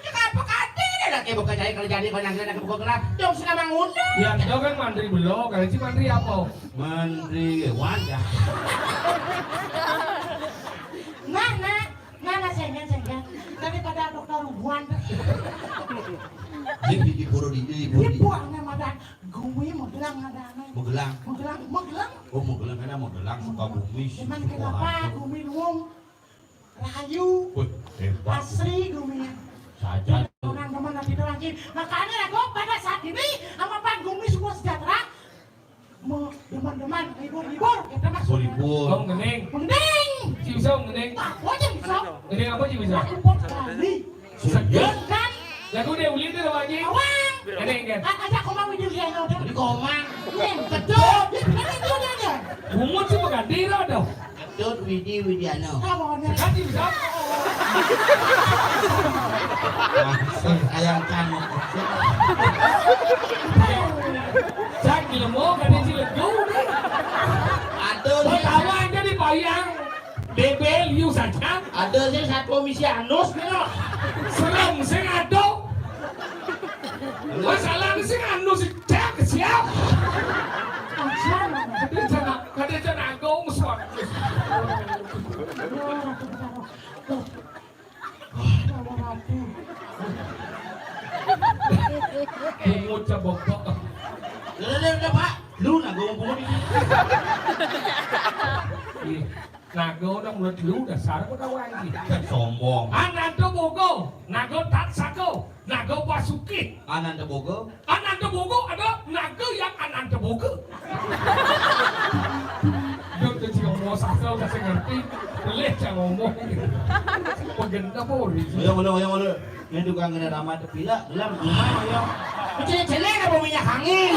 cek apa kate deh, lagi buka jari kalau jadi kau nyangkir, lagi buka gerak. Dong, senama ngundang. Ya, itu kan mantri belum. Kalau si mantri apa? Mantri Wanda. Nah, nah. Nah, nah, senggan, senggan. Daripada dokter Wan. Di, di, di pura di, di pura di. Di pura nih, madan. Gumi Magelang ada nih. Magelang. Magelang, Magelang. Oh, Magelang, karena Magelang, Sukabumi, cuman kenapa Sikuahan. Gumi Luwung? Rahayu. Wih, hebat. Asri dunia. Saja. Orang demen lagi itu lagi. Makanya aku pada saat ini sama Pak Gumi semua sejahtera. Mau demen-demen, hibur-hibur, kita mah. Hibur-hibur. Om Gending. Gending. Ci bisa, Om Gending. Aku aja bisa. Gending apa, Ci bisa? Aku pot kali. Seger kan? Lagu dia uli dia lagi. Awang. Gending kan? A-, aja komang video dia, no. Jadi komang. Nih, betul. Dia bilang itu dia, dia. Bungut sih bukan diri, dong. Ketut Widi Widiano. Apa dia? Kan ci bisa. Langsung ayang kan. Cak, gila mau, kan dia sih lego, deh. Aduh, Mau sih. Tawa aja di payang. Bebel, you saja. Aduh, sih, Satpol misi anus, nih, loh. Serem, sih, aduh. Masalah sih, anus, cak, siap. Kata cana, kata cana agung, suara. Bungut ca bobok. Udah, udah, udah, Pak. Lu nago bungut ini. Ih, nago udah mulut lu, dasar udah wangi. Kan sombong. Ananto bogo, nago tatsako, nago basuki. Ananta bogo. Ananta bogo adalah naga yang Ananta boga. Dia udah cuma mau sasal, udah saya ngerti. Boleh saya ngomong. Pegenda pori. Ayo, ayo, ayo, ayo. Ini tukang kena rama tepila, dalam rumah, ayo. Cene-cene apa minyak angin?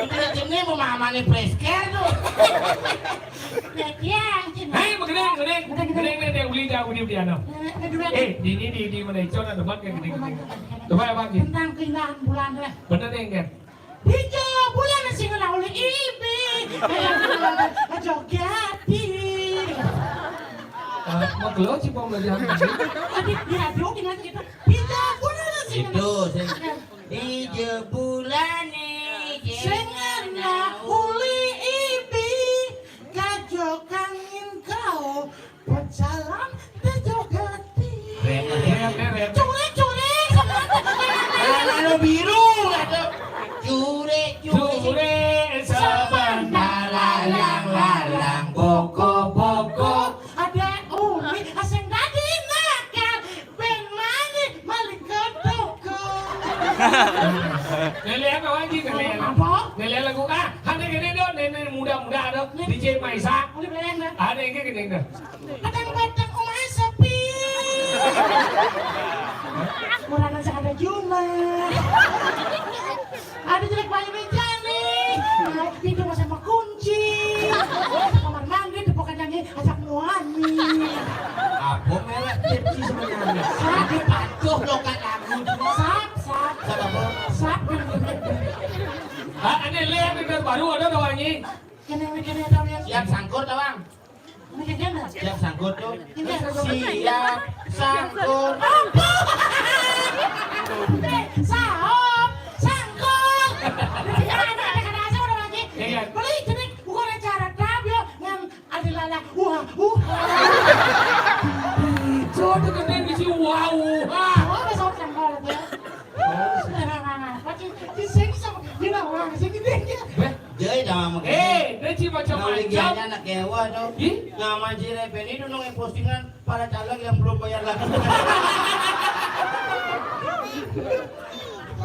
Cene-cene mau mamane fresh care tuh. Hei, magending, magending. Magending, magending, uli dah, uli, uli, ano. Eh, di, di, di, di mana, Icon, ada banget yang gedeng-gedeng. Coba ya, Bang. Tentang keindahan bulan, ya. Bener, deh, kan? Hijau bulan sing ngena uli ibi. Kayak bulan joget. Eh, mau keluar sih, Bang, belajar. Tadi di radio dengan gitu. Hijau bulan sing ngena. Itu, sing. Hijau bulan nih, sing ngena uli ibi. Kajo kangin kau, pecalang tejo gati. Rem, rem, rem, rem. Curek, curek, sebentar. Lalu biru, ada. Curek, curek. Curek, sebentar, lalang, lalang, boko, boko. Ada uli, asing dadi nakal. Ben mani, mali ke toko. Nele apa lagi, nele? Apa? Nele lagu, ah, ada gini dong, nenek muda-muda ada. D J Maisa. Boleh belayan, dah. Ada yang gini, dah. Kadang-kadang umai sepi. Kurang aja ada jumlah. Ada jelek banyak meja nih. Nah, pintu masih kunci. Kamar mandi, depokan yang ini, ajak muani. Apa merek tipsi sebenarnya? Sap. Ini patuh lokat lagu. Sap, sap. Sap apa? Sap. Ah, ini lihat, ini baru ada doang ini. Kene, kene, ada yang siap sangkur, tawang. Ini kene. Siap sangkur tuh. Ini. Siap sangkur. Apa? Eh, sahop, sangkur. Jadi, ada, ada, ada, ada, ada lagi. Iya. Beli jenis bukan acara tab, yo. Ngan ada lala. Wah, wah. Itu tuh gede di si wah, wah. Oh, ada sahop sangkur, ya. Oh, sih. Nah, nah, nah, nah. Pasti di sini sama, di bawah, sini deh, ya. Beh. Jadi, dah, sama gini. Eh, dia sih macam-macam. Nah, anak Ewa tuh. Ih? Nama si Reven itu nong postingan para caleg yang belum bayar lagi.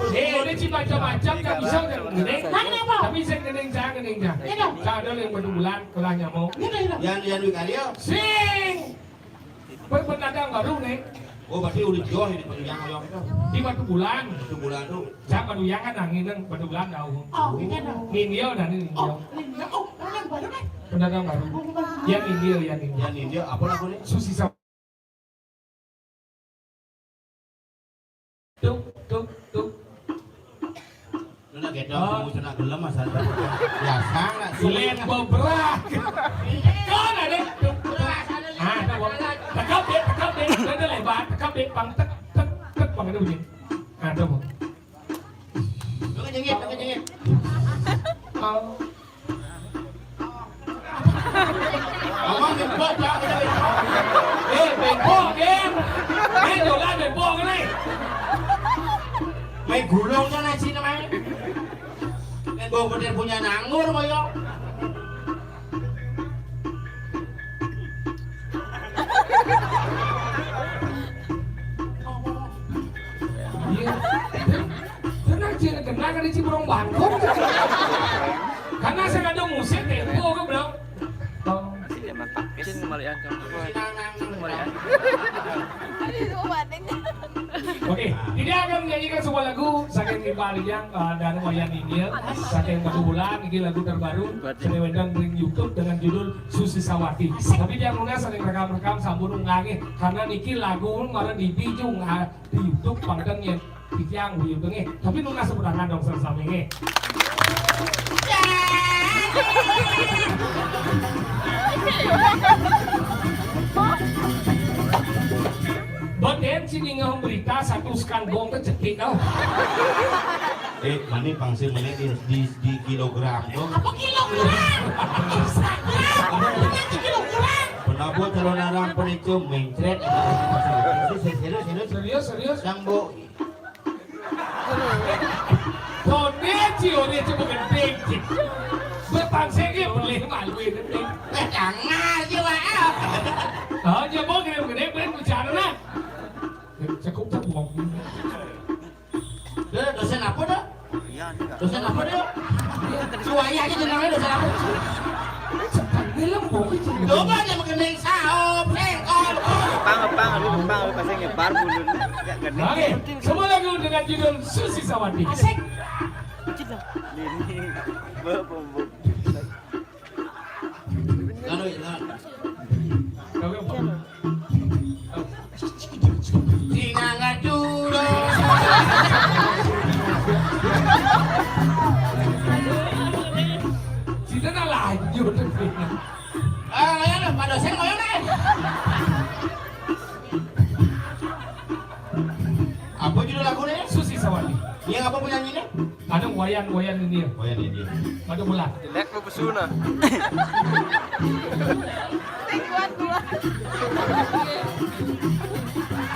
Eh, ini sih macam-macam, nggak bisa, nggak gini. Nah, kenapa? Tapi saya gini, saya gini, saya. Iya, dong. Saya ada yang berbulan, kelah nyamuk. Iya, dong, iya, dong. Yang, yang Wikaryo. Sing. Pe-, pendatang baru nih. Oh, berarti udah jauh ini Batu Yang, Yang itu. Di Batu Bulan. Batu Bulan tuh. Siapa Batu Yang kan angin kan Batu Bulan tahu. Oh, iya, dong. Ninggil dan ini. Oh, ninggil. Oh, orang baru kan? Pendatang baru. Oh, bukan. Ya, ninggil, ya, ninggil. Ya, ninggil. Apa lagunya? Susi sama Tuk, tuk, tuk. Lu nak gedong, oh. Kamu cenah gelem, Mas, ada. Ya, sangat sulit. Sulit beberat. Kan ada tuk, tuk. Ah, ada, Bang. Tekap deh, tekap deh. Ada lebar, tekap deh, Bang. Tek, tek, tek, Bang, ada bunyi. Ada, Bang. Lu kejengit, lu kejengit. Oh. Abang bengkok, Cak. Eh, bengkok, Gen. Eh, Jola bengkok kan, eh? Main gulung kan, eh, sini, main. Main bawa petir punya nanggur, koyo. Cibrong Bangkok. Karena saya ada musik tempo ke, Bro. Oh. Masih zaman Pak Pis kembalian kamu. Kembalian. Oke, ini akan menyanyikan sebuah lagu saking Ibu Alijang, eh, dan Wayan India, saking Batu Bulan, ini lagu terbaru, Seni Wedan ring YouTube dengan judul Susi Sawati. Tapi dia nunas saling rekam-rekam sampun nganggih, karena niki lagu malah di bijung, ah, di YouTube pangkatnya. Iki yang buyutenge. Tapi nunas tepuk tangan dong sesaminya. Baden sini ngehong berita satu sekan bong kecetik kau. Eh, mani pangsil mani di, di, di kilogram dong. Apa kilogram? Kilogram. Apa kilogram? Penabur calon orang penicu mencret. Serius, serius, serius. Serius, serius. Yang bo Tone ci, ore ci begending ci. Betang sege boleh malu ini. Eh, jangan ci, Pak. Oh, ya mau gede-gede, boleh bicara lah. Cukup tak mau. Dah, dosen apa dah? Dosen apa dah? Suwaya aja jenengnya dosen apa? Coba aja mengenai saop, sengkol. Pang, pang, lu pang, lu pasti nyebar bulu. Ya, gede. Oke, semua lagu dengan judul Susi Sawati. Asik. Ini, bu, bu, bu. Lalu, lalu. Sinanga dulu. Sida nak lanjut. Ah, ngoyong, Pak dosen, ngoyong, eh. Apa judul lagunya? Susi Sawati. Yang apa penyanyinya? Ada Wayan, Wayan ini ya. Wayan ini. Ada Bulan. Jelek apa pesona?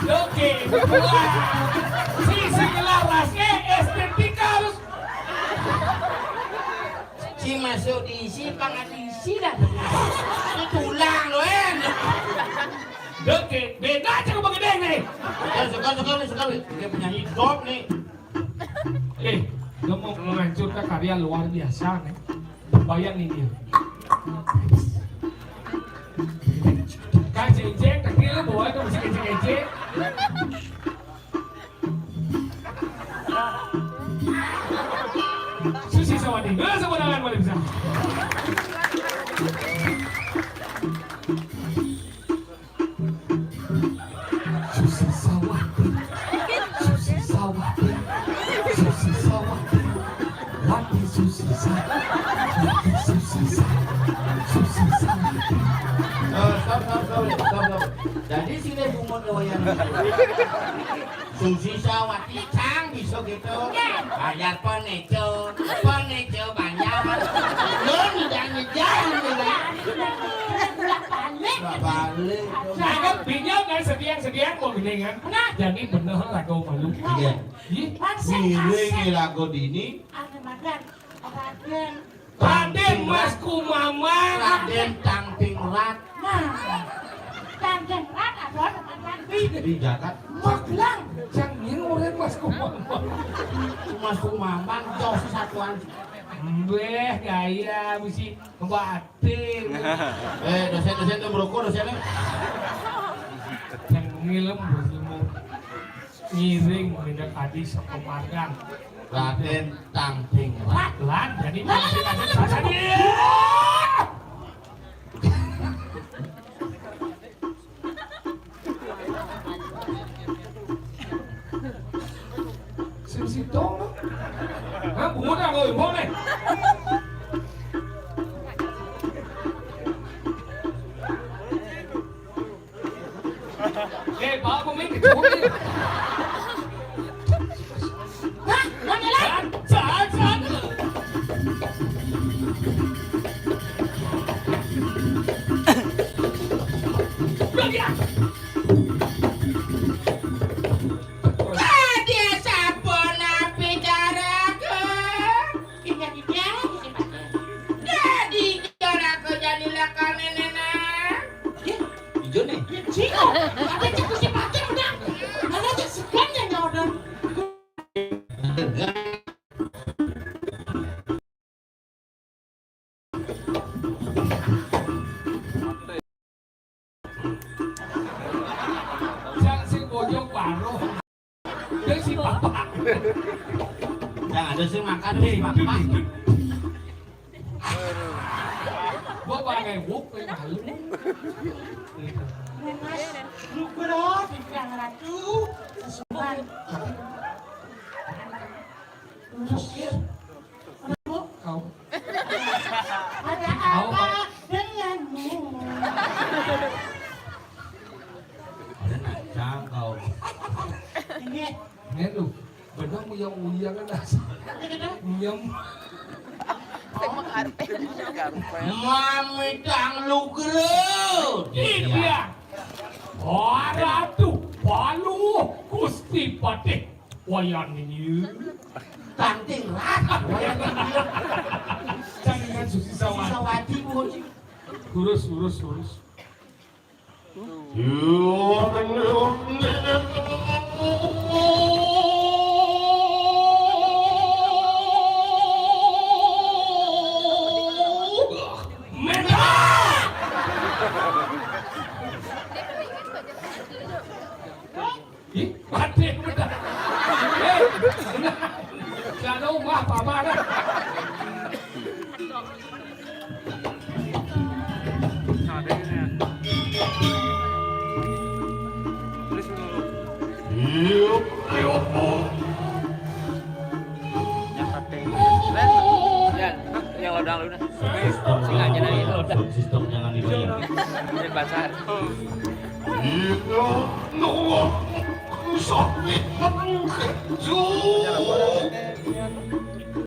Oke, Bulan. Sisi laras, eh, estetika harus. Si masuk di isi, pangan di isi dah. Itu tulang lo, eh. Oke, beda aja sama gede nih. Ya, sekali, sekali, sekali. Dia penyanyi top nih. Eh, dia mau menghancurkan karya luar biasa nih. Bayangin dia. Kak Cece, kecil lu bawa tuh masih kecil-kecil. Susi Sawati, nggak sembarangan boleh bisa. Susi Sawati, Susi Sawati, Susi Sawati, Wati Susi Sa, Wati Susi Sa, Susi Sawati. Eh, stop, stop, stop, stop, stop. Jadi sini bungut doyan. Susi Sawati cang bisa gitu. Bayar penicu, penicu bayar. Lu tidak ngejar, tidak. Balik. Cakep, bingung kan, sediang-sediang mau gini kan. Nah. Jadi bener lagu malu. Iya. Ih, ngiring lagu dini. Ada makan. Raden Mas Kumamang. Raden Tangting Rat. Nah, Tangting Rat ada teman Rat. Di Jakarta. Magelang. Jangan orang Mas Kumamang. Mas Kumamang, jauh satuan. Mbeh, gaya, mesti batin. Eh, dosen-dosen tuh merokok, dosennya. Yang ngirim, dosen mau ngiring, minta tadi sepemargan. Raden Tangting Rat. Lan, jadi Tangting Rat. Sing sidong. Hah, bungut aku, bungut nih. Eh, bawa pemain kecil. Hah? Mana lah? Sat, sat, sat. Udah dia. Dia sampun napi caraku. Ingat dia, dadi caraku jadi lekane nena. Ijo nih. Ciko, ada cek si pakai udah. Ada cek sekian yang nyodor. Terus makan, terus makan. Gua pakai wuk, pakai malu. Mas, lu berot, Sang Ratu. Sesuai. Terus, ya. Kenapa? Kau. Ada Kau, apa Pak. Denganmu? Ada nacang kau. Ini. Ini lu. Benar, uyang-uyang kan asal. Uyang. Mami tang lu gero. Iya. Waratu, Palu, Gusti Patih. Wayan ini. Tanting rat. Wayan ini. Jangan Susi Sawati. Sawati, Bu. Lurus, lurus, lurus. Ih, mati bener. Eh, jangan lupa, Papa, dah. Nah, deh, ini ya. Tulis dulu. Yang kata ini. Ya, yang lodang lu dah. Sistem. Sengaja jangan, nanya lodang. Sistem jangan dibayar. Ini pasar. Iya, no, sakit.